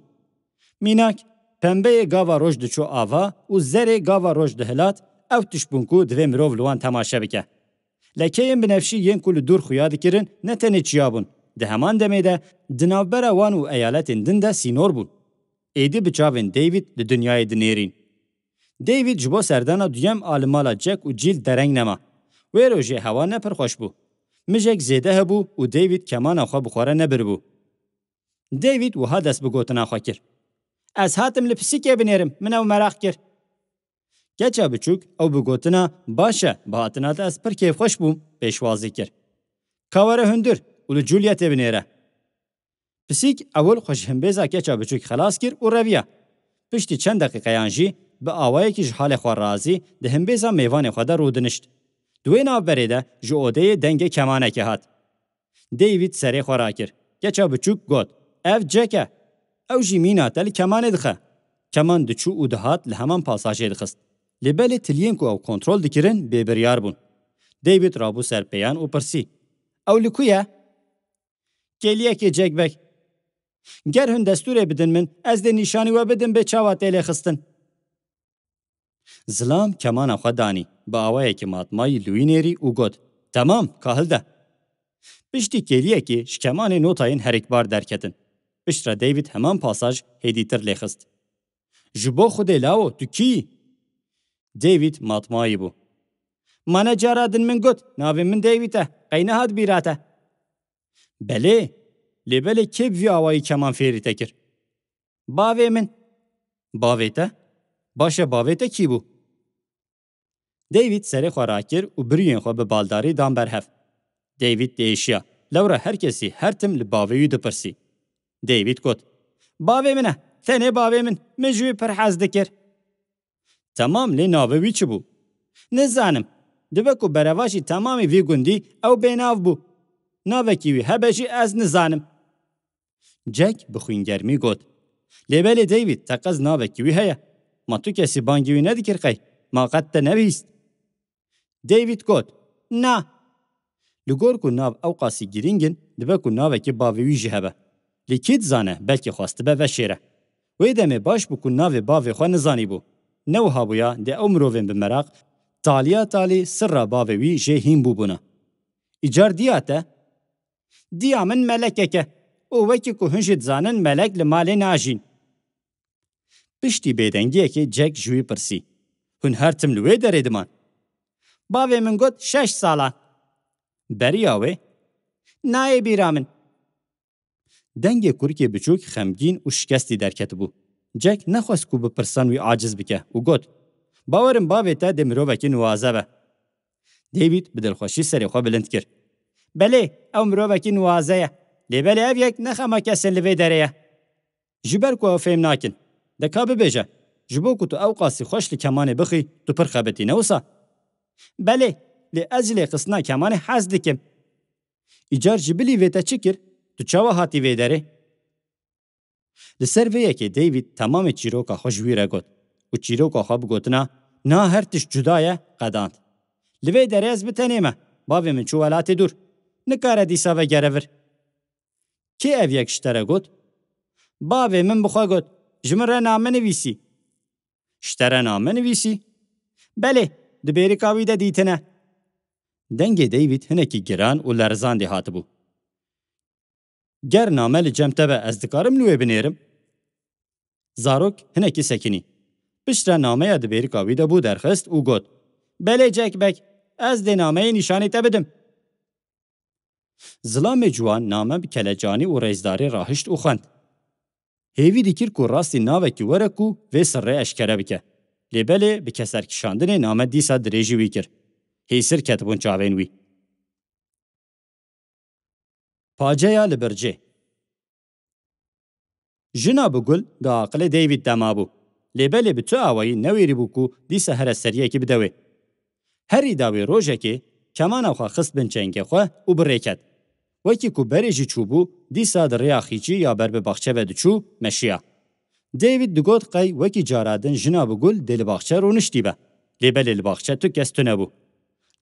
Mînak, pembeyê gava roj diçû ava û zerê gava roj dihilat, ew tişt bûn ku divê mirov li wan temaşe bike. Lekeyên binefşî yên ku li dûr xuya dikirin ne tenê çiya bûn, di heman demê de di navbera wan û eyaletên din de sînor bûn. Êdî bi çavên David li dinyayê dinêrîn. David ji bo serdana duyem a li mala Jack û Jill dereng nema. Wê rojê hewa ne pir xweş bû. Mijek zêde hebû û David kemana xwe bi xwe re nebiribû. David wiha dest bi gotina xwe kir. Ez hatim li pisîkê binêrim, min ew meraq kir. Keça biçûk ew bi gotina baş e, bi hatina te ez pir kêfxweş bûm, pêşwazî kir. Ka were hundir û li Julietê binêre. Pisîk ewil xwe ji himbêza keça biçûk xelas kir û reviya. Piştî çend deqîqeyan jî bi awayekî ji halê xwe razî di himbêza mêvanê xwe de rûdinişt. Di wê navberê de ji odeyê dengê kemanekê hat. David serê xwe rakir. Keça biçûk got, "Ev Jack e." Ew jî mîna te li kemanê dixe. Keman diçû û dihat li heman pasajê dixist. Lê belê tiliyên ku ew kontrol dikirin bêbiryar bûn. David rabû ser pêyan û pirsî, "Ew li ku ye?" "Kêliyekê Jack Bek." "Ger hûn destûrê bidin min, ez dê nîşanî we bidim bê çawa tê lêxistin." Zilam kemana xwe danî, bi awayekî matmayî li wî nêrî û got, "Temam, ka hilde." Piştî kêliyekê ji kemanê notayên herikbar derketin. Piştre David heman pasaj hêdîtir lêxist. "Ji bo Xwedê lawo, tu kî yî?" David matmayî bû. "Ma ne cara din min got, navê min David e, qey nehat bîra te?" "Belê, lê belê kê bi vî awayî keman fêrî te kir?" "Bavê min." "Bavê te? Baş e, bavê te kî bû?" David serê xwe rakir û birûyên xwe bi baldarî dan ber hev. David diêşiya. Lewra her kesî her tim li bavê wî dipirsî. David got, "Bavê min e, tenê bavê min, min ji wî pir hez dikir." "Temam, lê navê wî çi bû?" "Nizanim. Dibe ku berevaşî temamê vî gundî ew bênav bû. Navekî wî hebe jî ez nizanim." Jack bi xwîngermî got, "Lê belê David, teqez navekî wî heye. Ma tu kesî bangî wî nedikir qey? Ma qet te nebihîst?" David got, "Na." Li gor ku nav ewqasî girîng in, dibe ku navekî bavê wî jî hebe. Lê kî dizane, belkî xwestibe veşêre. Wê demê baş bû ku navê bavê xwe nizanîbû. Ne wiha bûya dê ew mirovên bi meraq, taliya talî sirra bavê wî jê hîn bûbûna. "Îcar diya te?" "Diya min melekek e û wekî ku hûn jî dizanin melek li malê najîn." Piştî bêdengiyekê Jack ji wî pirsî, "Hûn her tim li wê derê diman?" "Bavê min got şeş salan." "Beriya wê?" "Nayê bîra min." Dengê kurikê biçûk xemgîn û şikestî derketibû. Jack nexwest ku bi pirsan wî aciz bike û got, "Bawerim bavê te dê mirovekî nuwaze be." David bi dilxweşî serê xwe bilind kir. "Belê, ew mirovekî nuwaze ye. Lê belê ev yek ne xema kesên li vê derê ye." "Ji ber ku ew fêm nakin. De ka bibêje, ji bo ku tu ewqasî xweş li kemanê bixî, tu pir xebitî, ne wisa?" "Belê, lê ez ji lêxistina kemanê hez dikim." "Îcar ji bilî vê te çi kir? Tu çawa hatî vê derê?" Li ser vê yekê David temamê çîroka xwe ji wî re got û çîroka xwe bi gotina "Niha her tişt cuda ye" qedand. "Li vê derê ez bi tenê me. Bavê min çû welatê dûr. Nikare dîsa vegere vir." "Kê ev yek ji te re got?" "Bavê min bi xwe got, ji min re name nivîsî." "Ji te re name nivîsî?" Belê, di bêrika wî de dîtine. Dengê David hinekî giran û lerizandî hatibû. Ger name li cem te be, ez dikarim li wê binêrim? Zarok hinekî sekinî. Piştre nameya di bêrika wî de bû derxist û got, Belê Cekbek, ez dê nameyê nîşanî te bidim. Zilamê ciwan name bi kelecanî û rêzdarî rahişt û xwend. Hêvî dikir ku rastî navekî were ku vê sirrê eşkere bike. Lê belê bi keserkişandinê name dîsa dirêjî wî kir. Hêsir ketibûn çavên wî. Paceya li bircê. Jina bi gul di aqilê David de mabû. Lê belê bi tu awayî newêrîbû ku dîsa here seriyekî bide wê. Herî dawî rojekê kemana xwe xist bin çengê xwe û bi rê ket. Wekî ku berê jî çûbû, dîsa di rêya xîçî ya ber bi baxçe ve diçû, meşiya. David digot qey wekî cara din jina bi gul dê li baxçe rûniştî be. Lê belê li baxçe tu kes tune bû.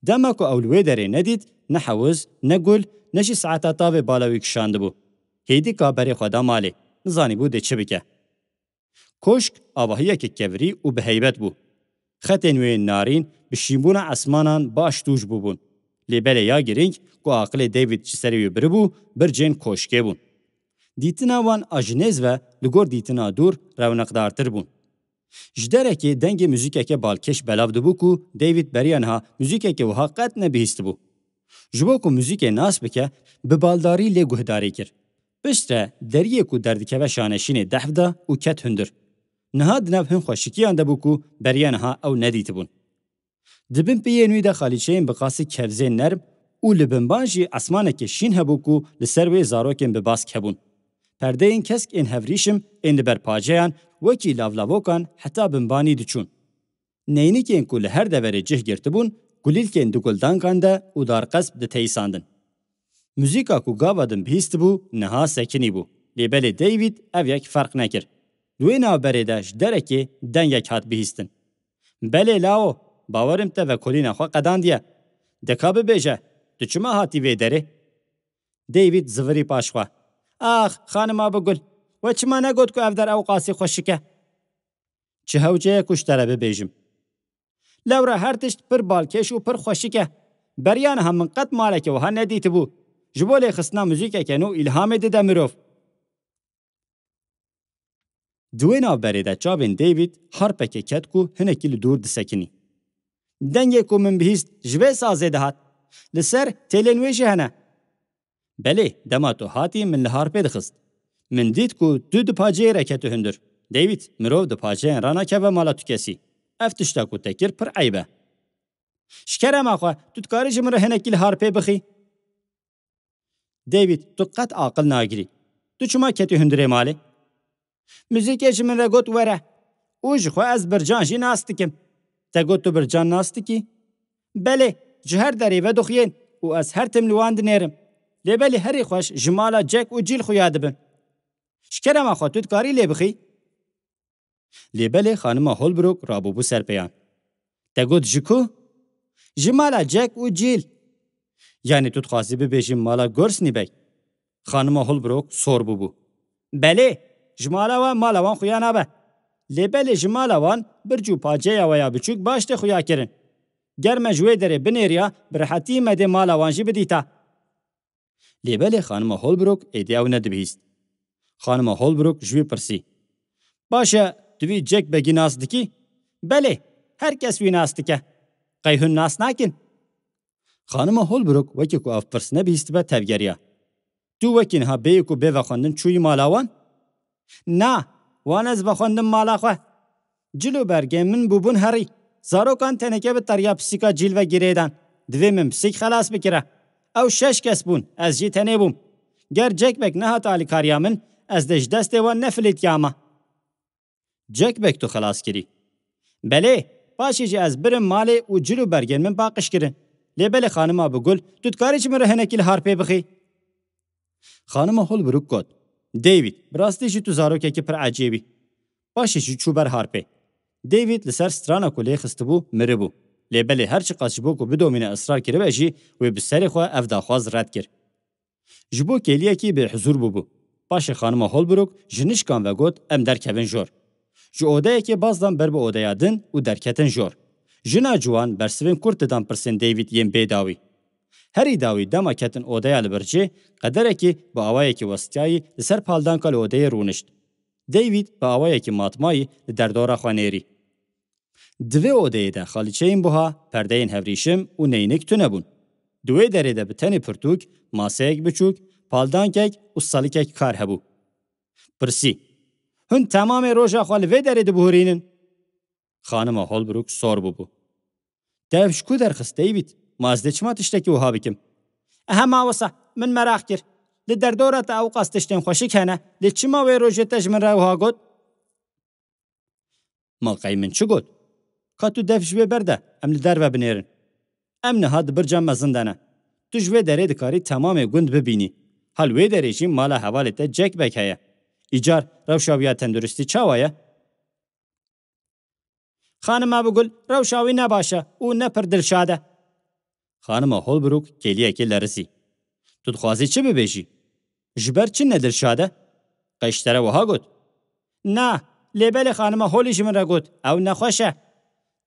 Dema ku ew li wê derê nedît, ne hewiz, ne gul, ne jî saeta tavê bala wî kişandibû. Hêdîka berê xwe da malê, nizanîbû dê çi bike. Koşk avahiyeke kevirî û bi heybet bû. Xetên wê yên narîn bi şînbûna esmanan baş tûj bûbûn. Lê belê ya girîng ku aqilê David ji serê wî biribû, bircên koşkê bûn. Dîtina wan a ji nêz ve li gor dîtina dûr rewneqdartir bûn. Ji derekê dengê muzîkeke balkêş belav dibû ku David beriya niha muzîkeke wiha qet nebihîstibû. Ji bo ku muzîkê nas bike, bi baldarî lê guhdarî kir. Piştre deriyê ku derdikeve şaneşînê dehf da û ket hundir. Niha di nav hin xweşikiyan de bû ku beriya niha ew nedîtibûn. Di bin piyên wî de xalîçeyên bi qasî kevzên nerm û li binban jî esmaneke şîn hebû ku li ser wê zarokên bi bask hebûn. Perdeyên kesk ên hevrîşim ên li ber paceyan wekî lavlavokan heta binbanî diçûn. Neynikên ku li her deverê cih girtibûn, gulîlkên di guldankan de û darqesp diteyîsandin. Muzîka ku gava din bihîstibû, niha sekinî bû. Lê belê David ev yek ferq nekir. Di wê navberê de ji derekê dengek hat bihîstin. Belê lawo, bawerim te vekolîna xwe qedandiye. De ka bibêje, tu çima hatî vê derê? David zivirî paş xwe. Ax, xanima bigul, we çima negot ku ev der ewqasî xweşik e? Çi hewce ye ku ji te re bibêjim? Lewra her tişt pir balkêş û pir xweşik e. Beriya niha min qet maleke wiha nedîtibû. Ji bo lêxistina muzîkeke nû îlhamê dide mirov. Di wê navberê de çavên David harpeke ket ku hinekî li dûr disekinî. Dengê ku min bihîst ji vê sazê dihat. Li ser têlên wê jî hene. Belê, dema tu hatî min li harpê dixist. Min dît ku tu di paceyê re ketî hundir. David, mirov di paceyan ranakeve mala tu kesî. Ev tişta ku te kir pir eyb e. Ji kerema xwe, tu dikarî ji min re hinekî li harpê bixî? David, tu qet aqil nagirî. Tu çima ketî hundirê malê? Muzîkê ji min re got were. Û ji xwe ez bircan jî nas dikim. Te got tu bircan nas dikî? Belê, ji her derê vedixuyên û ez her tim li wan dinêrim. Lê belê herî xweş ji mala Jack û Jill xuya dibin. Ji kerema xwe tu dikarî lê bixî? Lê belê xanima Holbrook rabûbû ser pêyan. Te got ji ku? Ji mala Jack û Jill. Yanî tu dixwazî bibêjî mala Gorsnibek? Xanima Holbrook sor bûbû. Belê, ji mala we mala wan xuya nabe. Lê belê ji mala wan birc û paceya we ya biçûk baş tê xuya kirin. Ger me ji wê derê binêriya, bi rehetî me dê mala wan jî bidîta. Lê belê xanima Holbrook êdî ew nedibihîst. Xanima Holbrook ji wî pirsî. Baş e, tu vî Jack Begî nas dikî? Belê, her kes wî nas dike. Qey hûn nas nakin? Xanima Holbrook wekî ku ev pirs nebihîstibe tevgeriya. Tu wekî niha bêyî ku bê vexwendin çûyî mala wan? Na, wan ez vexwendim mala xwe. Cil û bergên min bûbûn herî. Zarokan teneke bi teriya pisîka Cil ve girêdan. Divê min pisîk xelas bikire. Ew şeş kes bûn, ez jî tenê bûm. Ger Jack Beck nehata alîkariya min, ez dê ji destê wan nefilîtiyama. Jack Beck tu xelas kirî. Belê, paşê jî ez birim malê û cil û bergên min paqij kirin. Lê belê xanima Bigul, tu dikarî ji min re hinekî li harpê bixî? Xanima Holbrook got, David, bi rastî jî tu zarokekî pir ecêb î. Paşê jî çû ber harpê. David li ser strana ku lê xistibû, miribû. Lê belê her çiqas ji bo ku bidomîne israr kiribe jî, wê bi serê xwe ev daxwaz red kir. Ji bo kêliyekî bêhuzûr bûbû. Paşê xanima Holbrook ji nişkan ve got, em derkevin jor. Ji odeyekê baz dan ber bi odeya din û derketin jor. Jina ciwan bersivên kurt didan pirsên David yên bê dawî. Herî dawî dema ketin odeya li bircê, qederekî bi awayekî westiyayî li ser paldanka li odeyê rûnişt. David bi awayekî matmayî li derdora xwe nêrî. Di vê odeyê de xalîçeyên buha, perdeyên hevrîşim û neynik tune bûn. Di wê derê de bi tenê pirtûk, maseyek biçûk, paldankek û salikek kar hebû. Pirsî: "Hûn temamê roja xwe li vê derê dibihurînin?" Xanima Holbrook sor bûbû. "Te ev ji ku derxist, David? Ma ez dê çima tiştekî wiha bikim?" "Ehe, ma wisa, min meraq kir. Li derdora te ewqas tiştên xweşik hene, lê çima wê rojê te ji min re wiha got?" "Ma qey min çi got? Ka tu dev ji wê berde, em li derve binêrin. Em niha di birca mezin de ne. Tu ji wê derê dikarî temamê gund bibînî. Ha li wê derê jî mala hevalê te Jack Beck heye. Îcar rewşa wî ya tenduristî çawa ye?" "Xanima Bigul, rewşa wî ne baş e û ne pir dilşad e." Xanima Holbrook kêliyekê lerizî. "Tu dixwazî çi bibêjî? Ji ber çi ne dilşad e? Qey ji te re wiha got?" "Na, lê belê xanima Holî ji min re got, ew nexweş e.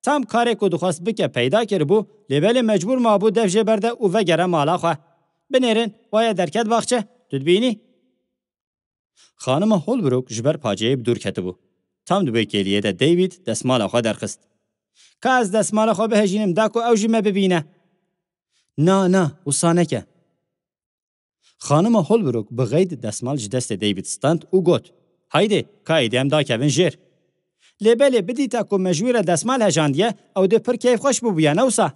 Tam karê ku dixwest bike peyda kiribû, lê belê mecbûr mabû dev jê berde û vegere mala xwe. Binêrin, waya derket baxçe, tu dibînî." Xanima Holbrook ji ber paceyê bi dûr ketibû. Tam di wê kêliyê de David desmala xwe derxist. "Ka ez desmala xwe bihejînim, da ku ew jî me bibîne." "Na, na, wisa neke." Xanima Holbrook bi xeyd desmal ji destê David stand û got, "Haydê, ka êdî em dakevin jêr." "Lê belê bidîta ku me ji wî re desmal hejandiye, ew dê pir keyfxweş bibûya, ne wisa?"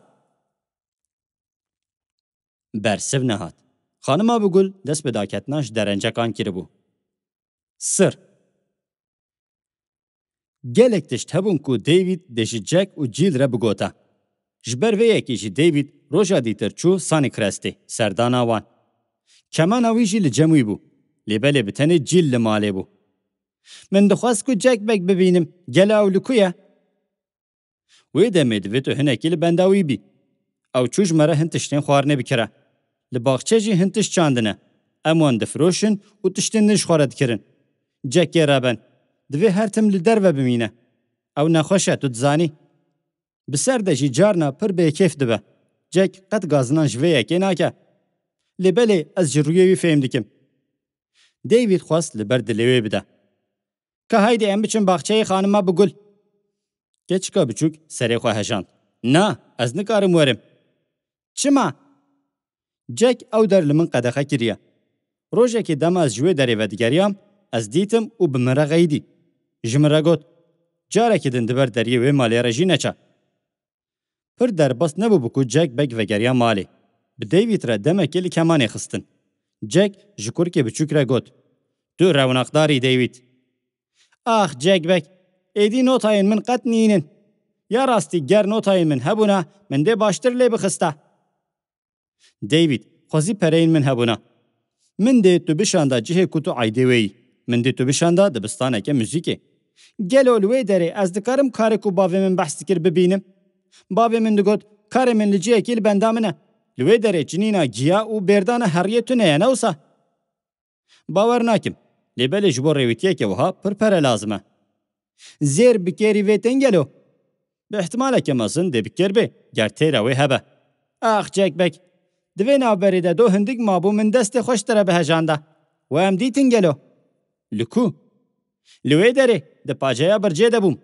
Bersiv nehat. Xanima Bigul dest bi daketina ji derencekan kiribû. Sir. Gelek tişt hebûn ku David dê ji Jack û Jill re bigota. Ji ber vê yekê jî David roja dîtir çû Sunnycrestê, serdana wan. Kemana wî jî li cem wî bû. Lê belê bi tenê Jill li malê bû. "Min dixwest ku Jack Beck bibînim. Gelo ew li ku ye?" "Wê demê divê tu hinekî li benda wî bî. Ew çû ji me re hin tiştên xwarinê bikire. Li baxçe jî hin tişt çandine. Em wan difiroşin û tiştên din ji xwe re dikirin. Jackê reben. Divê her tim li derve bimîne. Ew nexweş e, tu dizanî." Bi ser de jî carna pir bêkêf dibe. Jack qet gazinan ji vê yekê nake. Lê belê ez ji rûyê wî fêm dikim. David xwest li ber dilê wê bide. "Ka haydê em biçin baxçeyê xanima Bigul." Keçika biçûk serê xwe hejand. "Na, ez nikarim werim." "Çima?" "Jack ew der li min qedexe kiriye. Rojekê dema ez ji wê derê vedigeriyam, ez dîtim û bi min re xeyidî. Ji min re got, 'Carekî din di ber deriyê wê malê re jî neçe.'" Pir derbas nebûbû ku Jack Beck vegeriya malê. Bi David re demekê li kemanê xistin. Jack ji kurkê biçûk re got, "Tu rewnaqdar î, David." "Ax, Jack Beck, êdî notayên min qet nînin. Ya rastî ger notayên min hebûna, min dê baştir lê bixista." "David, xwezî pereyên min hebûna. Min dê tu bişanda cihê ku tu eydê wê yî. Min dê tu bişanda dibistaneke muzîkê. Gelo li wê derê ez dikarim karê ku bavê min behs dikir bibînim? Bavê min digot, karê min li cihekî li benda min e. Li wê derê cinîna giya û bêrdana heriyê tune ye, ne wisa?" "Bawer nakim. Lê belê ji bo rêwîtiyeke wiha pir pere lazim e." "Zêr bi kêrî vê tên gelo?" "Bi ihtimaleke mezin dê bi kêr bê, ger têra wê hebe." "Ax, Jack Beck, di vê navberê de do hindik mabû min destê xwe ji te re bihejanda. We em dîtin gelo?" "Li ku?" "Li wê derê, di paceya bircê de bûm."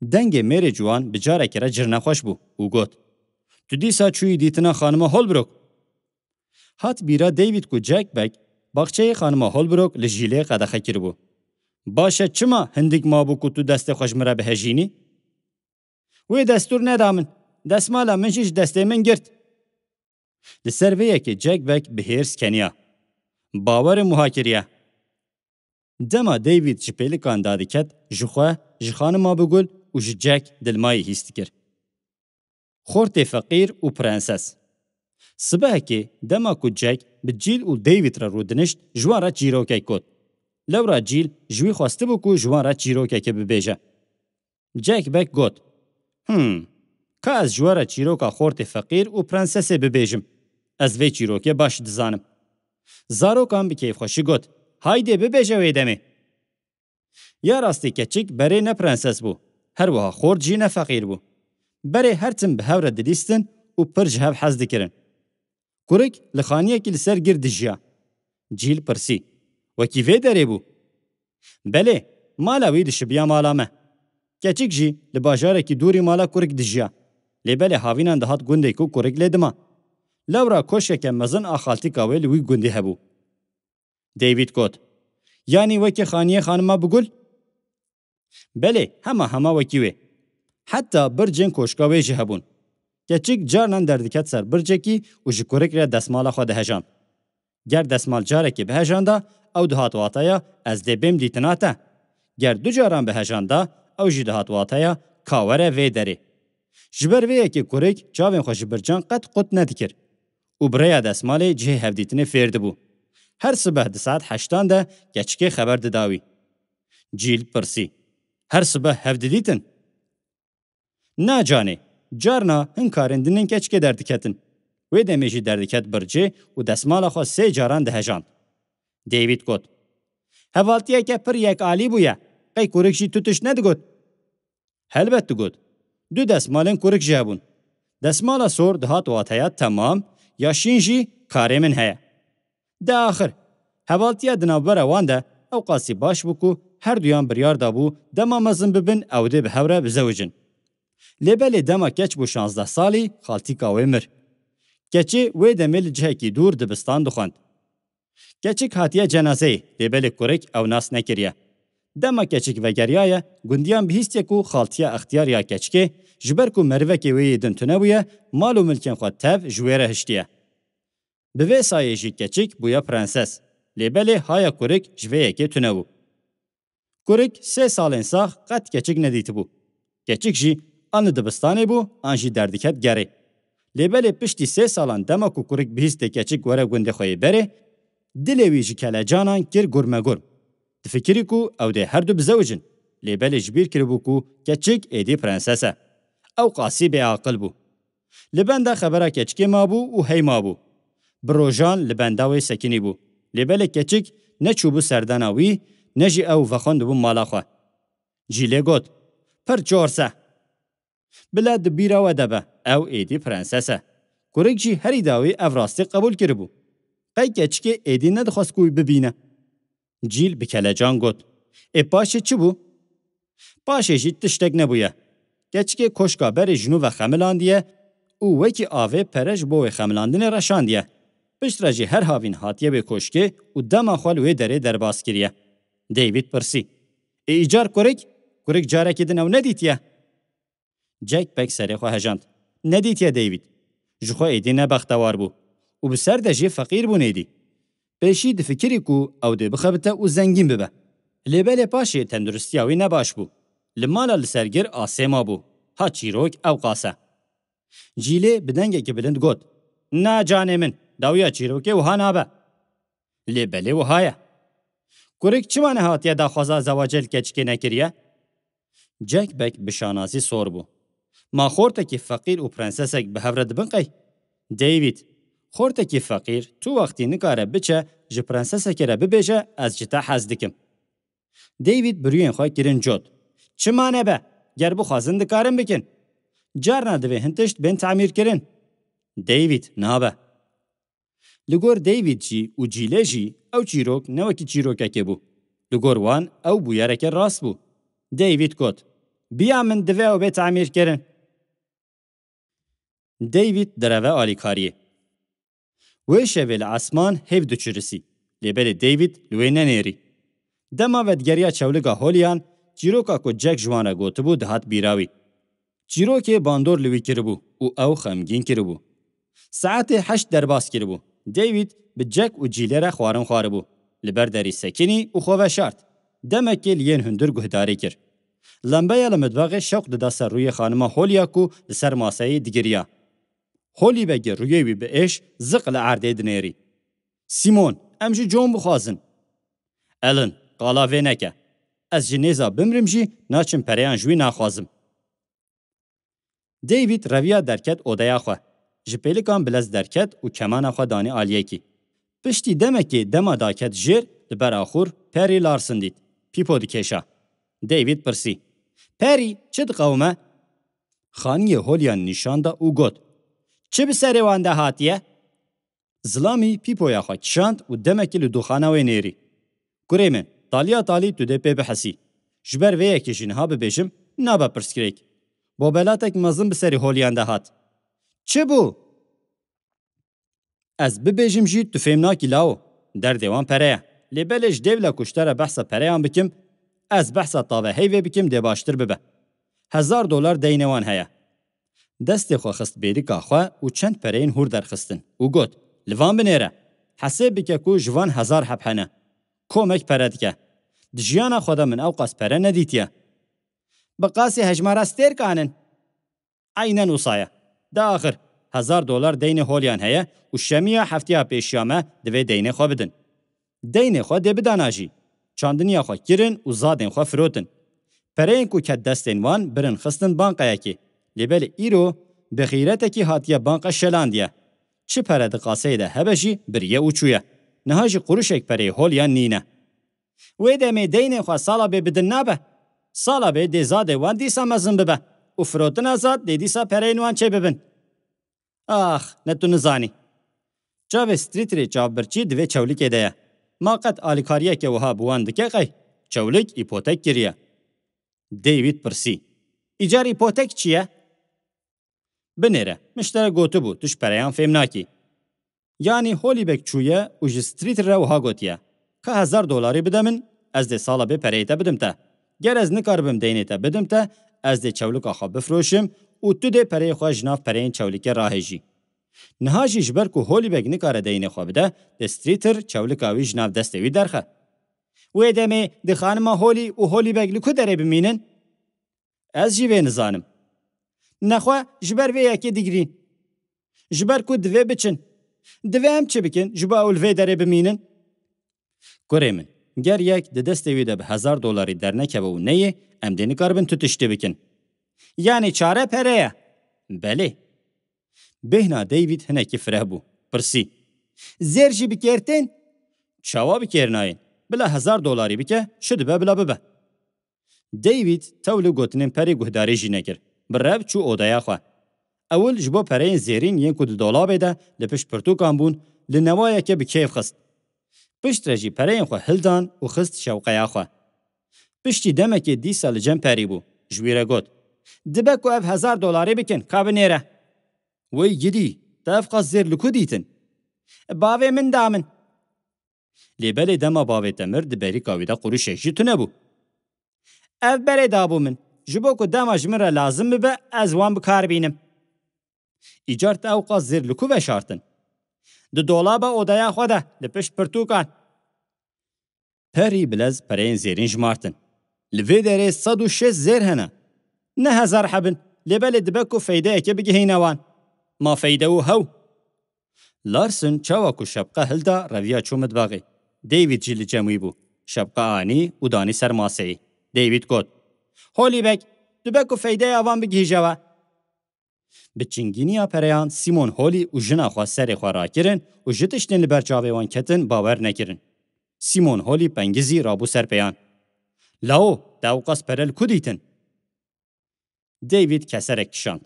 Dengê mêrê ciwan bi carekê re cir nexweş bû û got, "Tu dîsa çûyî dîtina xanima Holbrook?" Hat bîra David ku Jack Beck baxçeyê xanima Holbrook li jîlê qedexe kiribû. "Baş e, çima hindik mabû ku tu destê xwe ji min re bihejînî?" "Wê destûr neda min. Desmala min jî ji destê min girt." Li ser vê yekê Jack Beck bi hêrs keniya. Bawerim wiha kiriye. Dema David ji pêlikan dadiket, ji xwe, ji xanima Bigul û ji Jack dilmayî hîs dikir. Xortê feqîr û prenses. Sibehekê dema ku Jack bi Jill û David re rûdinişt, ji wan re çîrokek got. Lewra Jill ji wî xwestibû ku ji wan re çîrokekê bibêje. Jack Beck got, "Hmm, ka ez ji we re çîroka xortê feqîr û prensesê bibêjim. Ez vê çîrokê baş dizanim." Zarokan bi keyfxweşî got, "Haydê bibêje wê demê." Ya rastî keçik berê ne prenses bû, her wiha xort jî ne feqîr bû. Berê her tim bi hev re dilîstin û pir ji hev hez dikirin. Kurik li xaniyekî li ser gir dijiya. Cîl pirsî, "Wekî vê derê bû?" "Belê, mala wî dişibiya mala me." Keçik jî li bajarekî dûrî mala kurik dijiya. Lê belê havînan dihat gundê ku kurik lê dima. Lewra koşkeke mezin a xaltîka wê li wî gundî hebû. David got, "Yanî wekî xaniyê xanima Bigul?" "Belê, hema hema wekî wê. Heta bircên koşka wê jî hebûn." Keçik carnan derdiket ser bircekî û ji kurik re desmala xwe dihejand. Ger desmal carekê bihejanda, ew dihat wataya, "Ez dê bêm dîtina te." Ger du caran bihejanda, ew jî dihat wataya, "Ka were vê derê." Ji ber vê yekê kurik çavên xwe ji bircan qet qut nedikir û bi rêya desmalê cihê hevdîtinê fêr dibû. Her sibeh di saet heştan de keçikê xeber dida wî. Cîl pirsî, "Her sibeh hev didîtin?" "Na canê, carna hin karên din ên keçikê derdiketin." Wê demê jî derdiket bircê û desmala xwe sê caran dihejand. David got, "Hevaltiyeke pir yekalî bûye. Qey kurik jî tu tişt nedigot?" "Helbet digot. Du desmalên kurik jî hebûn. Desmala sor dihat wateya temam, ya şîn jî karê min heye." De axir, hevaltiya di navbera wan de ew qasî baş bû ku her duyan biryar dabû dema mezin bibin ew dê bi hev re bizewicin. Lê belê dema keç bû şazdeh salî, xaltîka wê mir. Keçê wê demê li cihekî dûr dibistan dixwend. Keçik hatiye cenazeyê, lê belê kurik ew nas nekiriye. Dema keçik vegeriyaye, gundiyan bihîstiye ku xaltiya extiyar ya keçikê, ji ber ku merivekê wê yê din tune bûye, mal û milkên xwe tev ji wê re hiştiye. Bi vê sayê jî keçik bûye prenses. Lê belê haya kurik ji vê yekê tune bû. Kurik sê salên sax qet keçik nedîtibû. Keçik jî an li dibistanê bû, an jî derdiket gerê. Lê belê piştî sê salan dema ku kurik bihîstê keçik were gundê xwe yê berê, dilê wî ji kelecanan kir gurmegurm. Difikirî ku ew dê her du bizewicin. Lê belê ji bîr kiribû ku keçik êdî prenses e. Ew qasî bêaqil bû. Li benda xebera keçikê mabû û hey mabû. Bi rojan li benda wê sekinîbû. Lê belê keçik ne çûbû serdana wî, ne jî ew vexwendibû mala xwe. Cîlê got, "Pir çors e. Bila di bîra we de be, ew êdî prenses e." Kurik jî herî dawî ev rastî qebûl kiribû. Qey keçikê êdî nedixwest ku wî bibîne. Cîl bi kelecan got, "Ê paşê çi bû?" "Paşê jî tiştek nebûye. Keçikê koşka berê ji nû ve xemilandiye û wekî avê pere ji bo wê xemilandinê reşandiye. Piştre jî her havîn hatiye wê koşkê û dema xwe li wê derê derbas kiriye." David pirsî, "Ê îcar kurik? Kurik carekî din ew nedîtiye?" Jack bek serê xwe hejand. "Nedîtiye David. Ji xwe êdî ne bextewar bû. Û bi ser de jî feqîr bûn êdî. Pêşî difikirî ku ew dê bixebite û zengîn bibe. Lê belê paşê tenduristiya wî ne baş bû. Li mala li ser gir asê mabû. Ha çîrok ew qas e." Cîlê bi dengekî bilind got, "Na canê min, dawiya çîrokê wiha nabe." "Lê belê wiha ye." "Kurik çima nehatiye daxwaza zewacê li keçikê nekiriye?" Jack bek bi şanazî sor bû. "Ma xortekî feqîr û prensesek bi hev re dibin qey?" "David, xortekî feqîr tu wextî nikare biçe ji prensesekê re bibêje, 'Ez ji te hez dikim.'" David bi rûyên xwe kirin cot. "Çima nebe? Ger bixwazin dikarin bikin. Carna divê hin tişt bên tamîrkirin." "David, nabe." Li gor David jî û Cîlê jî ew çîrok ne wekî çîrokekê bû. Li gor wan ew bûyereke rast bû. David got, "Biya min divê ew bê tamîrkirin." David direve alîkariyê. Wê şevê li esman hêv diçirisî, lê belê David li wê nenêrî. Dema vedigeriya çewliga Holiyan, çîroka ku Jack ji wan re gotibû dihat bîra wî. Çîrokê bandor li wî kiribû û ew xemgîn kiribû. Saetê heşt derbas kiribû. David bi Jack û Cîlê re xwarin xwaribû. Li ber derî sekinî û xwe veşart. Demekê li yên hundir guhdarî kir. Lembeya li mitbaxê şewq dida ser rûyê xanima Holiya ku li ser maseyê digiriya. Holî vegir rûyê wî bi êş ziq li erdê dinêrî. "Simon, em ji John bixwazin." "Ellen, qala vê neke. Ez ji nêza bimrim jî naçim pereyan ji wî naxwazim." David reviya derket odeya xwe. Ji pêlikan bilez derket û kemana xwe danî aliyekî. Piştî demekê dema daket jêr, li ber axûr Perry Larson dît. Pîpo dikêşa. David pirsî, "Perry, çi diqewime?" Xaniyê Holyan nîşan da û got, "Çi bi serê wan de hatiye?" Zilamî pîpoya xwe kişand û demekî li dûxana wê nêrî. "Kurê min, taliya talî tu dê pê bihesî. Ji ber vê yekê jî niha bibêjim, nabe pirsgirêk. Bobelatek mezin bi serê Holyan de hat." "Çi bû?" "Ez bibêjim jî tu fêm nakî lawo. Derdê wan pere ye. Lê belê ji dêvla ku ji te re behsa pereyan bikim, ez behsa taveheyvê bikim dê baştir bibe. Hezar dolar deynê wan heye." Destê xwe xist bêrika xwe û çend pereyên hûr derxistin û got, "Li van binêre. Hesêb bike ku ji van hezar heb hene. Komek pere dike. Di jiyana xwe de min ewqas pere nedîtiye." "Bi qasî hejmara stêrkan in." "Eynen wisa ye. De axir, hezar dolar deynê Holyan heye û şemiya hefteya pêşiya me divê deynê xwe bidin. Deynê xwe dê bidana jî. Çandiniya xwe kirin û zadên xwe firotin. Pereyên ku ket destên wan birin xistin banqeyekê. Lê belê îro bi xîretekî hatiye banqe şelandiye. Çi pere di qaseyê de hebe jî biriye û çûye. Niha jî quruşek pereyê Holyan nîne." "Wê demê deynê xwe sala bê bidin nabe. Sala bê dê zadê wan dîsa mezin bibe û firotina zad dê dîsa pereyên wan çê bibin." "Ax, ne tu nizanî. Çavê Streeterê çavbirçî di vê çewlikê de ye. Ma qet alîkariyeke wiha bi wan dike qey? Çewlik îpotek kiriye." David pirsî, "Îcar îpotek çi ye?" "Binêre, min ji te re gotibû, tu ji pereyan fêm nakî. Yanî Holly beg çûye û ji Streeter re wiha gotiye, 'Ka hezar dolarî bide min, ez dê sala bê pereyê te bidim te. Ger ez nikaribim deynê te bidim te, ez dê çewlika xwe bifroşim û tu dê pereyê xwe ji nav pereyên çewlikê rahêjî.' Niha jî ji ber ku Holly beg nikare deynê xwe bide, dê Streeter çewlika wî ji nav destê wî derxe." "Wê demê di xanima Holly û Holly beg li ku derê bimînin?" "Ez jî vê nizanim." "Nexwe ji ber vê yekê digirîn. Ji ber ku divê biçin. Divê em çi bikin ji bo ew li vê derê bimînin?" "Kurê min, ger yek di destê wî de bi hezar dolarî dernekeve û neyê, em dê nikaribin tu tiştê bikin." "Yanî çare pere ye?" "Belê." Bêhna David hinekî fireh bû. Pirsî, "Zêr jî bi kêr tên?" "Çawa bi kêr nayên? Bila hezar dolarî bike, çi dibe bila bibe." David tew li gotinên perê guhdarî jî nekir. Bi rev çû odeya xwe. Ewil ji bo pereyên zêrîn yên ku di dolabê de li pişt pirtûkan bûn, li newayeke bi kêf xist. Piştre jî pereyên xwe hildan û xist şewqeya xwe. Piştî demekê dîsa li cem perî bû. Ji wî re got, "Dibe ku ev hezar dolarî bikin, ka binêre." "Wey gidî, te ev qas zêr li ku dîtin?" "Bavê min da min." "Lê belê dema bavê te mir di berîka wî de quruşek jî tune bû." "Ev berê dabû min, ji bo ku dema ji min re lazim bibe, ez wan bi kar bînim." "Îcar te ew qas zêr li ku veşartin?" "Di dolaba odeya xwe de, li pişt pirtûkan." Perî bilez pereyên zêrîn jimartin. "Li vê derê sed û şêst zêr hene. Ne hezar heb in, lê belê dibe ku feydeyekê bigihîne wan. Ma feyde û hew." Larson çawa ku şepqe hilda reviya çû mitbaxê. David jî li cem wî bû. Şepqe anî û danî ser maseyê. David got, "Holî beg, dibe ku feydeya van bigihîje we." Bi çingîniya pereyan Simon Holî û jina xwe serê xwe rakirin û ji tiştên li ber çavê wan ketin bawer nekirin. Simon Holî pengizî rabû ser pêyan. "Lawo, te ewqas pere li ku dîtin?" David keserek kişand.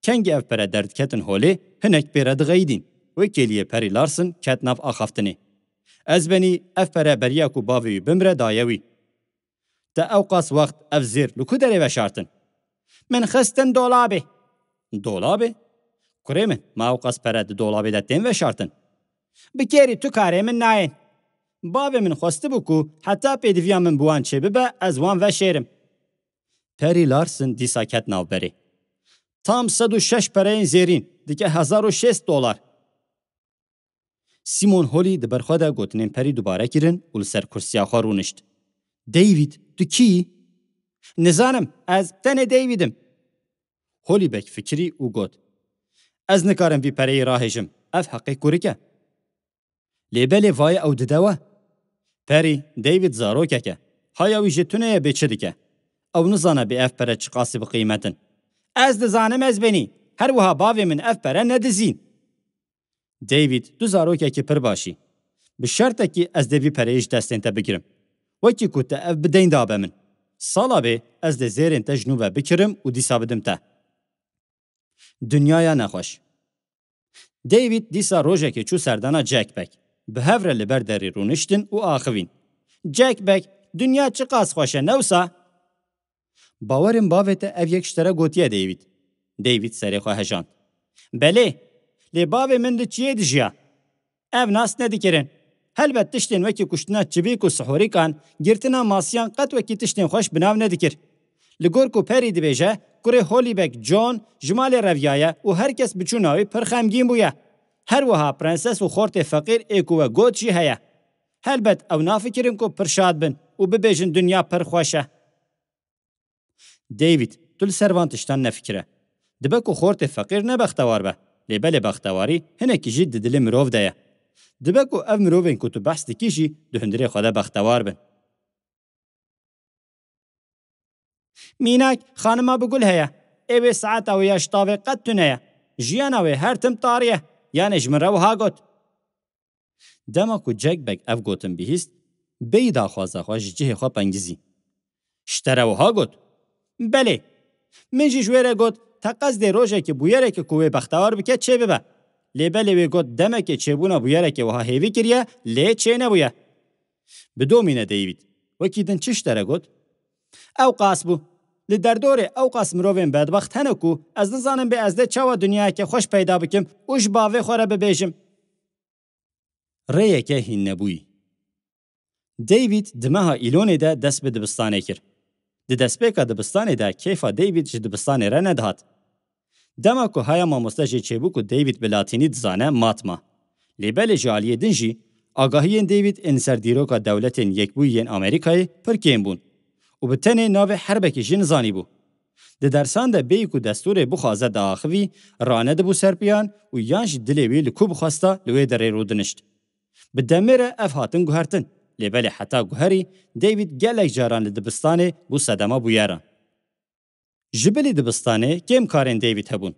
Kengî ev pere derdiketin holê, hinek pê re dixeyidîn. Wê kêliyê Perry Larson ket nav axaftinê. "Ez benî ev pere beriya ku bavê wî bimire daye wî." "Te ewqas wext ev zêr li ku derê veşartin?" "Min xistin dolabê." "Dolabê? Kurê min, ma ewqas pere di dolabê de tên veşartin?" "Bi kêrî tu karê min nayên. Bavê min xwestibû ku heta pêdiviya min bi wan çêbibe, ez wan veşêrim." Perry Larson dîsa ket navberê. "Tam sed û şeş pereyên zêrîn, dike hezar û şêst dolar." Simon Holî di ber xwe de gotinên Perî dubare kirin û li ser kursiya xwe rûnişt. "David, tu kî yî?" "Nizanim, ez tenê David im." Holî bek fikirî û got, "Ez nikarim vî pereyê rahêjim, ev heqê kurik e." "Lê belê vayê ew dide we." "Perî, David zarokek e. Haya wî jê tune ye bê çi dike. Ew nizane bê ev pere çiqasî bi qîmet in." "Ez dizanim ez benî. Her wiha bavê min ev pere nedizîn." "David, tu zarokekî pir baş î. Bi şertekî ez dê vî pereyê ji destên te bigirim. Wekî ku te ev bi deyn dabe min. Sala bê ez dê zêrên te ji nû ve bikirim û dîsa bidim te." Dinyaya nexweş. David dîsa rojekê çû serdana Jack Beck. Bi hev re li ber derê rûniştin û axivîn. Jack Beck, dinya çiqas xweş e, ne wisa? Bawerim bavê te ev yek ji te re gotiye, David. David serê xwe hejand. Belê, lê bavê min di çiyê dijiya. Ev nas nedikirin. Helbet tiştên wekî kuştina çivîk û sihorîkan, girtina masiyan qet wekî tiştên xweş bi nav nedikir. Li gor ku Perî dibêje, kurê Hollybeck John ji malê reviyaye û her kes biçûna wî pir xemgîn bûye. Her wiha prenses û xortê feqîr ê ku we got jî heye. Helbet ew nafikirin ku pir şad bin û bibêjin dinya pir xweş e. David, tu li ser van tiştan nefikire. Dibe ku xortê feqîr ne bextewar be, lê belê bextewarî hinekî jî di dilê mirov de ye. Dibe ku ev mirovên ku tu behs dikî jî di hundirê xwe de bextewar bin. Mînak, xanima bi gul heye. Ê wê saeta wê ya ji tavê qet tune ye. Jiyana wê her tim tarî ye. Yanê ji min re wiha got. Dema ku Jack Beck ev gotin bihîst, bêyî daxwaza xwe ji cihê xwe pengizî. Ji te re wiha got? Belê. Min jî ji wê re got, teqez dê rojekê bûyereke ku wê bextewar bike çêbibe. Lê belê wê got demekê çêbûna bûyerekê wiha hêvî kiriye, lê çênebûye. Bidomîne David. Wekî din çi ji te re got? Ewqas bû. Li derdorê ewqas mirovên bedbext hene ku ez nizanim bê ez dê çawa dinyayeke xweş peyda bikim û ji bavê xwe re bibêjim. Rêyeke hîn nebûyî. David di meha Îlonê de dest bi dibistanê kir. Di destpêka dibistanê de kêfa David ji dibistanê re nedihat. Dema ku haya mamoste jê çêbû ku David bi latînî dizane, mat ma. Lê belê ji aliyê din jî, agahiyên David ên li ser dîroka Dewletên Yekbûyî yên Amerîkayê pir kêm bûn û bi tenê navê herbekê jî nizanîbû. Di dersan de bêyî ku destûrê bixwaze diaxivî, ranedibû ser piyan û yan jî dilê wî li ku bixwesta li wê derê rûdinişt. Bi demê re ev hatin guhertin, lê belê heta guherî David gelek caran li dibistanê bû sedema bûyeran. Ji bilî dibistanê kêm karên David hebûn.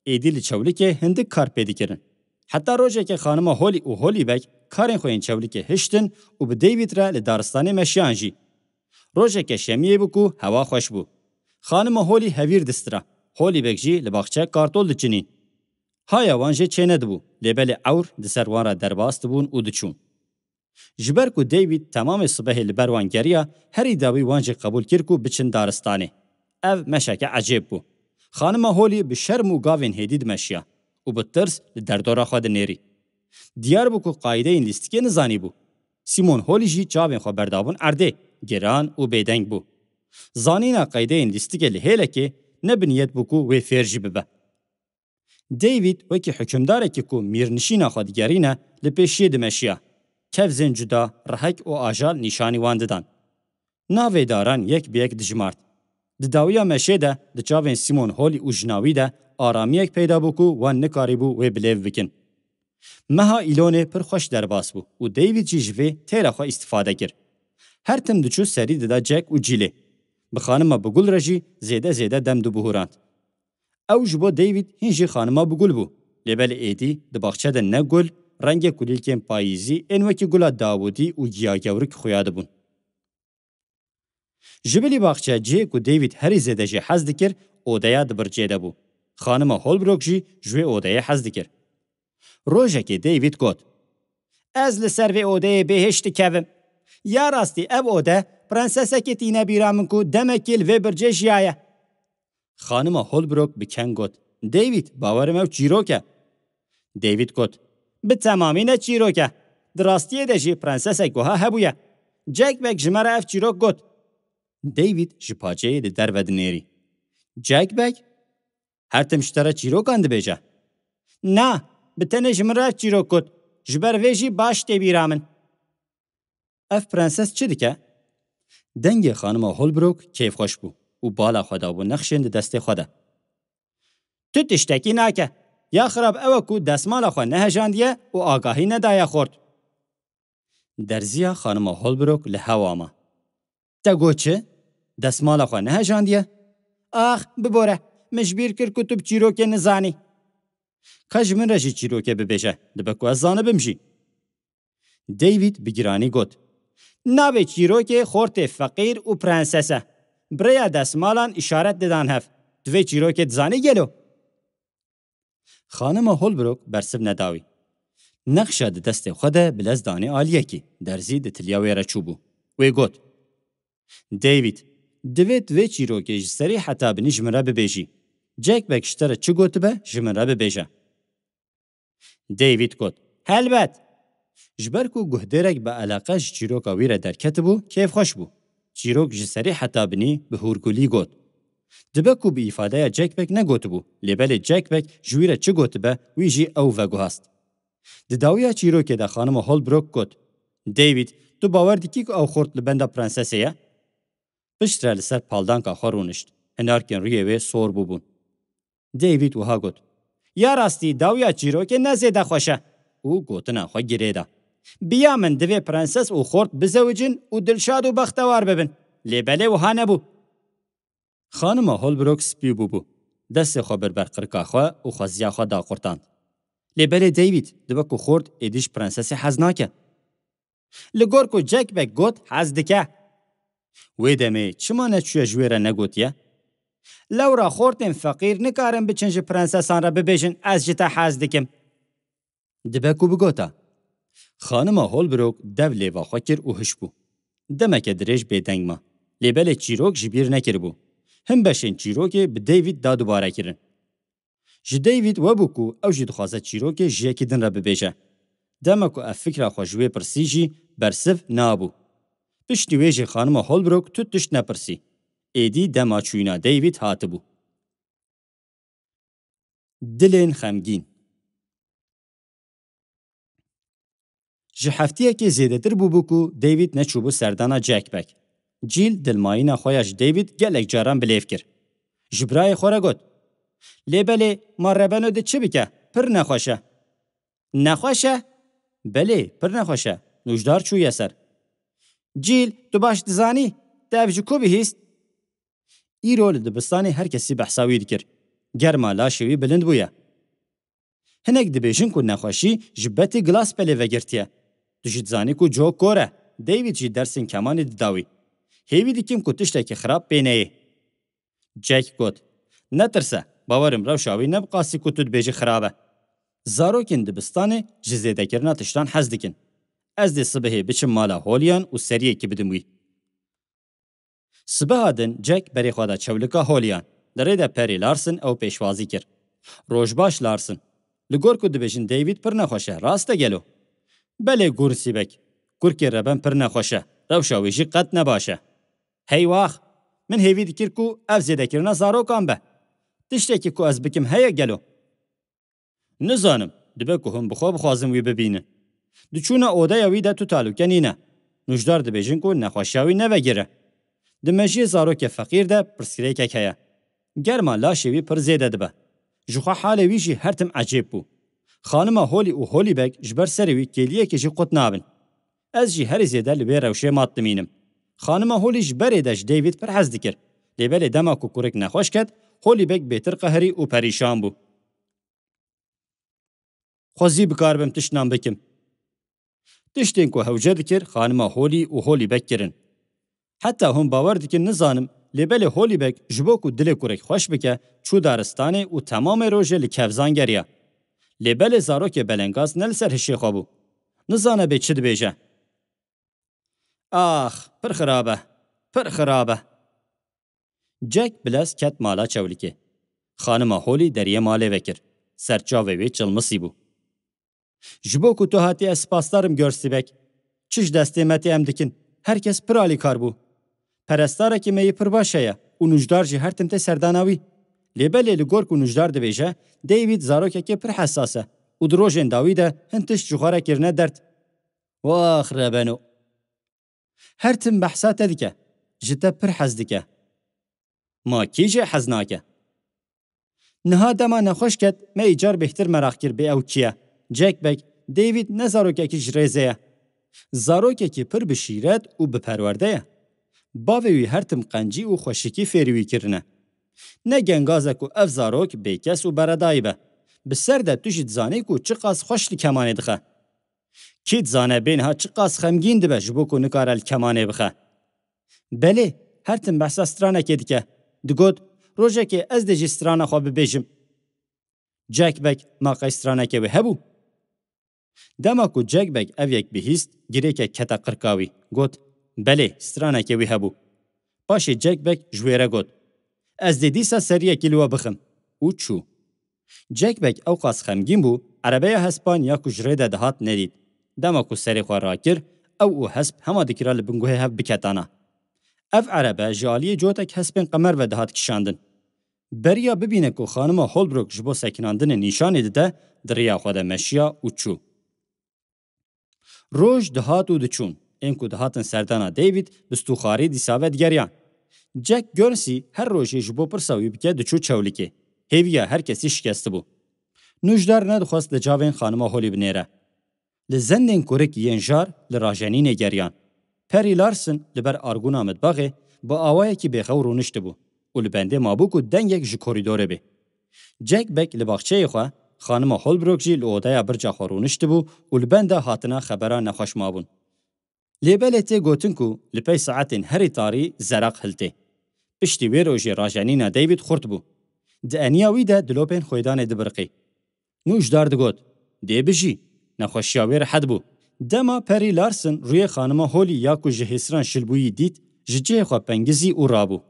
Êdî li Çewlikê hindik kar pê dikirin. Heta rojekê xanima Holly û Hollybeck karên xwe yên Çewlikê hiştin û bi David re li daristanê meşiyan jî. Rojeke şemiyê bû ku hewa xweş bû. Xanima Holly hevîr distira. Hollybeck jî li baxçe kartol diçinîn. Haya wan jê çênedibû, lê belê ewr di ser wan re derbas dibûn û diçûn. Ji ber ku David temamê sibehê li ber wan geriya, herî dawî wan jî qebûl kir ku biçin daristanê. Ev meşeke ecêb bû. Xanima Holly bi şerm û gavên hêdî dimeşiya û bi tirs li derdora xwe dinêrî. Diyar bû ku qaydeyên lîstikê nizanîbû. Simon Holly jî çavên xwe berdabûn erdê, giran û bêdeng bû. Zanîna qaydeyên lîstikê li hêlekê ne bi niyet bû ku wê fêr jî bibe. David wekî hukimdarekî ku mîrnişîna xwe digerîne, li pêşiyê dimeşiya. Kevzên cuda, rehek û ajal nîşanî wan didan. Navê daran yek bi yek dijimart. Di dawiya meşê de, di çavên Simon Holly û jina wî de aramiyek peyda bû ku wan nikarîbû wê bilêv bikin. Meha Îlonê pir xweş derbas bû û David jî ji vê têra xwe îstifade kir. Her tim diçû serî dida Jack û Jillê. Bi xanima bi gul re jî zêde zêde dem dibihûrand. Ew ji bo David hîn jî xanima bi gul bû. Lê belê êdî di baxçe de ne gul, rengê kulîlkên payîzî ên wekî gula dawûdî û giya gewrik xuya dibûn. Ji bilî baxçe cihê ku David herî zêde jê hez dikir, odeya di bircê de bû. Xanima Holbrook jî ji wê odeyê hez dikir. Rojekê David got, "Ez li ser vê odeyê bêhişt dikevim. Ya rastî ev ode prensesekê tîne bîra min ku demekî li vê bircê jiyaye." Xanima Holbrook bi keng got, "David, bawerim ew çîrok e." David got, "Bi temamî ne çîrok e. Di rastiyê de jî prensesek wiha hebûye. Jack Beck ji me re ev çîrok got." David ji paceyê li derve dinêrî. "Jack Beck? Her tim ji te re çîrokan dibêje?" "Na, bi tenê ji min re ev çîrok got. Ji ber vê jî baş tê bîra min." "Ev prenses çi dike?" Dengê xanima Holbrook kêfxweş bû û bala xwe dabû nexşên di destê xwe de. "Tu tiştekî nake. Ya xirab ew e ku destmala xwe nehejandiye û agahî nedaye xort." Derziya xanima Holbrook li hewa ma. "Te got çi? Destmala xwe nehejandiye?" "Ax, bibore, min ji bîr kir ku tu bi çîrokê nizanî." "Ka ji min re jî çîrokê bibêje, dibe ku ez zanibim jî." David bi giranî got, "Navê çîrokê Xortê Feqîr û Prensese. Bi rêya destmalan îşaret didan hev. Tu vê çîrokê dizanî gelo?" Xanima Holbrook bersiv neda wî. Nexşa di destê xwe de bi lez danî aliyekî, derzî di tiliya wê re çûbû. Wê got, David, divê tu vê çîrokê ji serî heta binî ji min re bibêjî. Jack Beck ji te re çi gotibe, ji min re bibêje. David got, Helbet! Ji ber ku guhdêrek bi eleqe ji çîroka wî re derketibû, kêfxweş bû. Çîrok ji serî heta binî bi hûrgulî got. Dibe ku bi îfadeya Jack Beck negotibû, lê belê Jack Beck ji wî re çi gotibe, wî jî ew veguhast. Di dawiya çîrokê de xanima Holbrook got, David, tu bawer dikî ku ew xort li benda prensesê ye? Piştre li ser paldanka xwe rûnişt. Hinarkên rûyê wê sor bûbûn. David wiha got, Ya rastî, dawiya çîrokê ne zêde xweş e. Û gotina xwe girê da. Biya min divê prenses û xort bizewicin û dilşad û bextewar bibin. Lê belê wiha nebû. Xanima Holbrook spî bûbû. Destê xwe bir ber qirika xwe û xweziya xwe daqurtand. Lê belê David, dibe ku xort êdî ji prensesê hez nake. Li gor ku Jack Beck got, hez dike. Wê demê çima neçûye ji wê re negotiye? Lewra xortên feqîr nikarin biçin ji prensesan re bibêjin, ez ji te hez dikim. Dibe ku bigota. Xanima Holbrook dev lêva xwe kir û hiş bû. Demeke dirêj bêdeng ma. Lê belê çîrok ji bîr nekiribû. Hin beşên çîrokê bi David da dubare kirin. Ji David webû ku ew jî dixwaze çîrokê ji yekî din re bibêje. Dema ku ev fikra xwe ji wê pirsî jî bersiv nabû. Piştî wê jî xanima Holbrook tu tişt nepirsî. Êdî dema çûyîna David hatibû. Dilên xemgîn. Ji heftiyekê zêdetir bûbû ku David neçûbû serdana Jack Beck. Jill dilmayîna xwe ya ji David gelek caran bilêv kir. Ji birayê xwe re got, Lê belê, ma rebeno di çi bike? Pir nexweş e. Nexweş e? Belê, pir nexweş e. Nûjdar çûye ser. Jill, tu baş dizanî, te ev ji ku bihîst? Îro li dibistanê her kesî behsa wî dikir. Germa laşê wî bilind bûye. Hinek dibêjin ku nexweşî ji betî Glaspelê vegirtiye. Tu jî dizanî ku cihok kor e. David jî dersên kemanê dida wî. Hêvî dikim ku tiştekî xirab pê neyê. Jack got, Netirse, bawerim rewşa wî ne bi qasî ku tu dibêjî xirab e. Zarokên dibistanê ji zêdekirina tiştan hez dikin. Ez dê sibihê biçim mala Holian û seriyekî bidim wî. Sibeha din Jack berê xwe da çewlika Holian. Di rê de perê Larson ew pêşwazî kir. Roj baş Larson. Li gor ku dibêjin David pir nexweş e, rast e gelo? Belê gûr sîbek. Kurkê reben pir nexweş e. Rewşa wê jî qet ne baş e. Hey wax! Min hêvî dikir ku ev zêdekirina zarokan be. Tiştekî ku ez bikim heye gelo? Nizanim, dibe ku hûn bi xwe bixwazin wî bibînin. Di çûna odeya wî de tu talûke nîne. Nûjdar dibêjin ku nexweşiya wî nevegire. Di mejiyê zarokê feqîr de pirsgirêkek heye. Germa laşê wî pir zêde dibe. Ji xwe halê wî jî her tim ecêb bû. Xanima Holî û Holîbek ji ber serê wî kêliyekê jî qut nabin. Ez jî herî zêde li wê rewşê mat dimînim. Xanima Holî ji berê de ji David pir hez dikir. Lê belê dema ku kurik nexweş ket, Holîbek bêtir qehirî û perîşan bû. Xwezî bikaribim tiştnan bikim. Tiştên ku hewce dikir, xanima Holî û Holîbek kirin. Heta hûn bawer dikin nizanim, lê belê Holîbek ji bo ku dilê kurek xweş bike, çû daristanê û temamê rojê li kevzan geriya. Lê belê zarokê belengaz ne li ser hişê xwe bû. Nizane bê çi dibêje. Ax, pir xirab e, pir xirab e. Jack bi lez ket mala çewlikê. Xanima Holî deriyê malê vekir. Ser çavê wê çilmisî bû. Ji bo ku tu hatî ez spasdar im Görstîbek. Çi ji destê me tê em dikin. Her kes pir alîkar bû. Perestarekî me yê pir baş heye û nûjdar jî her tim tê serdana wî. Lê belê li gor ku nûjdar dibêje, David zarokekê pir hesas e û di rojên dawî de hin tişt ji xwe re kirine derd. Wax rebeno. Her tim behsa te dike. Ji te pir hez dike. Ma kî jê hez nake? Niha dema nexweş ket, me îcar bêhtir meraq kir bê ew kî ye. Jack Beck, David ne zarokekî ji rêzê ye. Zarokekî pir bi şîret û bi perwerde ye. Bavê wî her tim qencî û xweşikî fêrî wî kirine. Ne gengaz e ku ev zarok bêkes û beredayî be. Bi ser de tu jî dizanî ku çiqas xweş li kemanê dixe. Kî dizane bê niha çiqas xemgîn dibe ji bo ku nikare li kemanê bixe. Belê, her tim behsa stranekê dike. Digot, rojekê ez dê jî strana xwe bibêjim. Jack Beck, ma qey straneke wê hebû? Dema ku Jack Beck ev yek bihîst, girêkek kete qirka wî. Got, Belê, straneke wî hebû. Paşê Jack Beck ji wê re got, Ez dê dîsa seriyekî li we bixim. Û çû. Jack Beck ewqas xemgîn bû, erebeya hespan ya ku ji rê de dihat nedît. Dema ku serê xwe rakir, ew û hesp hema dikira li bin guhê hev biketana. Ev erebe ji aliyê cotek hespên qemer ve dihat kişandin. Beriya bibîne ku xanima Holbrook ji bo sekinandinê nîşanê dide, di riya xwe de meşiya û çû. Roj dihat û diçûn. Ên ku dihatin serdana David bi stûxarî dîsa vedigeriyan. Jack Guernsey her rojê ji bo pirsa wî bike diçû çewlikê. Hêviya her kesî şikestibû. Nûjdar nedixwest li cavên xanima Holî binêre. Li zendên kurik yên jar li rajenînê geriyan. Perry Larson li ber argûna mitbaxê bi awayekî bêxew rûniştibû û li bendê mabû ku dengek ji korîdorê bê. Jack Beck li baxçeyê xwe, xanima Holbrook jî li odeya birca xwe rûniştibû û li benda hatina xebera nexweş mabûn. Lê belê tê gotin ku li pey saetên herî tarî zeraq hiltê. Piştî wê rojê rajenîna David xurt bû. Di eniya wî de dilopên xwêdanê dibiriqî. Nûjdar digot, Dê bijî. Nexweşiya wê rehet bû. Dema Perry Larson rûyê xanima Holî ya ku ji hêsiran şilbûyî dît, ji cihê xwe pengizî û rabû.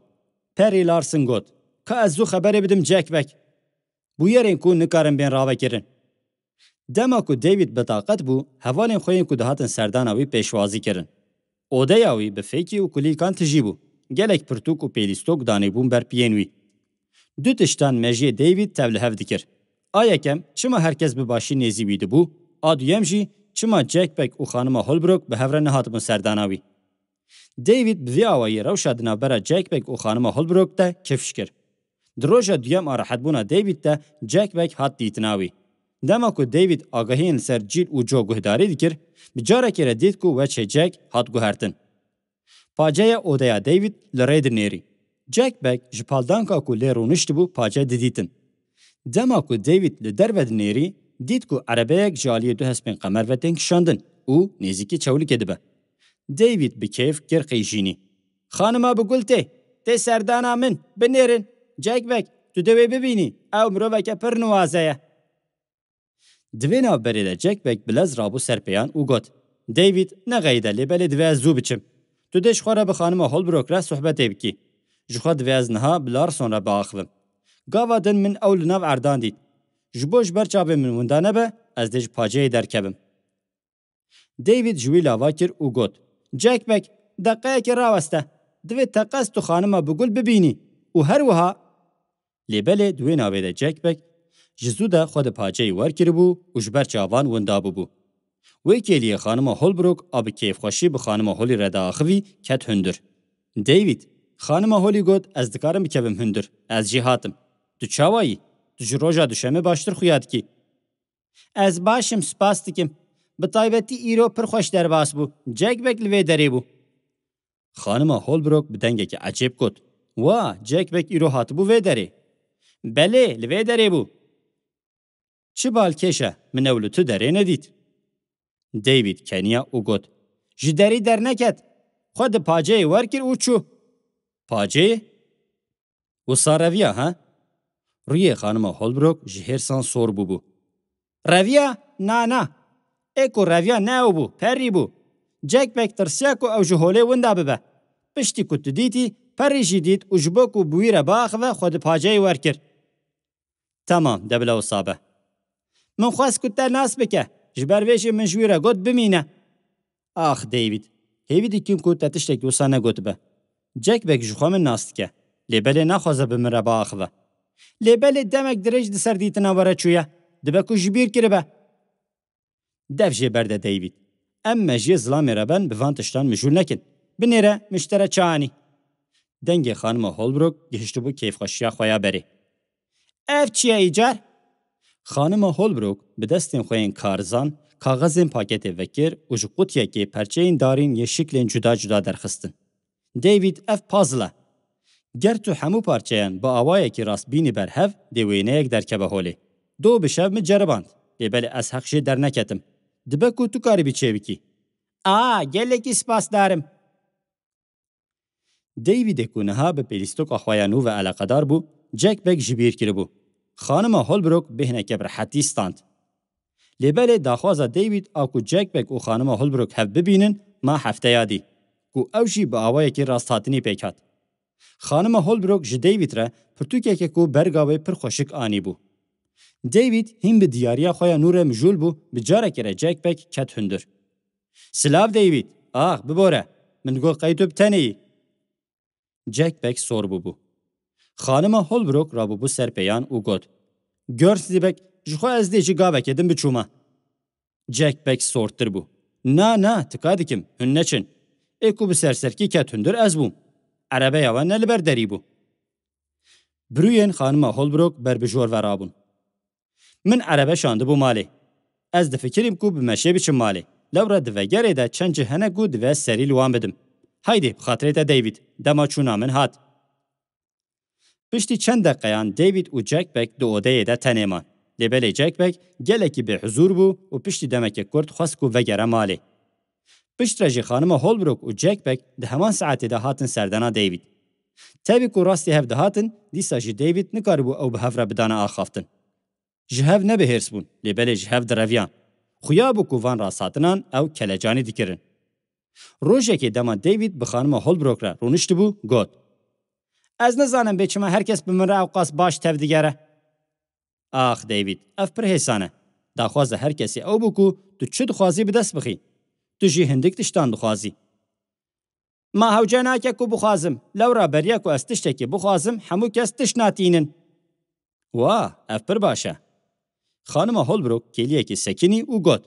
Perry Larson got, Ka ez zû xeberê bidim Jack Beck. Bûyerên ku nikarin bên ravekirin. Dema ku David bi taqet bû, hevalên xwe yên ku dihatin serdana wî pêşwazî kirin. Odeya wî bi fêkî û kulîlkan tijî bû. Gelek pirtûk û pêlîstok danîbûn ber piyên wî. Du tiştan mejiyê David tev li hev dikir. A yekem, çima her kes bi başî nêzî wî dibû, a duyem jî, çima Jack Beck û xanima Holbrook bi hev re nehatibûn serdana wî. David bi vî awayî rewşa di navbera Jack Beck û xanima Holbrook de kifş kir. Di roja duyem a rehetbûna David de Jack Beck hat dîtina wî. Dema ku David agahiyên li ser Jill û Joe guhdarî dikir, bi carekê re dît ku weçê Jack hat guhertin. Paceya odeya David li rê dinêrî. Jack Beck ji paldanka ku lê rûniştibû pace didîtin. Dema ku David li derve dinêrî, dît ku erebeyek ji aliyê du hespên qemer ve tên kişandin û nêzîkî çewlikê dibe. David bi kêf kir qîjînî. Xanima bi gul tê, tê serdana min, binêrin. Jack Beck, tu dê wê bibînî, ew miroveke pir niwaze ye. Di vê navberê de Jack Beck bi lez rabû ser pêyan û got, David, nexeyide lê belê divê ez zû biçim. Tu dê ji xwe re bi xanima Holbrook re sohbetê bikî. Ji xwe divê ez niha bi Larson re biaxivim. Gava din min ew li nav erdan dît. Ji bo ji ber çavên min winda nebe, ez dê ji paceyê derkevim. David ji wî lava kir û got, Jack Beck, deqeyekê raweste. Divê teqez tu xanima bi gul bibînî û her wiha. Lê belê di wê navê de Jack Beck ji zû de xwe di paceyê wer kiribû û ji ber çavan winda bûbû. Wê kêliyê xanima Holbrook a bi kêfxweşî bi xanima Holî re diaxivî ket hundir. David, xanima Holî got, ez dikarim bikevim hundir. Ez jî hatim. Tu çawa yî? Tu ji roja duşemê baştir xuya dikî. Ez baş im, spas dikim. Bi taybetî îro pir xweş derbas bû. Jack Beck li vê derê bû. Xanima Holbrook bi dengekî ecêb got, Wa, Jack Beck îro hatibû vê derê? Belê, li vê derê bû. Çi balkêş e, min ew li tu derê nedît. David keniya û got, Ji derî derneket. Xwe di paceyê wer kir û çû. Paceyê? Wisa reviya, ha? Rûyê xanima Holbrook ji hêrsan sor bûbû. Reviya? Na, na. Ê ku reviya ne ew bû, Perry bû. Jack Beck tirsiya ku ew ji holê winda bibe. Piştî ku tu dîtî, Perry jî dît û ji bo ku bi wî re biaxive xwe di paceyê wer kir. Temam, de bila wisa be. Min xwest ku te nas bike, ji ber vê jî min ji wî re got bimîne. Ax David, hêvî dikim ku te tiştekî wisa negotibe. Jack Beck ji xwe min nas dike, lê belê naxwaze bi min re biaxive. Lê belê demek dirêj di ser dîtina we re çûye, dibe ku ji bîr kiribe. Dev jê berde David. Em mejiyê zilamê re ben bi van tiştan mijûl nekin. Binêre min ji te re çi anî. Dengê xanima Holbrook gihiştibû kêfxweşiya xwe ya berê. Ev çi ye îcar? Xanima Holbrook bi destên xwe yên karzan kaxezên paketê vekir û ji qutiyekê perçeyên darîn yê şiklên cuda cuda derxistin. David, ev puzzle e. Ger tu hemû parçeyan bi awayekî rast bînî ber hev, dê wêneyek derkeve holê. Do bi şev min ceriband, lê belê ez heq jê derneketim. Dibe ku tu karibî çêbikî. A, gelekî spasdar im. Davidê ku niha bi pêlîstoka xwe ya nû ve eleqedar bû, Jack Beck ji bîr kiribû. Xanima Holbrook bêhneke bi rehetî stand. Lê belê daxwaza David a ku Jack Beck û xanima Holbrook hev bibînin, ma hefteya dî, ku ew jî bi awayekî rasthatinî pêk hat. Xanima Holbrook ji David re pirtûkeke ku berga wê pir xweşik anîbû. David hîn bi diyariya xwe ya nû re mijûl bû, bi carekê re Jack Beck ket hundir. "Silav David, ax bibore, min digot qey tu bi tenê yî." Jack Beck sor bûbû. Xanima Holbrook rabûbû ser pêyan û got, "Gör Sidî Beck, ji xwe ez dê jî gavekê din biçûme." Jack Beck sortir bû. "Na, na, tika dikim, hûn neçin. Ê ku bi serserkî ket hundir ez bûm. Erebeya we ne li ber derî bû." Birûyên xanima Holbrook ber bi jor ve rabûn. "Min erebe şandibû malê. Ez difikirîm ku bi meşê biçim malê. Lewre di vegerê de çend cih hene ku divê ez serî li wan bidim. Haydê, bi xatirê te David, dema çûna min hat." Piştî çend deqeyan David û Jack Beck di odeyê de tenê man. Lê belê Jack Beck gelekî bêhuzûr bû û piştî demeke kurt xwest ku vegere malê. Piştre jî xanima Holbrook û Jack Beck di heman saetê de hatin serdana David. Tevî ku rastî hev dihatin, dîsa jî David nikaribû ew bi hev re bidana axaftin. Ji hev ne bi hêrs bûn, lê belê ji hev direviyan. Xuya bû ku van rasthatinan ew kelecanî dikirin. Rojekê dema David bi xanima Holbrook re rûniştibû, got, "Ez nizanim bê çima her kes bi min re ewqas baş tev digere." "Ax David, ev pir hêsan e. Daxwaza her kesê ew bû ku tu çi dixwazî bi dest bixî. Tu jî hindik tiştan dixwazî." "Ma hewce nake ku bixwazim. Lewra beriya ku ez tiştekî bixwazim, hemû kes tişt natînin." "Wa, ev pir baş e." Xanima Holbrook kêliyekê sekinî û got,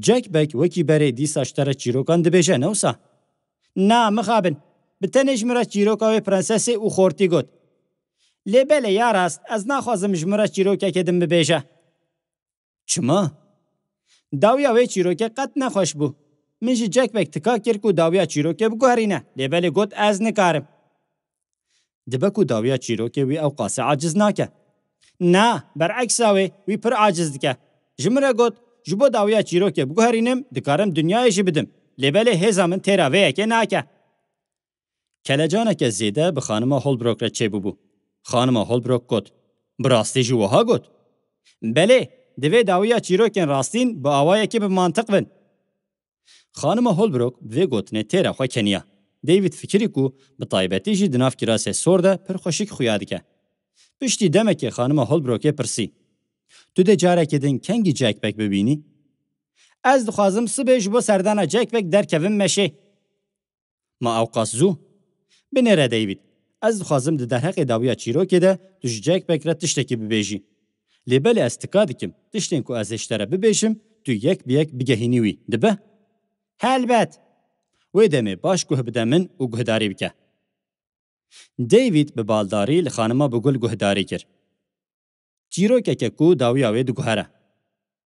"Jack Beck wekî berê dîsa ji te re çîrokan dibêje, ne wisa?" "Na, mixabin. Bi tenê ji min re çîroka wê prensesê û xortî got. Lê belê ya rast, ez naxwazim ji min re çîrokeke din bibêje." "Çima?" "Dawiya wê çîrokê qet nexweş bû. Min ji Jack Beck tika kir ku dawiya çîrokê biguherîne, lê belê got ez nikarim." "Dibe ku dawiya çîrokê wî ew qasî aciz nake." "Na, bereksa wê, wî pir aciz dike. Ji min re got, ji bo dawiya çîrokê biguherînim, dikarim dinyayê jî bidim. Lê belê hêza min têra vê yekê nake." Kelecaneke zêde bi xanima Holbrook re çêbûbû. Xanima Holbrook got, "Bi rastî jî wiha got?" "Belê, divê dawiya çîrokên rastîn bi awayekî bi mantiq bin." Xanima Holbrook bi vê gotinê têra xwe keniya. David fikirî ku bi taybetî jî di nav kîrasê sor de pir xweşik xuya dike. Piştî demekê xanima Holbrookê pirsî, "Tu dê carekê din kengî Jack Beck bibînî?" "Ez dixwazim sibê ji bo serdana Jack Beck derkevim meşê." "Ma ewqas zû?" "Binêre David, ez dixwazim di derheqê dawiya çîrokê de tu ji Jack Beck re tiştekî bibêjî. Lê belê ez tika dikim, tiştên ku ez ê ji te re bibêjim, tu yek bi yek bigehînî wî. Dibe?" "Helbet." "Wê demê baş guh bide min û guhdarî bike." David bi baldarî li xanima Bigul guhdarî kir. Çîrokeke ku dawiya wê diguhere.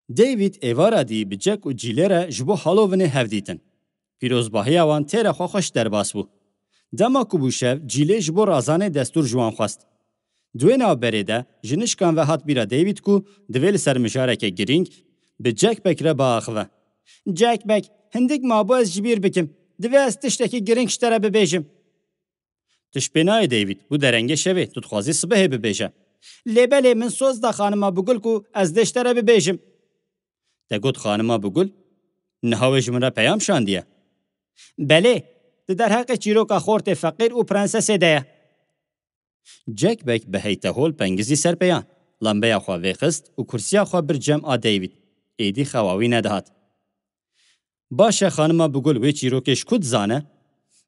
David êvara dî bi Jack û Cîlê re ji bo Halloweenê hev dîtin. Pîrozbahiya wan têra xwe xweş derbas bû. Dema ku bû şev, Cîlê ji bo razanê destûr ji wan xwest. Di wê navberê de ji nişkan ve hat bîra David ku divê li ser mijareke girîng bi Jack Beck re biaxive. "Jack Beck, hindik mabû ez ji bîr bikim. Divê ez tiştekî girîng ji te re bibêjim." "Tu ji pê nayê David, bû derengê şevê, tu dixwazî sibehê bibêje." "Lê belê min soz da xanima Bigul ku ez dê ji te re bibêjim." "Te got xanima Bigul? Niha wê ji min re peyam şandiye." "Belê, di derheqê çîroka xortê feqîr û prensesê de ye." Jack Beck bi heytehol pengizî ser pêyan, lambeya xwe vêxist û kursiya xwe bir cem a David. Êdî xewa wî nedihat. "Baş e, xanima Bigul wê çîrokê ji ku dizane?"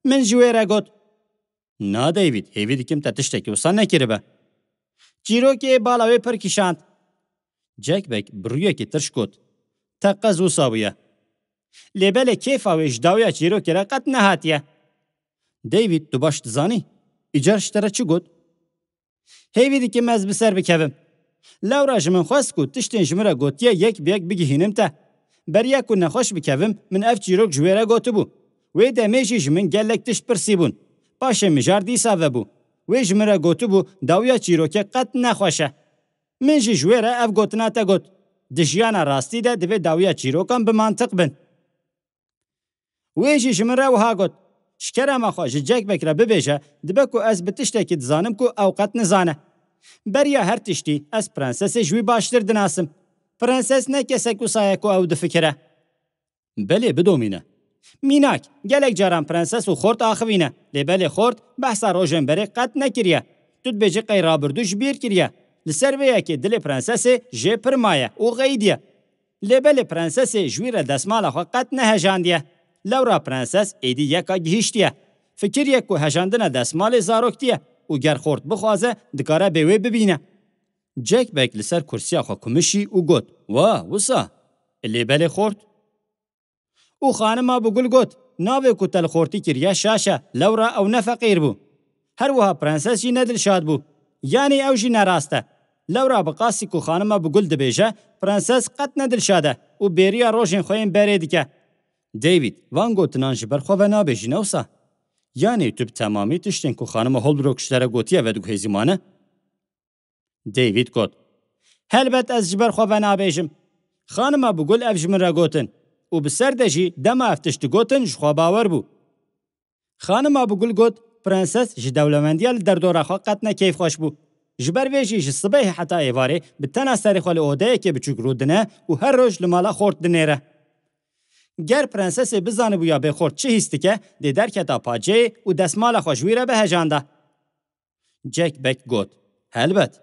"Min ji wê re got." "Na David, hêvî dikim te tiştekî wisa nekiribe." "Çîrokê bala wê pir kişand." Jack Beck bi rûyekî tirş got, "Teqez wisa bûye." "Lê belê kêfa wê ji dawiya çîrokê re qet nehatiye." "David, tu baş dizanî? Îcar ji te re çi got?" "Hêvî dikim ez bi ser bikevim. Lewra ji min xwest ku tiştên ji min re gotiye yek bi yek bigihînim te. Beriya ku nexweş bikevim, min ev çîrok ji wê re gotibû. Wê demê jî ji min gelek tişt pirsîbûn. Paşê mijar dîsa vebû. Wê ji min re gotibû, dawiya çîrokê qet nexweş e. Min jî ji wê re ev gotina te got. Di jiyana rastî de divê dawiya çîrokan bi mantiq bin." Wê jî ji min re wiha got, "Ji kerema xwe ji Jack Beck re bibêje, dibe ku ez bi tiştekî dizanim ku ew qet nizane. Beriya her tiştî, ez prensesê ji wî baştir dinasim. Prenses ne kesek wisa ye ku ew difikire. Belê, bidomîne. Mînak, gelek caran prenses û xort axivîne, lê belê xort behsa rojên berê qet nekiriye. Tu dibêjî qey rabirdû ji bîr kiriye. Li ser vê yekê dilê prensesê jê pir maye û xeyidiye. Lê belê prensesê ji wî re desmala xwe qet nehejandiye. Lewra prenses êdî yeka gihîştiye. Fikiriye ku hejandina desmalê zaroktiye û ger xort bixwaze, dikare bê wê bibîne. Jack Beck li ser kursiya xwe kumişî û got, "Wa, wisa? Lê belê xort?" Û xanima Bigul got, "Navê ku te li xortî kiriye şaş e, lewra ew ne feqîr bû. Her wiha prenses jî ne dilşad bû. Yanî ew jî ne rast e. Lewra bi qasî ku xanima Bigul dibêje, prenses qet ne dilşad e û bêriya rojên xwe yên berê dike." David, van gotinan ji ber xwe ve nabêjî, ne wisa? Yanî tu bi temamî tiştên ku xanima Holbrook ji te re gotiye vediguhêzî, mane? David got, "Helbet ez ji ber xwe venabêjim. Xanima Bigul ev ji min re gotin û bi ser de jî dema ev tişt digotin ji xwe bawer bû." Xanima Bigul got, "Prenses ji dewlemendiya li derdora xwe qet ne keyfxweş bû. Ji ber vê jî ji sibehê heta êvarê bi tena serê xwe li odeyekê biçûk rûdine û her roj li mala xort dinêre. Ger prensesê bizanibûya bê xort çi hîs dike, dê derketa paceyê û desmala xwe ji wî re bihejanda." Jack Beck got, "Helbet."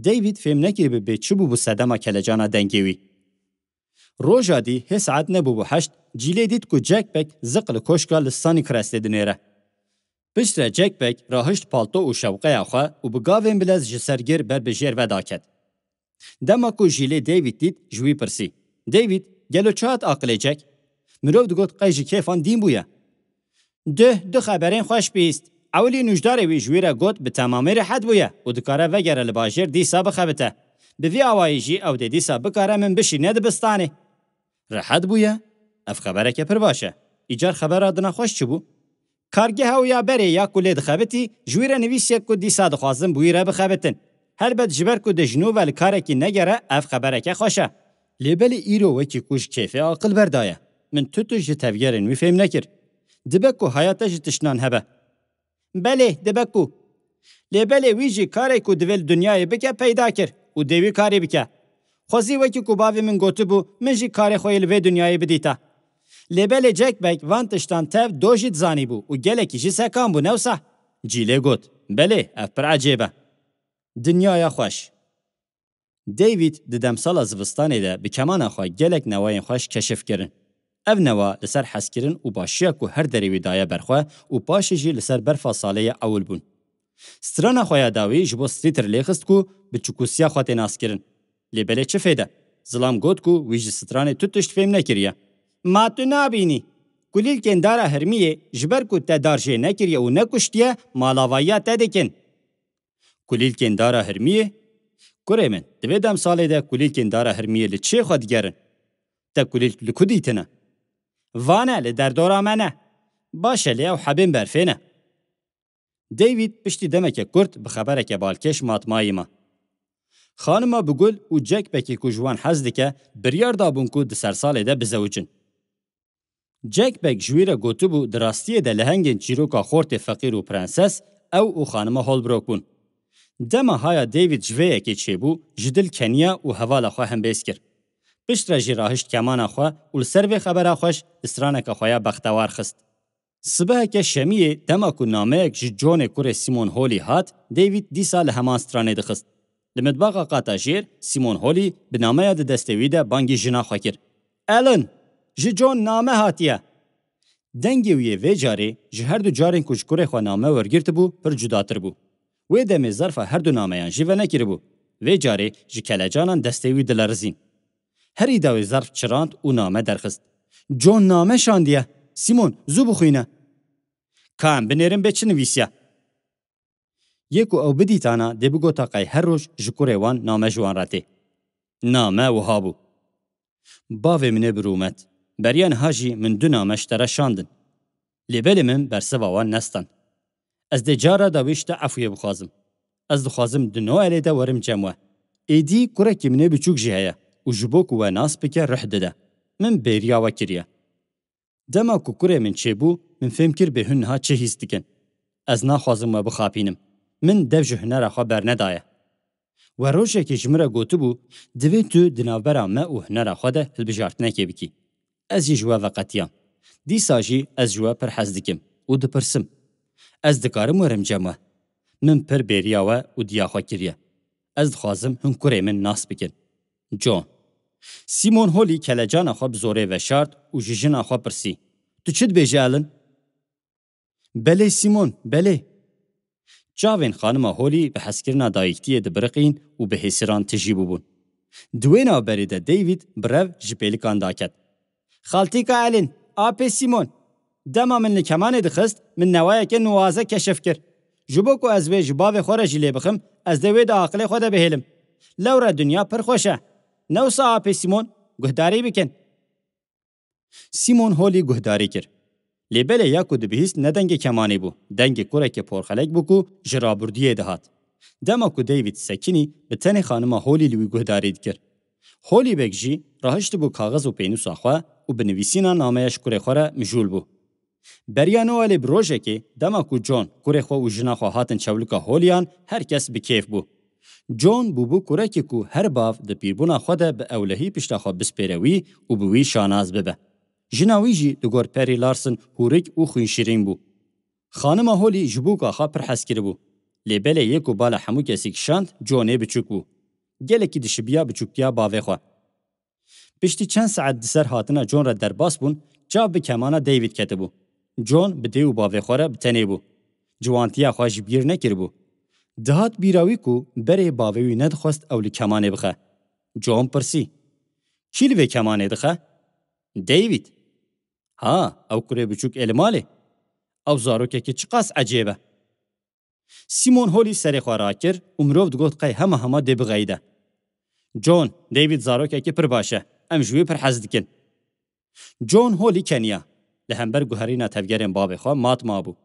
David fêm nekiribe bê çi bûbû sedema kelecana dengê wî. Roja dî hê saet nebûbû heşt, Cîlê dît ku Jack Beck ziq li koşka li Sunnycrestê dinêre. Piştre Jack Beck rahişt palto û şewqeya xwe û bi gavên bilez ji ser gir ber bi jêr ve daket. Dema ku Jîlê David dît, ji wî pirsî, "David, gelo çi hat aqilê Jack?" Mirov digot qey ji kêfan dîn bûye. Duh du xeberên xweş bihîst. Ewilî nûjdarê wî ji wî re got bi temamî rehet bûye û dikare vegere li bajêr dîsa bixebite. Bi vî awayî jî ew dê dîsa bikare min bişîne dibistanê. Rehet bûye? Ev xebereke pir baş e. Îcar xebera dina xweş çi bû? Kargeha wî ya berê ya ku lê dixebitî, ji wî re nivîsiye ku dîsa dixwazin bi wî re bixebitin. Helbet ji ber ku dê ji nû ve li karekî negere, ev xebereke xweş e. Lê belê îro wekî ku ji kêfê aqil berdaye. Min tu tişt ji tevgerên wî fêm nekir. Dibe ku haya te ji tiştnan hebe. Belê, dibe ku. Lê belê wî jî karê ku divê li dinyayê bike peyda kir û dê wî karî bike. Xwezî wekî ku bavê min gotibû, min jî karê xwe yê li vê dinyayê bidîta. Lê belê Jack Beck van tiştan tev do jî dizanîbû û gelekî jî sekan bû, ne wisa? Cîlê got, "Belê, ev pir ecêb e." Dinyaya xweş. David di demsala zivistanê de bi kemana xwe gelek newayên xweş keşif kirin. Ev newa li ser hezkirin û başiya ku her derê wî daye ber xwe û paşê jî li ser berfa salê ye ewil bûn. Strana xwe ya dawî ji bo Streeter lê xist ku bi çikûsiya xwe tê naskirin. Lê belê çi fêde? Zilam got ku wî ji stranê tu tişt fêm nekiriye. Ma tu nabînî? Kulîlkên dara hirmiyê ji ber ku te dar jê nekiriye û nekuştiye, malavayiya te dikin. Kulîlkên dara hirmiyê? Kurê min, di vê demsalê de kulîlkên dara hirmiyê li çiyê xwe digerin? Te kulîlk li ku dîtine? Vane li derdora me ne. Baş e, lê ew hebên berfê ne. David piştî demeke kurt bi xebereke balkêş matmayî ma. Xanima Bigul û Jack Beckê ku ji wan hez dike, biryar dabûn ku di sersalê de bizewicin. Jack Beck ji wî re gotibû, di rastiyê de lehengên çîroka xortê feqîr û prenses ew û xanima Holbrook bûn. Dema haya David ji vê yekê çêbû, ji dil keniya û hevala xwe hembêz kir. Piştre jî rahişt kemana xwe û li ser vê xebera xweş straneke xwe ya bextewar xist. Sibeheke şemiyê dema ku nameyek ji Johnê kurê Simon Holî hat, David dîsa li heman stranê dixist. Li mitbaxa qata jêr Simon Holî bi nameya di destê wî de bangî jina xwe kir. "Ellen, ji John name hatiye." Dengê wî yê vê carê ji her du carên ku ji kurê xwe name wergirtibû pir cudatir bû. Wê demê zerfa her du nameyan jî venekiribû. Vê carê ji kelecanan destê wî dilerizîn. Herî dawî zerf çirand û name derxist. "John name şandiye. Simon, zû bixwîne." "Ka em binêrin bê çi nivîsiya?" Yê ku ew bidîtana dê bigota qey her roj ji kurê wan name ji wan re tê. Name wiha bû. Bavê min ê bi rûmet. Beriya niha jî min du name ji te re şandin. Lê belê min bersiva wan nestan. Ez dê cara dawî ji te efûyê bixwazim. Ez dixwazim di Noelê de werim cem we. Êdî kurekî min ê biçûk jî heye û ji bo ku we nas bike rih dide. Min bêriya we kiriye. Dema ku kurê min çêbû, min fêm kir bê hûn niha çi hîs dikin. Ez naxwazim we bixapînim. Min dev ji hunera xwe bernedaye. We rojekê ji min re gotibû, divê tu di navbera me û hunera xwe de hilbijartinekê bikî. Ez jî ji we veqetiyam. Dîsa jî ez ji we pir hez dikim û dipirsim. Ez dikarim werim cem we? Min pir bêriya we û diya xwe kiriye. Ez dixwazim hin kurê min nas bikin. John. Simon Holî kelecana xwe bi zorê veşart û ji jina xwe pirsî, Tu çi dibêjî, Ellen? Belê Simon, belê. Çavên xanima Holî bi hezkirina dayîktiyê dibiriqîn û bi hêsiran tijî bûbûn. Di wê navberê de David bi rev ji pêlikan daket. Xaltîka Ellen, apê Simon, dema min li kemanê dixist, min newayeke nuwaze keşif kir. Ji bo ku ez wê ji bavê xwe re jî lê bixim, ez dê wê di aqilê xwe de bihêlim. Lewre dinya pir xweş e. Ne wisa apê Simon, guhdarî bikin. Simon Holî guhdarî kir. Lê belê ya ku dibihîst ne dengê kemanê bû, dengê kurekê porxelek bû ku ji rabirdûyê dihat. Dema ku David sekinî, bi tenê xanima Holî li wî guhdarî dikir. Holî beg jî rahiştibû kaxiz û pênûsa xwe û bi nivîsîna nameya ji kurê xwe re mijûl bû. Beriya Noelê bi rojekê, dema ku John, kurê xwe û jina xwe hatin çewlika Holîyan, her kes bi kêf bû. John bûbû kurekê ku her bav di pîrbûna xwe de bi ewlehî pişta xwe bispêre wî û bi wî şanaz bibe. Jina wî jî li gor Perry Larson hûrik û xwînşirîn bû. Xanima Holî ji bûka xwe pir hez kiribû. Lê belê yê ku bala hemû kesî kişand, Johnê biçûk bû. Gelekî dişibiya biçûktiya bavê xwe. Piştî çend saet di ser hatina John re derbas bûn, çav bi kemana David ketibû. John bi dê û bavê xwe re bi tenê bû. Ciwantiya xwe ji bîr nekiribû. Dihat bîra wî ku berê bavê wî nedixwest ew li kemanê bixe. John pirsî, Kî li vê kemanê dixe? David. Ha, ew kurê biçûk ê li malê? Ew zarokekî çiqas ecêb e. Simon Holî serê xwe rakir û mirov digot qey hema hema dê bixeyide. John, David zarokekî pir baş e. Em ji wî pir hez dikin. John Holî keniya. Li hember guherîna tevgerên bavê xwe mat mabû.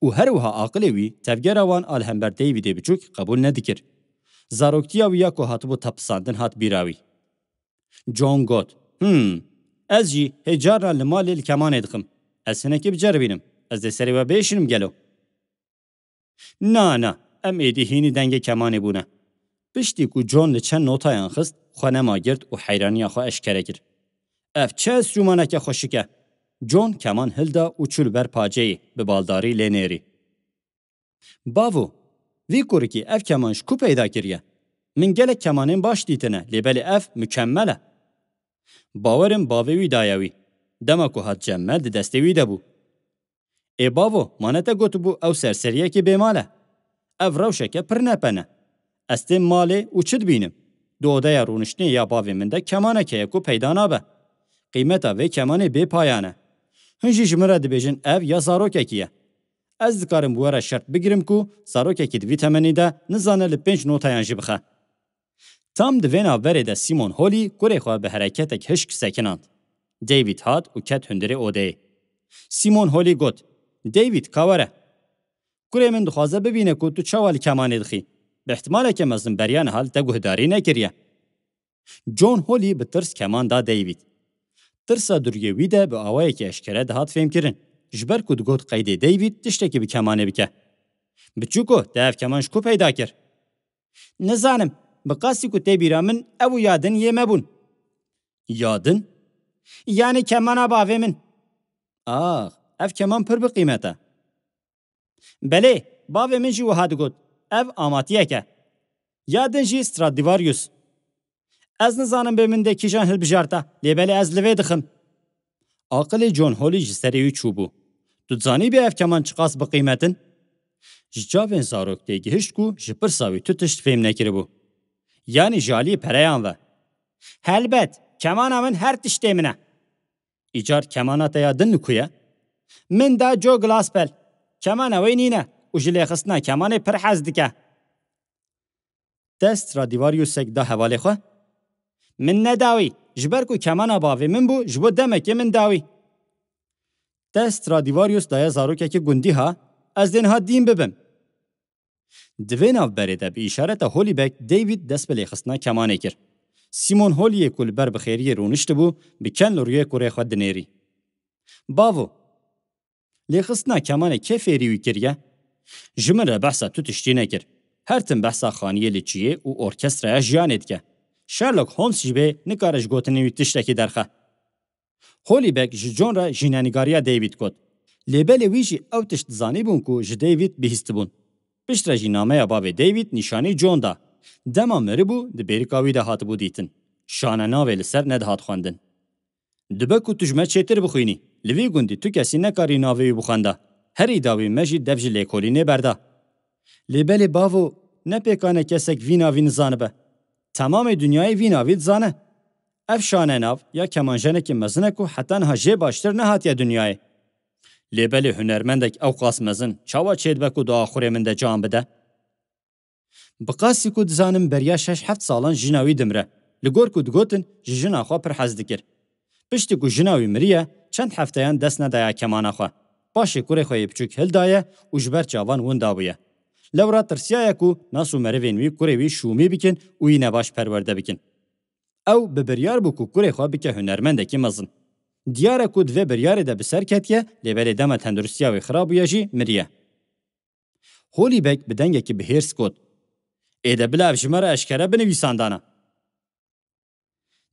Û her wiha aqilê wî tevgera wan a li hember Davidê biçûk qebûl nedikir. Zaroktiya wî ya ku hatibû tepisandin hat bîra wî. John got, Hmm, ez jî hê carna li malê li kemanê dixim. Ez hinekî biceribînim. Ez dê serê we biêşinim gelo? Na, na, em êdî hînî dengê kemanê bûne. Piştî ku John li çend notayan xist, xwe nema girt û heyraniya xwe eşkere kir. Ev çi enstrûmaneke xweşik e! John keman hilda û çû li ber paceyê, bi baldarî lê nêrî. Bavo, vî kurikî ev keman ji ku peyda kiriye? Min gelek kemanên baş dîtine, lê belê ev mukemmel e. Bawerim bavê wî daye wî. Dema ku hat cem me di destê wî de bû. Ê bavo, ma ne te gotibû ew serseriyekê bêmal e? Ev rewşeke pir nepen e. Ez têm malê û çi dibînim? Di odeya rûniştinê ya bavê min de kemanek heye ku peyda nabe. Qîmeta vê kemanê bê payan e. Hûn jî ji min re dibêjin ev ya zarokekî ye. Ez dikarim bi we re şert bigirim ku zarokekî di vî temenî de nizane li pênc notayan jî bixe. Tam di vê navberê de Simon Holî kurê xwe bi hereketek hişk sekinand. David hat û ket hundirê odeyê. Simon Holî got, David, ka were. Kurê min dixwaze bibîne ku tu çawa li kemanê dixî. Bi ihtimaleke mezin beriya niha li te guhdarî nekiriye. John Holî bi tirs keman da David. Tirsa duriyê wî de bi awayekî eşkere dihat fêmkirin. Ji ber ku digot qeydê David tiştekî bi kemanê bike. Biçûko, te ev keman ji ku peyda kir? Nizanim, bi qasî ku tê bîra min ew û ya din yê me bûn. Ya din? Yanî kemana bavê min. Ax, ev keman pir bi qîmet e. Belê, bavê min jî wiha digot, ev amatiyek e. Ya din jî Stradivarius. Ez nizanim bê min dê kîjan hilbijarta, lê belê ez li vê dixim. Aqilê John Holî ji serê wî çûbû. Tu dizanîbî ev keman çiqas bi qîmet in? Ji çavên zarok têgihişt ku ji pirsa wî tu tişt fêm nekiribû. Yanî ji aliyê pereyan ve. Helbet, kemana min her tiştê min e. Îcar kemana te ya din li ku ye? Min da Joe Glaspel. Kemana wê nîne û ji lêxistina kemanê pir hez dike. Te Stradivariusek da hevalê xwe? Min neda wî, ji ber ku kemana bavê min bû, ji bo demekê min da wî. Te Stradivarius daye zarokekî gundî ha, ez dê niha dîn bibim. Di vê navberê de bi îşareta Holîbek David dest bi lêxistina kemanê kir. Simon Holiyê ku li ber bi xêriyê rûniştibû, bi ken li rûyê kurê xwe dinêrî. Bavo, lêxistina kemanê kê fêrî wî kiriye? Ji min re behsa tu tiştî nekir. Her tim behsa xaniyê li çiyê û orkestraya jiyanê dike. Sherlock Holmes jî bê nikare ji gotinên wî tiştekî derxe. Holly Beck ji John re jînenîgariya David got. Lê belê wî jî ew tişt dizanîbûn ku ji David bihîstibûn. Piştre jî nameya bavê David nîşanî John da. Dema miribû, di bêrika wî de hatibû dîtin. Şanenavê li ser nedihat xwendin. Dibe ku tu ji me çêtir bixwînî. Li vî gundî tu kesî nekarî navê wî bixwenda. Herî dawî me jî dev ji lêkolînê berda. Lê belê bavo, ne pêkan e kesek vî navî nizanibe. Temamê dinyayê vî navî dizane. Ev şanenav ya kemanjenekî mezin e ku heta niha jê baştir nehatiye dinyayê. Lê belê hunermendek ew qas mezin çawa çêdibe ku di axurê min de can bide? Bi qasî ku dizanim beriya şeş heft salan jina wî dimre. Li gor ku digotin ji jina xwe pir hez dikir. Piştî ku jina wî miriye, çend hefteyan dest nedaye kemana xwe. Paşê kurê xwe yê biçûk hildaye û ji ber çavan winda bûye. Lewra tirsiyaye ku nas û merivên wî kurê wî şûmî bikin û wî nebaş perwerde bikin. Ew bi biryar bû ku kurê xwe bike hunermendekî mezin. Diyar e ku di vê biryarê de bi ser ketiye, lê belê dema tenduristiya wî xirab bûye jî miriye. Holly Beck bi dengekî bihêrs got, Ê de bila ev ji me re eşkere binivîsandana.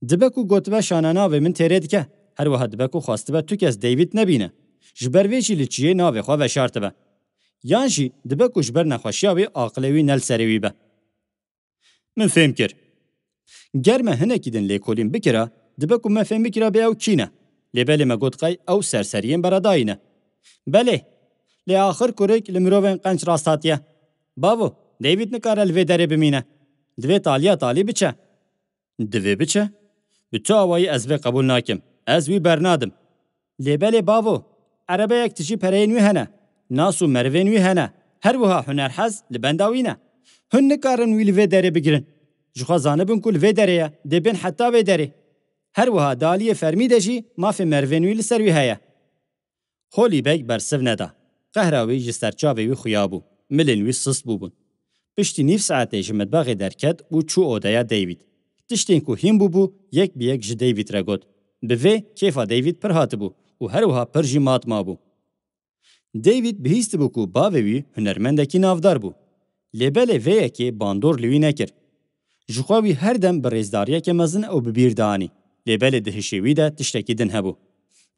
Dibe ku gotibe şanenavê min têrê dike, her wiha dibe ku xwestibe tu kes David nebîne. Ji ber vê jî li çiyê navê xwe veşartibe. Yan jî dibe ku ji ber nexweşiya wî aqilê wî ne li serê wî be. Min fêm kir. Ger me hinekî din lêkolîn bikira, dibe ku me fêm bikirabê ew kî ne. Lê belê me got qey ew serseriyên beredayî ne. Belê. Lê axir kurik li mirovên qenc rast hatiye. Bavo, David nikare li vê derê bimîne. Divê taliya talî biçe. Divê biçe? Bi tu awayî ez vê qebûl nakim. Ez wî bernadim. Lê belê bavo, erebeyek tijî pereyên wî hene. Nas û merivên wî hene. Her wiha hunerhez li benda wî ne. Hûn nikarin wî li vê derê bigirin. Ji xwe zanibin ku li vê derê ye, dê bên heta vê derê. Her wiha di aliyê fermî de jî mafê merivên wî li ser wî heye. Holly Beck bersiv neda. Qehra wî ji ser çavê wî xuya bû. Milên wî sist bûbûn. Piştî nîv saetê ji mitbaxê derket û çû odeya David. Tiştên ku hîn bûbû, yek bi yek ji David re got. Bi vê kêfa David pir hatibû û her wiha pir jî mat mabû. David bihîstibû ku bavê wî hunermendekî navdar bû. Lê belê vê yekê bandor li wî nekir. Ji xwe wî her dem bi rêzdariyeke mezin ew bi bîr dianî. Lê belê di hişê wî de tiştekî din hebû.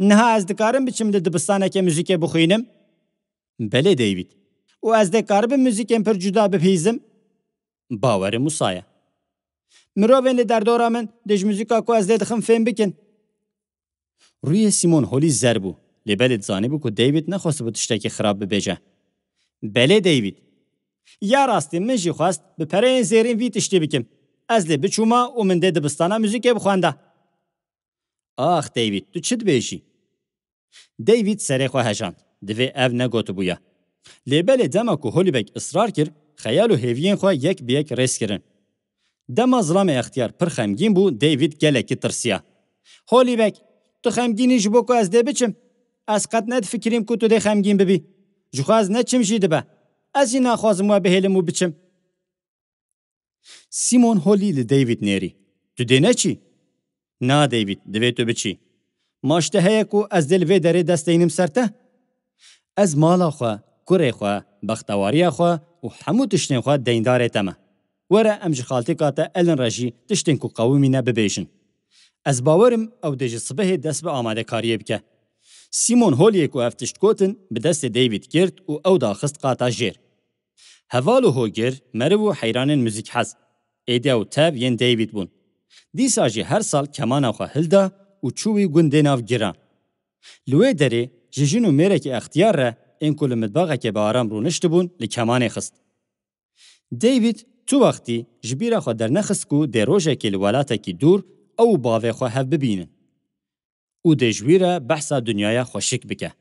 Niha ez dikarim biçim di dibistaneke muzîkê bixwînim? Belê David. Û ez dê karibim muzîkên pir cuda bibihîzim? Bawerim wisa ye. Mirovên li derdora min dê ji muzîka ku ez lê dixim fêm bikin. Rûyê Simon Holly zer bû, lê belê dizanîbû ku David nexwestibû tiştekî xirab bibêje. Belê David. Ya rastî min jî xwest bi pereyên zêrîn vî tiştî bikim. Ez lê biçûma û min dê dibistana muzîkê bixwenda. Ax David, tu çi dibêjî? David serê xwe hejand. Divê ev negotibûya. Lê belê dema ku Holly Beck israr kir, xeyal û hêviyên xwe yek bi yek rêz kirin. Dema zilamê extiyar pir xemgîn bû, David gelekî tirsiya. Holly Beck, tu xemgîn î ji bo ku ez dê biçim? Ez qet nedifikirîm ku tu dê xemgîn bibî. Ji xwe ez neçim jî dibe. Ez jî naxwazim we bihêlim û biçim. Simon Holly li David nêrî. Tu dê neçî? Na David, divê tu biçî. Ma ji te heye ku ez dê li vê derê dest deynim ser te? Ez mala xwe, kurê xwe, bextewariya xwe û hemû tiştên xwe deyndarê te me. Were em ji xaltêka te Ellen re jî tiştên ku qewimîne bibêjin. Ez bawerim ew dê ji sibehê dest bi amadekariyê bike. Simon Hollyê ku ev tişt gotin, bi destê David girt û ew daxist qata jêr. Heval û hogir, meriv û heyranên muzîkhez. Êdî ew tev yên David bûn. Dîsa jî her sal kemana xwe hilda û çû wî gundê nav giran. Li wê derê ji jin û mêrekî extiyar re ên ku li mitbaxekê bi aram rûniştibûn li kemanê xist. David tu wextî ji bîra xwe dernexist ku dê rojekê li welatekî dûr ew û bavê xwe hev bibînin. Û dê ji wî re behsa dinyaya xweşik bike.